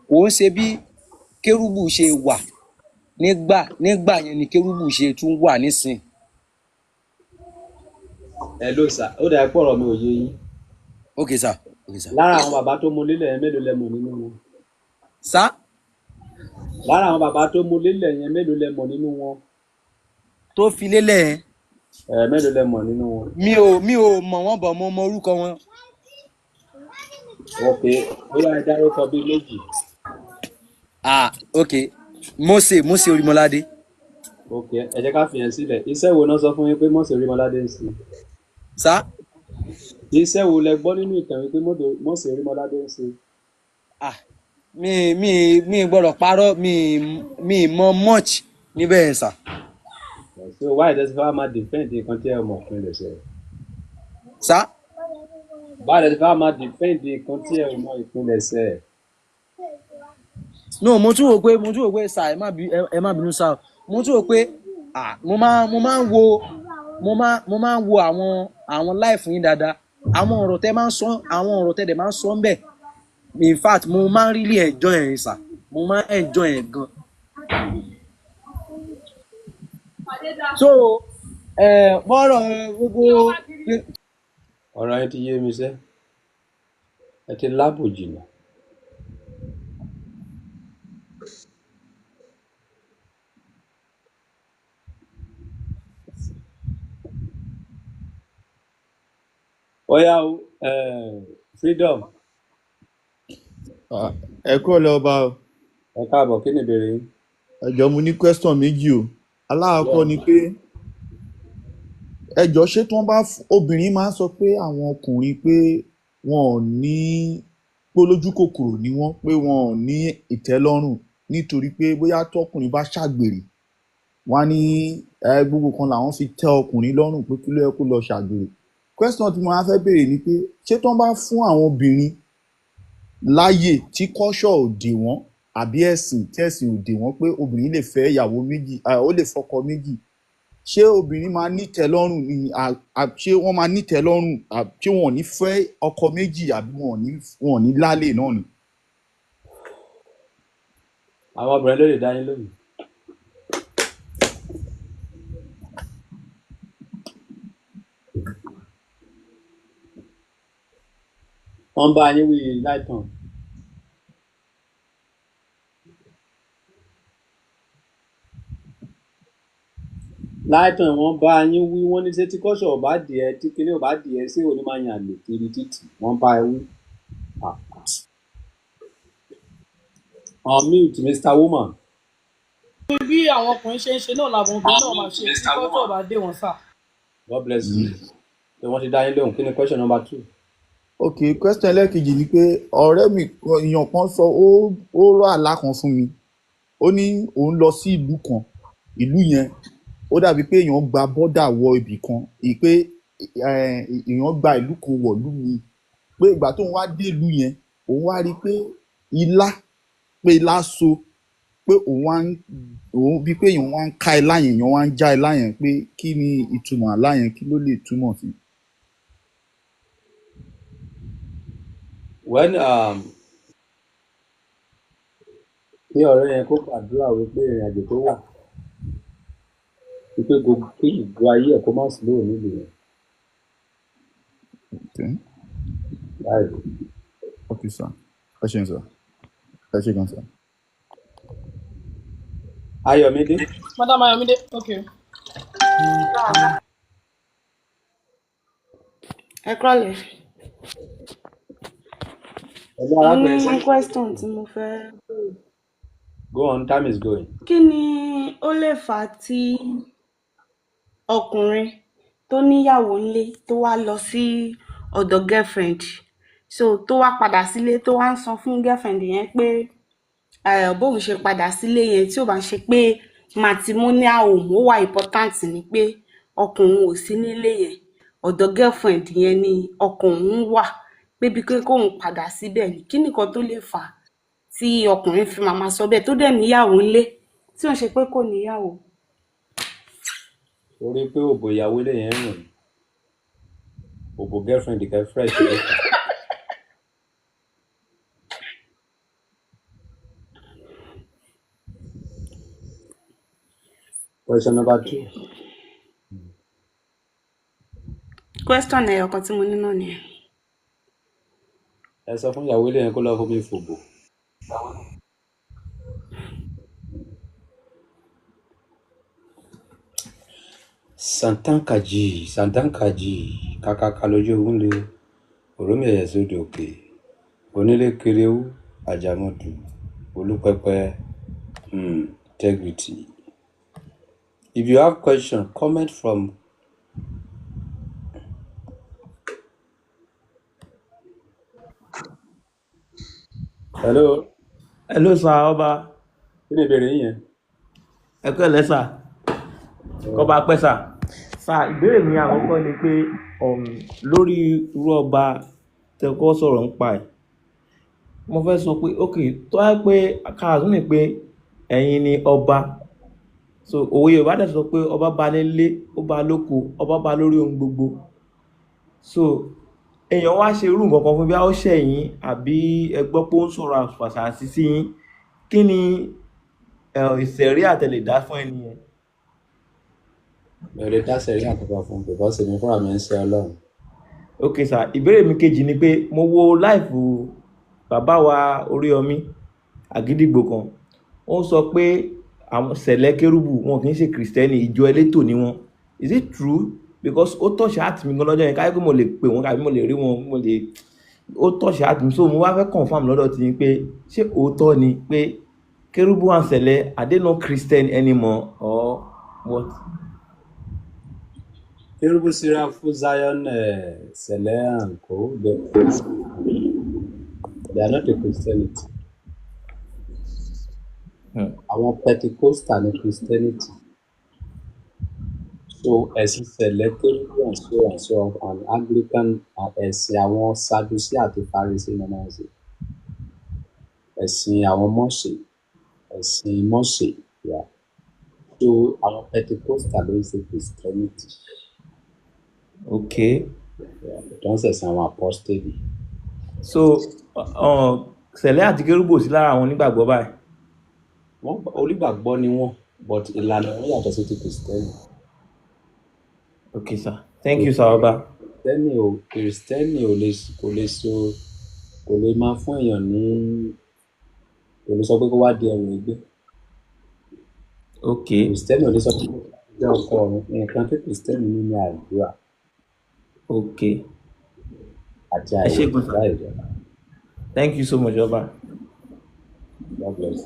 I: kò ń ṣe bí kérúbù ṣe wà nígbà yẹn ni kérúbù ṣe tún wà nísìn.
B: Ẹ ló sà, ó dà pọ̀, ọ̀rọ̀ mi ò yé yín.
I: Ok sà, ok sà.
B: Lára àwọn bàbá tó mú lélẹ̀ yẹn, mélòó lẹ mọ̀ nínú wọn?
I: Sà?
B: Lára àwọn bàbá tó mú lélẹ̀ yẹn, mélòó lẹ mọ̀ nínú wọn?
I: Tó fi lélẹ̀ yẹn?
B: Ẹ mélòó lẹ mọ̀ nínú wọn?
I: Mi ò mọ̀ wọ́n, bọ̀ mo mọ orúkọ wọn.
B: Ok, bóyá ẹ dárúkọ bíi méjì.
I: Ah, ok, Mose Orímọládé.
B: Ok, ẹ jẹ́ ká fi yẹn sílẹ̀. Iṣẹ́ wo náà sọ fún yín pé Mósè Orímọládé ń ṣe?
I: Sà?
B: Iṣẹ́ wo lẹ gbọ́ nínú ìtàn wípé Mósè Orímọládé ń ṣe?
I: Ah, mi gbọ́dọ̀ parọ́, mi mọ much níbẹ̀ yẹn sà.
B: So why does fẹ́ máa defend nǹkan tí ẹ mọ̀ fún ilẹ̀ ṣe?
I: Sà?
B: Báwo lẹ fẹ́ máa defend nǹkan tí ẹ mọ̀ ìpínlẹ̀ ṣe?
I: No, mo tún wò pé sà, ẹ má bínú sà o. Mo tún wò pé, ah, mo máa ń wo àwọn live yín dáadáa, àwọn ọ̀rọ̀ tẹ́ máa ń sọ, àwọn ọ̀rọ̀ tẹ́ dẹ̀ máa ń sọ ń bẹ̀. In fact, mo máa ń really enjoy ẹ̀ sà, mo máa ń enjoy ẹ̀ gan. So bọ́rọ̀ gbogbo.
B: Ọ̀rọ̀ yẹn ti yé mi sẹ́, ẹ ti lábò jìnnà. Ó yá o, Freedom.
J: Ah, ẹ kúrò lẹ́ ọba o.
B: Ẹ káàbọ̀, kí ni ìbéèrè yín?
J: Ẹ jọ̀ọ́, mo ní question méjì o. Alákọ̀ọ́kọ́ ni pé, ẹ jọ̀ọ́, ṣé tí wọ́n bá obìnrin máa ń sọ pé àwọn ọkùnrin pé wọn ò ní, pé olójú kòkòrò ni wọ́n, pé wọn ò ní ìtẹ́lọ́rùn, nítorí pé bóyá tọkùnrin bá ṣàgbèrè, wọ́n á ní ẹ gbogbo kan làwọn fi tẹ́ ọkùnrin lọ́rùn, pé kí ló yẹ kó lọ ṣàgbèrè. Question tí mo máa fẹ́ béèrè ni pé, ṣé tí wọ́n bá fún àwọn obìnrin láàyè tí kọ́ṣọ̀ ò dè wọ́n, àbí ẹ̀sìn tẹ̀sìn ò dè wọ́n, pé obìnrin lè fẹ́ ìyàwó méjì, ó lè fọkọ méjì, ṣé obìnrin máa nítẹ́lọ́rùn ni? Ṣé wọ́n máa nítẹ́lọ́rùn? Ṣé wọn ò ní fẹ́ ọkọ méjì, àbí wọn ò ní lálè náà ni?
B: Àwọn obìnrin ló lè dá yín lóhùn. Wọ́n ń bá yín wí láìtàn. Láìtàn, wọ́n bá yín wí, wọ́n ní ṣé tí kọ́ṣọ̀ ò bá dì ẹ́, tí kinní ò bá dì ẹ́, ṣé òní máa yàn àlè kiri títì? Wọ́n bá ẹ wí. Ah. Unmute, Mr. Woman.
E: Bí àwọn ọkùnrin ṣe ń ṣe náà làwọn obìnrin náà máa ṣe tí kọ́tọ̀ bá dé wọn sà.
B: God bless you. Ṣé wọ́n ti dá yín lóhùn? Kí ni question number two?
J: Ok, question ẹlẹ́ẹ̀kejì ni pé, ọ̀rẹ́ mi èèyàn kan sọ, ó rọ àlá kan fún mi. Ó ní òun lọ sí ìlú kan. Ìlú yẹn, ó dàbí pé èèyàn gba bọ́dà wọ ibì kan, èyí pé èèyàn gba ìlú kan wọ̀lú mi, pé ìgbà tóun wá dé ìlú yẹn, òun wá rí i pé ilá, pé ilá so, pé òun wá ń, òun bíi pé èèyàn wá ń ká ilá yẹn, èèyàn wá ń já ilá yẹn, pé kí ni ìtumọ̀ àlá yẹn? Kí ló lè túmọ̀ sí?
B: When kí ọ̀rẹ́ yẹn kó gbàdúrà wípé ìrìn àjò tó wà, wípé gbogbo kí ìgbé ayé ẹ̀ kó má slow nílùú yẹn.
J: Okay.
B: Báyìí.
J: Okay, sir. Ẹ ṣeun, sir. Ẹ ṣe gan, sir.
B: Ayọ̀mídé.
E: Madam Ayọ̀mídé, okay.
N: Ẹ kúrọ̀lẹ́.
B: Hello
H: Mo
B: arákùnrin
H: ní
B: sẹ́yìn.
H: question tí mo fẹ́ béèrè.
B: Go on, time is going.
H: Kí ni ó lè fà á tí ọkùnrin tó níyàwó ńlé tó wá lọ sí ọ̀dọ̀ girlfriend, so tó wá padà sílé tó wá ń sọ fún girlfriend yẹn pé bóun ṣe padà sílé yẹn, tí ò bá ṣe pé matrimonial home ó wà important, ni pé ọkọ òun ò sí nílé yẹn, ọ̀dọ̀ girlfriend yẹn ni ọkọ òun wà, pé bíi pé kóun padà síbẹ̀ ni. Kí nìkan tó lè fà á tí ọkùnrin fi máa máa sọ bẹ́ẹ̀ tó dẹ̀ níyàwó ńlé, tí ò ń ṣe pé kò níyàwó?
B: Torí pé òbò ìyàwó ilé yẹn ń rùn ni. Òbò girlfriend kẹ fresh ló fà á. Question number two.
H: Question ẹyọ kan tí mo ní náà nìyẹn.
B: Ẹ sọ fún ìyàwó ilé yẹn kó lọ fomi fòbò. Santankaji, Santankaji, kàkàkà lójú ogun le, òrómì ẹ̀yẹ̀ sódò òkè, onílé kerewú, àjàmọ̀dù, olúpẹpẹ, integrity. If you have question, comment from. Hello.
K: Hello sir, ọba.
B: Kí ni ìbéèrè yín yẹn?
K: Ẹ kú ẹ̀lẹ́ sir. Kọba pẹ́ sir. Sir, ìbéèrè mi àkọ́kọ́ ni pé lórí irú ọba tẹ kọ́ sọ̀rọ̀ ń pa ẹ̀. Mo fẹ́ sọ pé ok, tó wá pé káàtún ni pé ẹ̀yin ni ọba. So òwe Yorùbá dẹ̀ sọ pé ọba bá nílé, ó bá lóko, ọba bá lórí ohun gbogbo. So èèyàn wá ṣe irú nǹkan kan fún bí a ó ṣẹ̀yìn àbí ẹ gbọ́ pé ó ń sọ̀rọ̀ àfàṣà sí yín. Kí ni ìṣẹ̀rí àtẹlẹ dá fún ẹni yẹn?
B: Mi ò lè dá sẹ̀rí àkọ́kọ́ fún because èmi fúnra mi ń ṣe Ọlọ́run.
K: Ok sir, ìbéèrè mi kejì ni pé mo wo láìfù bàbá wa Oríyọmí Àgídìgbò kan. Ó sọ pé àwọn sẹ̀lẹ̀ kérúbù wọn kì í ṣe kìrìsìtẹ́nì, ìjọ elétò ni wọn. Is it true? Because ó touch heart mi gan lọ́jọ́ yẹn, káyọ̀ pé mo lè pè wọ́n àbí mo lè rí wọn, mo lè ó touch heart mi. So mo wá fẹ́ confirm lọ́dọ̀ tí yín pé ṣé òótọ́ ni pé kérúbù and sẹ̀lẹ̀, are they not Christian anymore or what?
B: Kérúbù Serafu Zion Sẹ̀lẹ̀ and Co. They are not a Christianity. Àwọn Pentecostal ni Christianity. So ẹ̀sìn Sẹ̀lẹ̀, Kérúbù and so on and Anglican, ẹ̀sìn àwọn Sadducee àti Pharisee ni wọ́n máa ń ṣe. Ẹ̀sìn àwọn Mọ́sè, ẹ̀sìn Mọ́sè, yeah. So àwọn Pentecostal ló ń ṣe Christianity.
K: Okay.
B: Yeah, tó ń ṣẹ̀sìn àwọn apostoli.
K: So sẹ̀lẹ̀ àti kérúbù ò sí lára àwọn onígbàgbọ́ báyìí.
B: Wọ́n onígbàgbọ́ ni wọ́n, but ìlànà wọn yàtọ̀ sí ti Kristẹni.
K: Okay sir, thank you sir ọba.
B: Kristẹni ò lè kò lè so kò lè máa fún èèyàn ní, kò lè sọ pé kó wá di ẹrù ẹgbẹ́.
K: Okay.
B: Kristẹni ò lè sọ pé kó jẹ́ ọkọ ọ̀run. Nǹkan tí Kristẹni ní ní àdúrà.
K: Okay.
B: Àti
K: Ẹ ṣé
B: àìwẹ̀
K: gan sir.
B: láìjọ.
K: Thank you so much ọba.
B: God bless.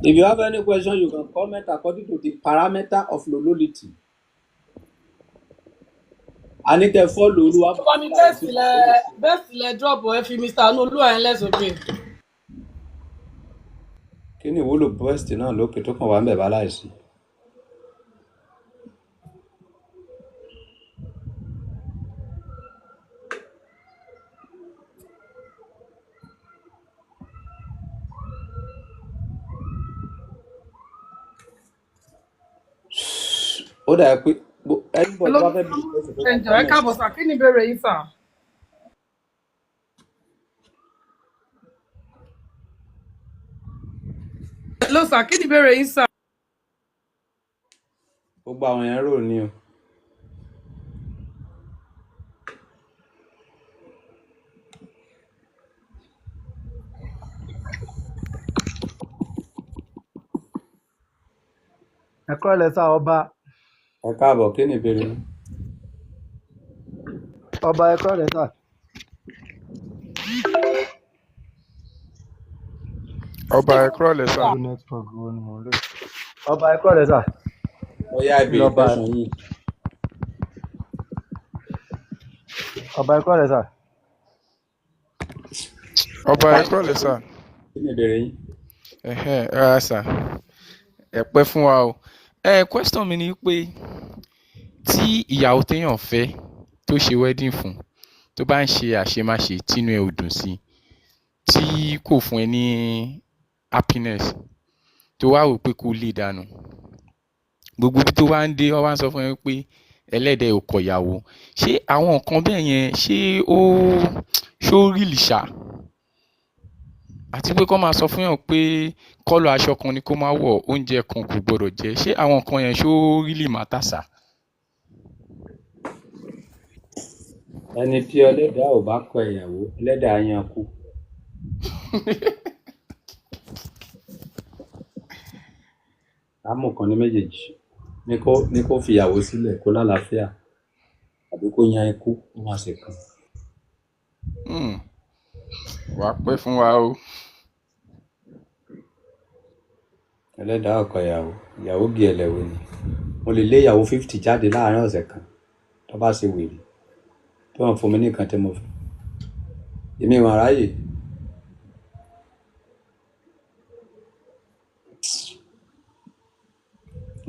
B: If you have any question, you can comment according to the parameter of lololity. A ní kẹ́ follow Olúwa.
E: Ọba mi, bẹ́ẹ̀ sílẹ̀ drop ẹ fi Mr. Anu Olúwa yẹn lẹ́sọ̀kè.
B: Kí ni ìwúlò best náà lókè tó kàn wá ń bẹ̀ bá láìsí? Ó dà pé anybody tó bá fẹ́ bí question tó
E: Ẹ
B: bá
E: jọ̀ọ́, ẹ
B: comment.
E: káàbọ̀ sà, kí ni ìbéèrè yín sà? Hello sà, kí ni ìbéèrè yín sà?
B: Gbogbo àwọn yẹn rò ní o.
L: Kúrọ̀lẹ́ sà ọba.
B: Ẹ káàbọ̀, kí ni ìbéèrè yín?
L: Ọba, ẹ kúrọ̀lẹ́ sà.
F: Ọba, ẹ kúrọ̀lẹ́ sà.
L: Irú network wo ni mò ń lò? Ọba, ẹ kúrọ̀lẹ́ sà.
B: Ó yá, ẹ béèrè
L: Lọ́ba
B: question yín.
L: Ọba, ẹ kúrọ̀lẹ́ sà.
F: Ọba, ẹ kúrọ̀lẹ́ sà.
B: Kí ni ìbéèrè yín?
F: Ẹ̀hẹ́n, ẹ rárá sà, ẹ pẹ́ fún wa o. Ẹ question mi ni pé tí ìyàwó téèyàn fẹ́ tó ṣe wedding fún, tó bá ń ṣe àṣemáṣe tínú ẹ ò dùn sí, tí kò fún ẹ ní happiness, tó wá wò pé kó lè dànù, gbogbo ibi tó wá ń dé, wọ́n wá ń sọ fún ẹ pé ẹlẹ́dẹ̀ ò kọ ìyàwó. Ṣé àwọn nǹkan bẹ́ẹ̀ yẹn, ṣé ó ṣó really ṣá? Àti pé kó máa sọ fún yàn pé colour aṣọ kan ni kó má wọ̀, oúnjẹ kan kò gbọdọ̀ jẹ, ṣé àwọn nǹkan yẹn ṣó really matter ṣá?
B: Ẹni tí ẹlẹ́dàá ò bá kọ ìyàwó, ẹlẹ́dàá á yan kú. Á mú kan ní méjèèjì, ní kó fi ìyàwó sílẹ̀ kó lálàáfíà, àbí kó yan ikú, ó máa ṣe kan.
F: Wàá pẹ́ fún wa o.
B: Ẹlẹ́dàá ò kọ ìyàwó, ìyàwó bí ẹlẹ́wọ̀ ni. Mo lè lé ìyàwó 50 jáde láàárín ọ̀sẹ̀ kan tó bá ṣe wèrè tó hàn fún mi ní nǹkan tí mo fẹ́. Èmi ìwọ̀n aráyè.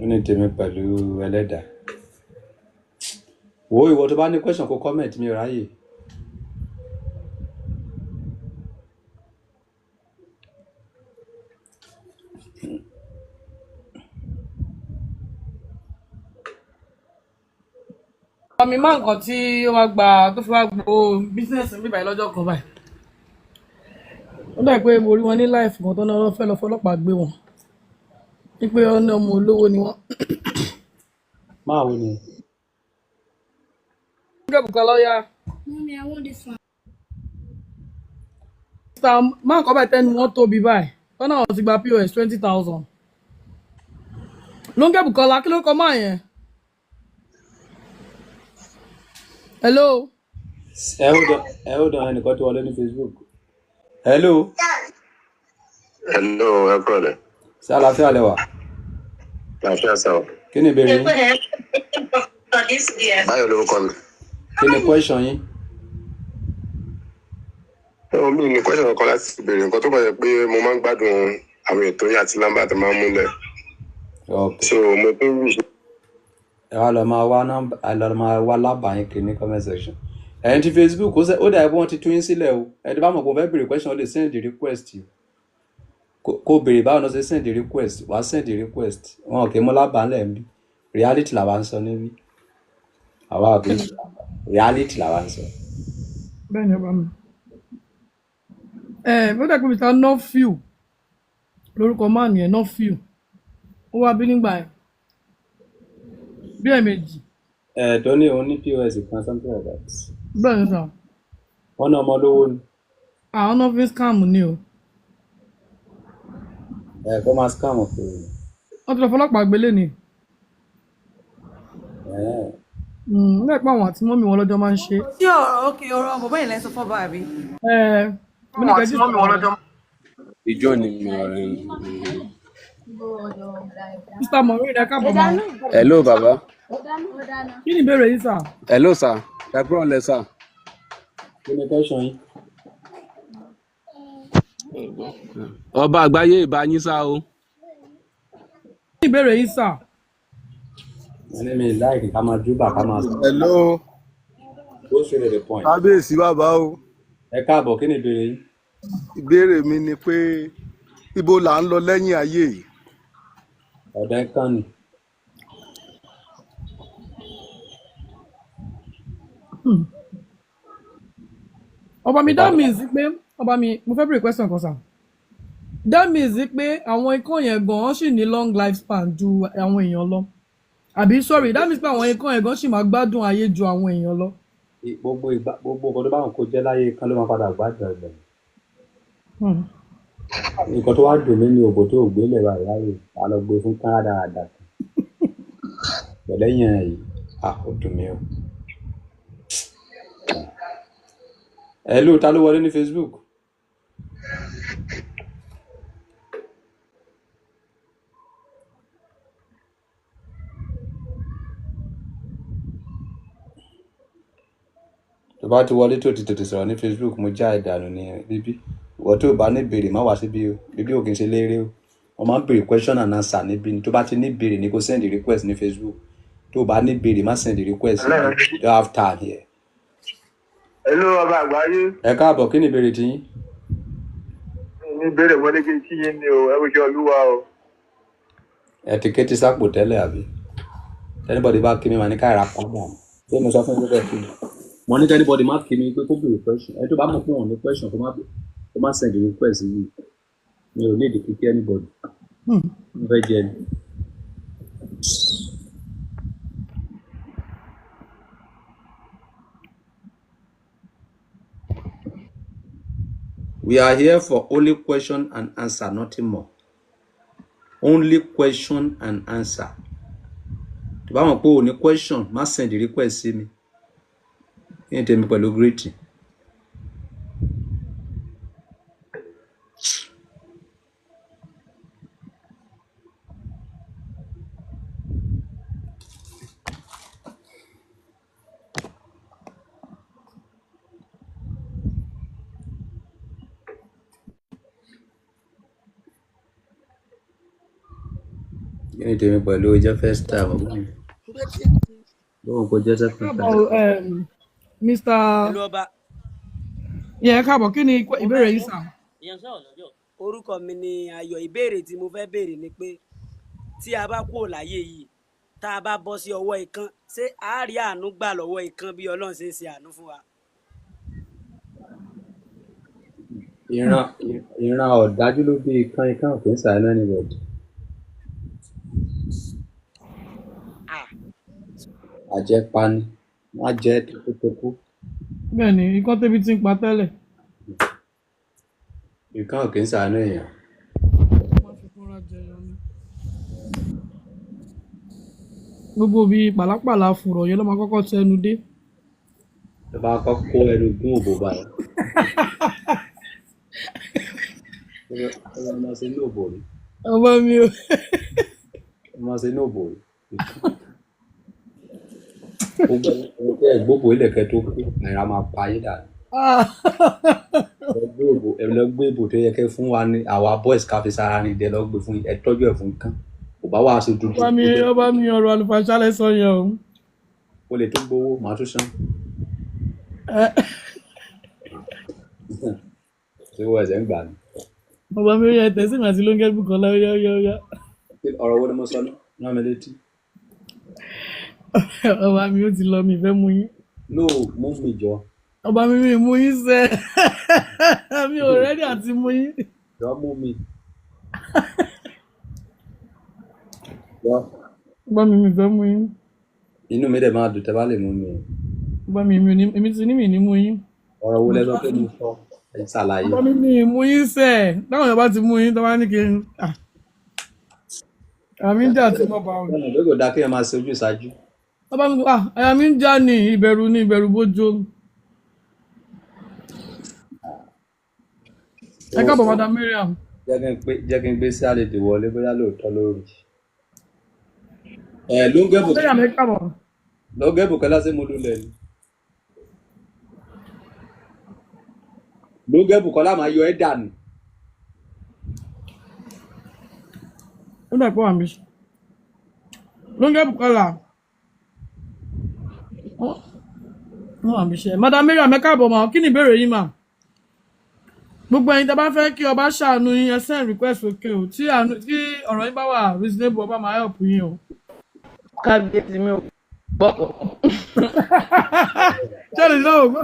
B: Ó ní tèmi pẹ̀lú ẹlẹ́dàá. Wo ìwọ tó bá ní question, kó comment, mi ò ráyè.
E: Ọmọ mi máa nǹkan tí ó wá gba tó fi wá gbowó business mi báyìí lọ́jọ́ kan báyìí. Ó dà pé mo rí wọn ní live kan tó náà fẹ́ lọ fọlọ́pàá gbé wọn, wípé ó ní ọmọ olówó ni wọ́n.
B: Máa wo ni?
E: Gẹ́gẹ́ lọ́yà.
M: Mommy, I want this one.
E: Mr. Máa nǹkan báyìí tẹ́nu wọn tóbi báyìí tọ́nà àwọn ti gba POS 20,000. Ló ń gẹ̀bù kọlá, kí ló kọ máa yẹn? Hello.
B: Ẹ hold on, ẹ hold on, ẹnìkan tó wọlé ní Facebook. Hello.
O: Hello, ẹ kúrọ̀lẹ́.
B: Ṣé àlàáfíà lẹ wà?
O: Làáfíà sá o.
B: Kí ni ìbéèrè yín?
O: Báyọ̀ lórúkọ mi.
B: Kí ni question yín?
O: Ẹ mi ní question kankan láti béèrè. Nǹkan tó bá yẹ pé mo máa ń gbádùn àwọn ètò yín àti lámbà tó máa ń múlẹ̀. So mo tún wish.
B: Ẹ wá lọ máa wá nọ́mbà, ẹ lọ máa wá lábàá yín kiri ní comment section. Ẹ̀yin tí Facebook, ó dà bí wọ́n ti tú yín sílẹ̀ o. Ẹni bá mọ̀ pé o fẹ́ béèrè question, ó lè send the request o. Kó béèrè báwo náà ṣe send the request, wàá send the request. Wọn ò kì í mú lábàá ńlẹ̀ ń bí. Reality làwa ń sọ níbí. Àwa ò kì í, reality làwa ń sọ.
E: Bẹ́ẹ̀ ni, ọba mi. Ẹ ó dà pé Mr. Northview lórúkọ máà nìyẹn, Northview. Ó wá bí nígbà yẹn bí ẹ̀ẹ̀mejì.
B: Ẹ tó ní òun ní POS kan, something like that.
E: Bẹ́ẹ̀ ni sà.
B: Wọ́n ní ọmọ olówó ni.
E: Àwọn náà fi ń scam ni o.
B: Ẹ kó máa scam pé.
E: Wọ́n ti lọ fọlọ́pàá gbélé ni.
B: Ẹ
E: Nígbà pé àwọn àti mọ́mì wọn lọ́jọ́ máa ń ṣe.
Q: Sí ọ̀rọ̀ òkè ọ̀rọ̀ bàbá yìí lẹ́ sọ fọ́ba àbí?
E: Ẹ mo ní kẹjú sọ̀rọ̀.
Y: Ìjọ ni mo rẹ.
E: Mr. Maureen, ẹ káàbọ̀ máa.
Y: Hello bàbá.
E: Kí ni ìbéèrè yín sà?
Y: Hello sir, ẹ kúrò lẹ sir.
B: Kí ni question yín?
Y: Ọba àgbáyé, ìbá yín sá o.
E: Kí ni ìbéèrè yín sà?
B: Wọ́n ní mi láìkì ká máa júbà ká máa sọ.
G: Hello.
B: Go straight to the point.
G: Kábíyèsí bàbá o.
B: Ẹ káàbọ̀, kí ni ìbéèrè yín?
G: Ìbéèrè mi ni pé ibo là ń lọ lẹ́yìn ayé yìí?
B: Ọ̀dọ̀ ẹ kàn ni.
E: Ọba mi, that means pé, ọba mi, mo fẹ́ béèrè question kan sà. That means pé àwọn ikán yẹn gan-an ṣì ní long life span ju àwọn èèyàn lọ, àbí? Sorry, that means pé àwọn ikán yẹn gan ṣì máa gbádùn ayé ju àwọn èèyàn lọ.
B: Gbogbo ìgbà, gbogbo nǹkan tó bá wọn kó jẹ́ láyé kan ló máa padà gbádùn ẹgbẹ́. Nǹkan tó wá dùn mí ní òbò tó gbélé báyìí láyè á lọ gbé fún Canada àdá kan. Pẹ̀lẹ́yìn yìí, ah, ó dùn mí o. Hello, ta ló wọlé ní Facebook? Tó bá ti wọlé tó ti tètè sọ̀rọ̀ ní Facebook, mo já ìdànù ní bíbí. Ìwọ tó bá ní béèrè má wá síbí o. Bíbí ò kì í ṣe léèrè o. Wọ́n máa ń béèrè question and answer níbí ni. Tó bá ti ní béèrè ni kó send request ní Facebook. Tó bá ní béèrè má send request síbí. You don't have time here.
M: Hello, ọba àgbáyé.
B: Ẹ káàbọ̀, kí ni ìbéèrè tiyín?
M: Ní ìbéèrè wọlé kí n kí yín ni o, ẹ wíjọ olúwa o.
B: Ẹ ti ké tí sápò tẹ́lẹ̀ àbí? Anybody bá kí mi màá ní ká ìra pamọ́. Ṣé mo sọ fún yín pé bẹ́ẹ̀ kí mi? Mo ní kí anybody má kí mi pé kó béèrè question. Ẹni tó bá mọ̀ pé òun ní question kó má send request yìí. Mi ò ní ìdí kíkí anybody. Mo fẹ́ jẹ ni. We are here for only question and answer, nothing more. Only question and answer. Tó bá mọ̀ pé o ní question, má send request sí mi. Kí ni tèmi pẹ̀lú greeting? Kí ni tèmi pẹ̀lú jẹ́ first time ọ̀gbọ́n mi? Lóhùn kó jẹ́ second time.
E: Káàbọ̀, Mr.
P: Hello, ọba.
E: Yeah, ẹ káàbọ̀, kí ni
P: Mo
E: ìbéèrè
P: fẹ́
E: yín sà?
P: Orúkọ mi ni Ayọ̀. Ìbéèrè tí mo fẹ́ béèrè ni pé tí a bá kúrò láyé yìí, tá a bá bọ́ sí ọwọ́ ikán, ṣé a rí àánú gbà lọ́wọ́ ikán bí Ọlọ́run ṣe ń ṣe àánú fún wa?
B: Ìran ọ̀dájú ló bí ikán, ikán ò kì í ṣàánú anybody.
P: Ah,
B: Àjẹpani, wọ́n á jẹ ẹ́ tẹkútẹkú.
E: Bẹ́ẹ̀ ni, ikán tẹ́bi ti ń pa tẹ́lẹ̀.
B: Ikán ò kì í ṣàánú èèyàn.
E: Wọ́n fi kúnra jẹyọ ni. Gbogbo bíi pàlápàlà fùrọ̀ yẹn ló máa kọ́kọ́ tẹnu dé.
B: Tó bá kọ́ kó ẹnu gún òbò báyìí. Ó lọ máa ṣe ní òbò rí.
E: Ọba mi o.
B: Ó máa ṣe ní òbò rí. Gbogbo ẹni tẹ́ ẹ̀ gbóbò ilẹ̀kẹ́ tó kú, àìrá máa pa yín dànù. Ẹ lọ gbé ìbò tó yẹ kẹ́ fún wa ní àwa boys ká fi sára ní ìdẹ lọ gbé fún yín. Ẹ tọ́jú ẹ̀ fún kán. Kò bá wàá ṣe dúdú.
E: Ọba mi, ọba mi, ọ̀rọ̀ àlùfàṣà lẹ sọ yẹn o.
B: O lè tó gbowó, màá tún san. Ṣé wọ́n ẹ̀sẹ̀ ń gbà ní?
E: Ọba mi, ó yẹ tẹ̀sí mi àti Lóńgẹ́ Bùkọ́lá, ó yá, ó yá, ó yá.
B: Ọ̀rọ̀ wo ni mo sọ náà? Rán mi létí.
E: Ọba mi, ó ti lọ, mi fẹ́ mú yín.
B: No, mú mi jọ.
E: Ọba mi, mi mú yín sẹ́. Mi ò rẹ́dí àti mú yín.
B: Jọ mú mi. Jọ.
E: Ọba mi, mi fẹ́ mú yín.
B: Inú mi dẹ̀ máa dùn tẹ́ bá lè mú mi.
E: Ọba mi, mi ò ní, èmi ti ní mi ní mú yín.
B: Ọ̀rọ̀ wo lẹ sọ pé mo sọ? Ẹ ṣàlàyé.
E: Ọba mi, mi mú yín sẹ́. Táwọn èèyàn bá ti mú yín, tó bá ní kí n. Àmì ń jà tí mo bá wọn.
B: Ọ̀nà pé kò dáa kéèyàn máa ṣe ojú ìṣáájú.
E: Ọba mi, àyà mi ń já ní ìbẹ̀rù, ní ìbẹ̀rù bójó. Ẹ káàbọ̀, Madam Mariam.
B: Jẹ́ kí n gbé sí àlejò wọlé bóyá lóòótọ́ lórí. Ẹ ló ń gẹ́bù.
E: Mariam, ẹ káàbọ̀.
B: Ló ń gẹ́bù kẹ́lá sí mo lulẹ̀ ni. Ló ń gẹ́bù kọ́lá máa yọ ẹ́ dànù.
E: Ó dà pé wà mí. Ló ń gẹ́bù kọ́lá. Wọ́n wà mí ṣe. Madam Mariam, ẹ káàbọ̀ mà, kí ni ìbéèrè yín mà? Gbogbo ẹ̀yin tẹ́ bá fẹ́ kí ọba ṣàánú yín, ẹ send request òkè o. Tí àánú tí ọ̀rọ̀ yín bá wà reasonable, ọba máa help yín o.
R: Kábíyèsí, mi ò gbọ́ kankan.
E: Ṣé lè náà gbọ́?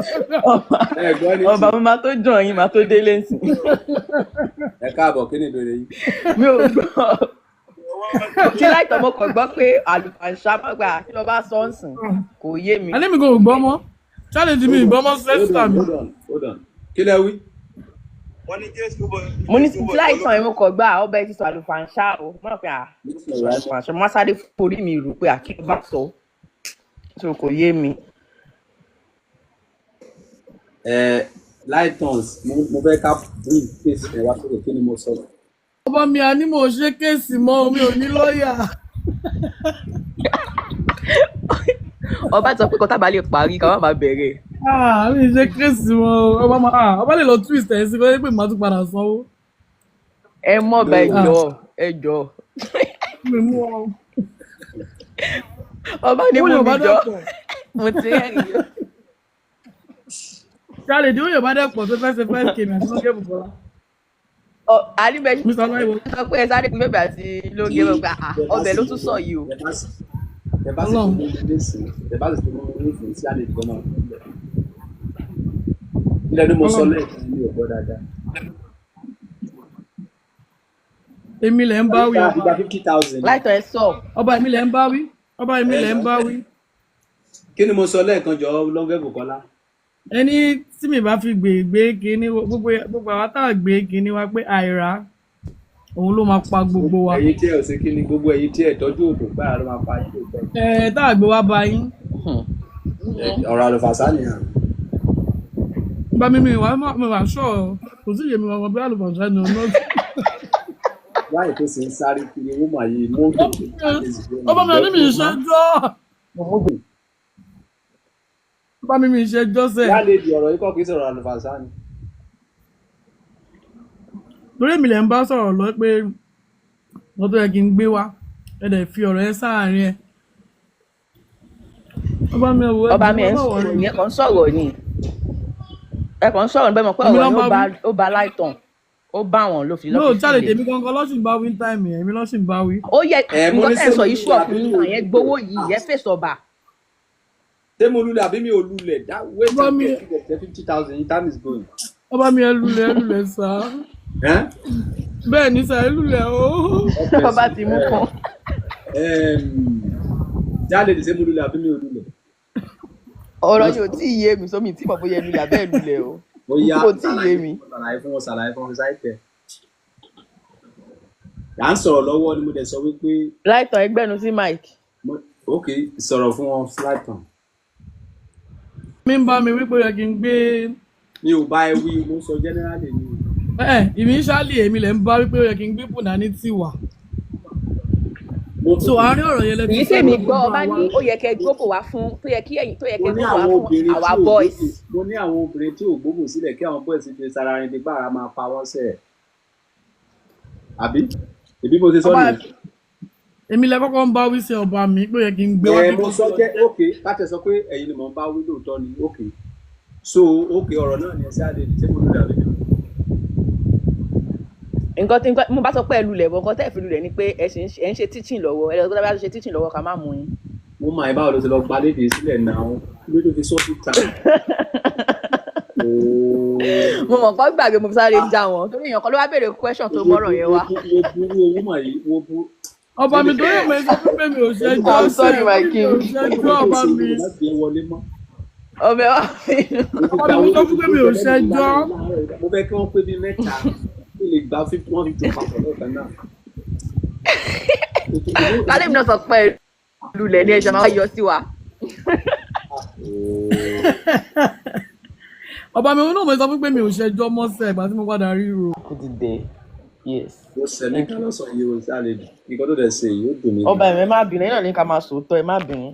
B: Ẹ gbọ́ ní
R: Ọba,
B: ti.
R: mo máa tó jọ yín, máa tó délé nsìn.
B: Ẹ káàbọ̀, kí ni ìbéèrè yín?
R: Mi ò gbọ́. Kí láìpẹ́ mo kàn gbọ́ pé àlùfàǹṣá má gbà kí ló bá sọ ń sìn kò yé mi.
E: Àní mi kò gbọ́ mọ́. Challenge mi ìgbọ́ mọ́
B: Hold
E: sẹ́sítà
B: on,
E: mi.
B: hold on, hold on. Kí lẹ wí?
M: Wọ́n ní Jésù bọ̀
R: Mo ní
M: Jésù bọ̀
R: láìtàn
M: lọ́lọ́.
R: ẹ̀, mo kàn gbà ọba ẹ ti sọ àlùfàǹṣá o. Mo rò pé à sọ àlùfàǹṣá, mo má sáré forí mi rò pé à kí ló bá sọ, so kò yé mi.
B: Ẹ Lightons, mo fẹ́ ká bring case ẹ wá sókè. Kí ni mo sọ?
E: Ọba mi, a ní mò ń ṣe case mọ́, mi ò ní lọ́ọ̀yà.
R: Ọba ti sọ pé kọtà bá lè parí ká má má bẹ̀rẹ̀.
E: Ah, mi ṣe case mọ́ o. Ọba máa, ah, ọba lè lọ twist ẹ̀ sí pé màá tún padà sanwó.
R: Ẹ mọ̀ bá ẹ
E: Ah,
R: jọ, ẹ jọ.
E: Mi mú ọ.
R: Ọba ní
E: Owó
R: mú
E: yóò
R: mi
E: bá
R: jọ.
E: dẹ̀ pọ̀.
R: Mo ti rẹ́rìn yó.
E: Ṣáàlì tí owó yóò bá dẹ̀ pọ̀ tó fẹ́ ṣe first kèmí àti Lókè Bùkọ́lá.
R: Àníbẹ̀
E: Mr. Ọláìwọ.
R: sọ pé ẹ sáré pé bẹ́ẹ̀ àti lóge
B: Tí
R: wọn pé à
B: tẹ bá
R: ọbẹ̀
B: sì
R: ló tún sọ yìí o.
B: Tẹ bá sì tún
E: Ọlọ́run.
B: mú mi nísìn, tẹ bá sì tún mú mi nísìn sí àlejò kan máa fún mi. Kílẹ̀ ni mo sọ
E: Ọlọ́run.
B: lẹ́ẹ̀kan, mi ò gbọ́ dáadáa.
E: Èmi lẹ̀ ń bá wí
B: Ìgbà
E: ọba.
B: ìgbà 50,000 ni.
R: Láìtàn ẹ sọ.
E: Ọba, èmi lẹ̀ ń bá wí. Ọba, èmi
B: Ẹ
E: lẹ̀ ń bá wí.
B: Kí ni mo sọ lẹ́ẹ̀kan jọ, Lọ́ngẹ́ Bùkọ́lá?
E: Ẹni tí mi bá fi gbè gbé kinní gbogbo gbogbo àwa tá a gbé kinní wa pé àìrá òun ló máa pa gbogbo wa.
B: Ẹ̀yin tí ẹ ò ṣe kí ni, gbogbo ẹ̀yin tí ẹ tọ́jú òbò gbára ló máa pa yín lóòótọ́.
E: Ẹ tá a gbé wá bá yín.
B: Ọ̀rọ̀ àlùfàṣà nìyẹn.
E: Bá mi mi wà mi wà sọ kò sí ìyèmí ọmọ bí àlùfàṣà ni ọ̀nà.
B: Wáyé tó sì ń sáré kiri wọ́n mà yìí mọ́tò
E: Ọba mi, àní mi ìṣẹ́jọ́. Ọba mi, mi ìṣẹ́jọ́ sẹ̀.
B: Lálejò ọ̀rọ̀ yìí kọ́ kì í sọ̀rọ̀ àlùfàṣà ni.
E: Torí èmi lẹ̀ ń bá sọ̀rọ̀ lọ pé wọ́n tó yẹ kí n gbé wá, ẹ dẹ̀ fi ọ̀rọ̀ yẹn sáàárín ẹ̀. Ọba mi, ẹ̀wọ̀
R: Ọba
E: ẹ̀jọ̀
R: mi, ẹ
E: ẹ
R: ń
E: má
R: sọ̀rọ̀
E: wọrí.
R: ní ẹ kàn ń sọ̀rọ̀ ni, ẹ kàn ń sọ̀rọ̀ ní bẹ́ẹ̀ mọ̀ pé
E: Èmi
R: ọ̀rọ̀
E: ló ń
R: yẹn ó
E: bá
R: bá
E: wí.
R: ó bá láìtàn, ó bá wọn ló fi
E: No,
R: lọ́ fi
E: Charlie,
R: fìlẹ̀.
E: tèmi gangan lọ́sìn bá wí táìmì yẹn, èmi lọ́sìn bá wí.
R: Ó yẹ
B: Ẹ mo
R: nǹkan
B: ní
R: tẹ̀ ń
B: ṣé
R: sọ
B: mo
R: yìí
B: lulẹ̀
R: ṣùọ̀
B: àbí
R: fún
B: mi
R: yín
B: ò
R: yẹn
B: lulẹ̀?
R: gbowó yìí ẹ fèsì ọba.
B: Ṣé mo lulẹ̀ àbí mi ò lulẹ̀? That wait
E: Ọba
B: and
E: mi,
B: get 50,000, time is going.
E: ọba mi, ẹ lulẹ̀, ẹ lulẹ̀ sá.
B: Ẹ́
E: Bẹ́ẹ̀ ni sá, ẹ lulẹ̀ o.
B: God bless
R: Ọba
B: you.
R: ti mú kan.
B: Jáde, ṣé mo lulẹ̀ àbí mi ò lulẹ̀?
R: Ọ̀rọ̀ yìí ò tí ì yé mi sómi tí mo bóyá ẹ lulẹ̀ àbẹ́ ẹ lulẹ̀ o.
B: Ó yá,
R: Kò tí ì yé
B: ṣàlàyé
R: mi.
B: fún wọn, ṣàlàyé fún wọn, ṣàlàyé fún wọn sáìtẹ̀. À ń sọ̀rọ̀ lọ́wọ́ ni mo dẹ̀ sọ wípé
R: Láìtàn, ẹgbẹ́nu sí mike.
B: Ok, sọ̀rọ̀ fún wọn, Slighton.
E: Mi ń bá mi wí pé ó yẹ kí n gbé.
B: Mi ò bá ẹ wí, mo sọ generally ni.
E: Ẹ initially èmi lẹ̀ ń bá wí pé ó yẹ kí n gbé Punani tì wá.
B: Mo
E: So àárín ọ̀rọ̀ yẹn lẹ
R: Èyí
E: ti sọ
R: tèmi
E: pé kí
R: gbọ́,
E: n bá
R: ọba
E: wá.
R: ní ó yẹ kẹ́ gbóbò wá fún tó yẹ kí ẹ̀yin tó yẹ
B: Mo
R: kẹ́
B: ní
R: gbóbò wá
B: àwọn
R: fún
B: obìnrin tí
R: àwa
B: ò
R: boys.
B: gbóbò, mo ní àwọn obìnrin tí ò gbóbò sílẹ̀ kí àwọn boys fi sara rin dípà ara máa pa wọ́n sẹ̀. Àbí? Èbí mo ṣe sọ
E: Ọba,
B: nìyẹn.
E: èmi lẹ kọ́kọ́ ń bá wí sí ọba mi pé ó yẹ kí n gbé wá
B: Ẹ
E: pé
B: mo
E: kí n
B: sọ
E: lọ
B: jẹ́
E: jẹ́.
B: ok láti sọ pé ẹ̀yin ni mò ń bá wí lóòótọ́ ni, ok. So ok, ọ̀rọ̀ náà ni ẹ ṣe àlejò, ṣé mo lulẹ̀ àbí mi ò lulẹ̀?
R: Nǹkan tí nǹkan mo bá sọ pé ẹ lulẹ̀ bọ̀, nǹkan tẹ́ ẹ fi lulẹ̀ ni pé ẹ ṣì ń ṣe, ẹ ń ṣe teaching lọ́wọ́, ẹ lọ tó bá ṣe teaching lọ́wọ́ ká má mú yín.
B: Mo máa báwo ló ti lọ gba léde sílẹ̀ náà kí ló tó fi sọ síta? Ooo.
R: Mo mọ̀ kọ́ gbàgbé, mo fi sáré já wọn torí èèyàn kan ló wá béèrè question tó
B: Wo
R: mọ́rọ̀ yẹn wá.
B: wo burú owó mà yìí, wo burú.
E: Ọba mi, torí èmi sọ fún pé mi ò ṣẹjọ́
R: I'm
E: sẹ̀,
R: sorry
E: mo
R: my
E: ní mi ò
R: king.
E: ṣẹjọ́
B: Ó
E: ọba
B: ṣe
E: mi.
B: ìwé láti ẹ wọlé mọ́.
R: Ọbẹ̀ wá bínú.
B: Mo ti
E: Ọba
B: gba
E: mi, mo
B: owó
E: sọ
B: tó
E: fún
B: ti
E: pé mi
B: gbé
E: ò
B: lẹ́nu
E: ṣẹjọ́.
B: láàárọ̀ láàárọ̀. Mo fẹ́ kí wọ́n pé bíi mẹ́ta kí lè gba 50, 150 papọ̀ lẹ́ẹ̀kan náà.
R: Kálí mi náà sọ pé ẹ lulẹ̀ ní ẹ̀ṣẹ̀ máa yọ sí wa.
E: Ọba mi, òun náà mo sọ fún pé mi ò ṣẹjọ́ mọ́sẹ̀ ìgbà tí mo padà rí ro.
K: Ó ti dé, yes.
B: Mo sẹ̀mí
K: Thank
B: kan
K: you.
B: lọ́sàn-án yìí o, sálẹ̀dì. Nǹkan tó dẹ̀ ṣe yìí ó dùn mí
K: Ọba
B: gan.
K: ẹ má bínú, ẹ̀yin náà ní ká máa sòótọ́, ẹ má bínú.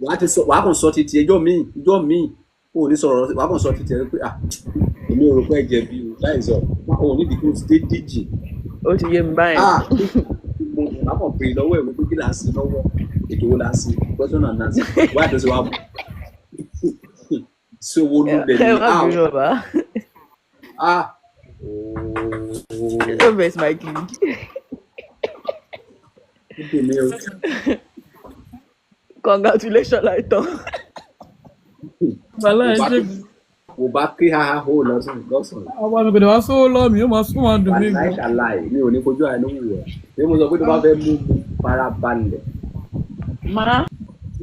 B: Wàá ti sọ, wàá kàn sọ titi ẹjọ́ míì, ìjọ́ míì o ò ní sọ̀rọ̀, wàá kàn sọ titi ẹ pé ah èmi ò rò pé ẹ jẹ̀bi o láì sọ, o ò nídìí kí o ti dé díjì.
R: Ó ti yé mi báyẹn.
B: Ah, mo wàá kàn pè lọ́wọ́ ẹ̀ wípé kí là ń sin lọ́wọ́, ètò wo là ń sin, question and answer, wáyé tó ṣe wá mú. Ṣé owó
R: Ẹ
B: lulẹ̀
R: ẹ
B: ni?
R: má
B: Ah
R: bínú ọba.
B: ah
R: No vex my king.
B: Ó dùn mí o.
R: Congratulations, Láìtàn.
E: Wàhálà
B: Kò
E: ẹ
B: bá
E: ṣe.
B: Kò bá ké haha hó lọ́sàn lọ́sàn.
E: Ọba mi kò dé wá sówó lọ́ọ̀ mi, ó máa sún máa dùn mí
B: Wàláì
E: gan.
B: tàláì, mi ò ní fojú àánú wò ẹ́. Ṣé mo sọ pé tó bá fẹ́ mú mi farabalẹ̀?
R: Má.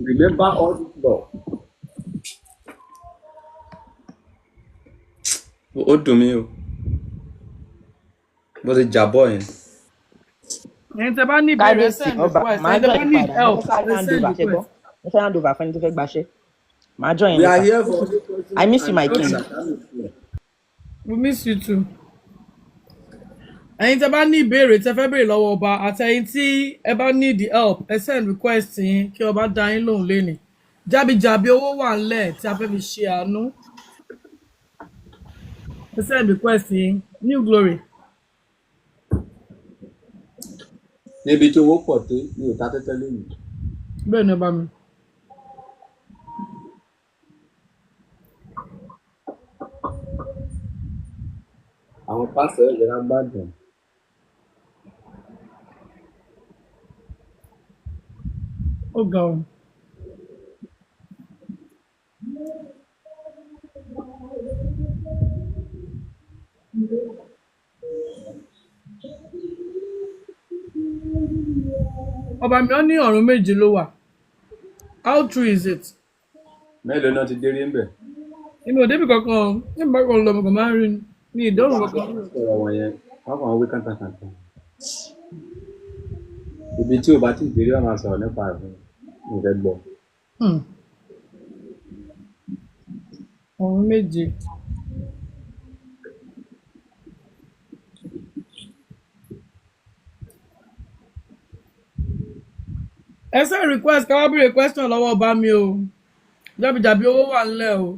B: Remember all this law. Ó dùn mí o. Bó ṣe jàbọ̀ yẹn.
E: Ẹ̀yin tẹ́ bá ní ìbéèrè, ẹ
D: Kábíyèsí
E: send
D: ọba,
E: request.
D: màá
E: Ẹ̀yin tẹ́
D: join
E: bá need
D: padà. Mo
E: help,
D: fẹ́ sáré
E: ẹ
D: hand
E: send
D: over, ṣe gbọ́?
E: request.
D: Mo fẹ́ hand over fẹ́ni tó fẹ́ gbaṣẹ́. Màá join
B: We are
D: later.
B: here for only question
D: I miss you,
B: and
D: my king.
B: answer.
E: We miss you too. Ẹ̀yin tẹ́ bá ní ìbéèrè tẹ́ fẹ́ béèrè lọ́wọ́ ọba, àti ẹ̀yin tí ẹ bá need help, ẹ send request yín kí ọba dá yín lóhùn lénìí. Jábíjàbí owó wà ńlẹ̀ tí a fẹ́ fi ṣe àánú. Ẹ send request yín. New Glory.
B: Níbi tí owó pọ̀ tó, mi ò ta tẹ́tẹ́ lónìí.
E: Bẹ́ẹ̀ ni ọba mi.
B: Àwọn pásítọ̀ ìjọba gbádùn.
E: Ó ga ọ. Ọba mi, ó ní ọ̀run méje ló wà. How true is it?
B: Mélòó náà ti déré ń bẹ̀?
E: Èmi ò débi kankan o. Ní ìbá kan lọ, mo kàn máa ń rí ni. Mi ì dọ́rùn
B: Gbogbo
E: kankan.
B: àwọn tó ń sọ̀rọ̀ wọ̀nyẹn, wọ́n kàn ń wí kàntàkàntà. Ibi tí ò bá tí ì déré, wọ́n máa sọ̀rọ̀ nípa ẹ̀ fún mi. Mi ò fẹ́ gbọ́.
E: Ọ̀run méje. Ẹ send request ká wá béèrè question lọ́wọ́ ọba mi o. Jábìjàbí owó wà ńlẹ̀ o.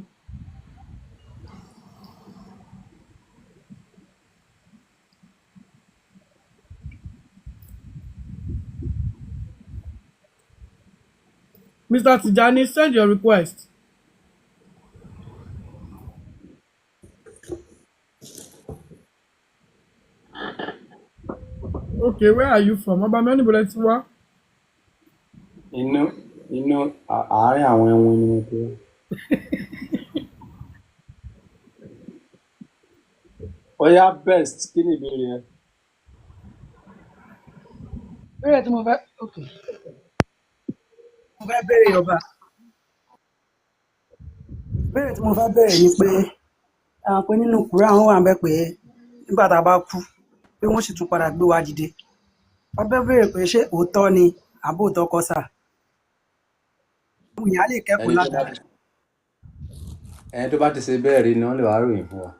E: Mr. Tijani, send your request. Okay, where are you from? Ọba mi, ó níbo lẹ ti wá?
B: Inú inú àárín àwọn ẹwọn ni mo ti wá. Ó yá best, kí ni ìbéèrè ẹ?
C: Ìbéèrè tí mo fẹ́, okay, mo fẹ́ béèrè ọba. Ìbéèrè tí mo fẹ́ béèrè ni pé, àwọn pé nínú Quran wà ń bẹ̀ pé nígbà tá a bá kú, pé wọ́n sì tún padà gbé wa dìde. Wọ́n fẹ́ béèrè pé ṣé òótọ́ ni àbí òótọ́ kọ́ sà? Àwọn èèyàn á lè kẹ́kọ̀ọ́
B: Ẹni tó bá
C: látara.
B: ti ẹni tó bá ti ṣe bẹ́ẹ̀ rí ni wọ́n lè wá ròyìn fún wa.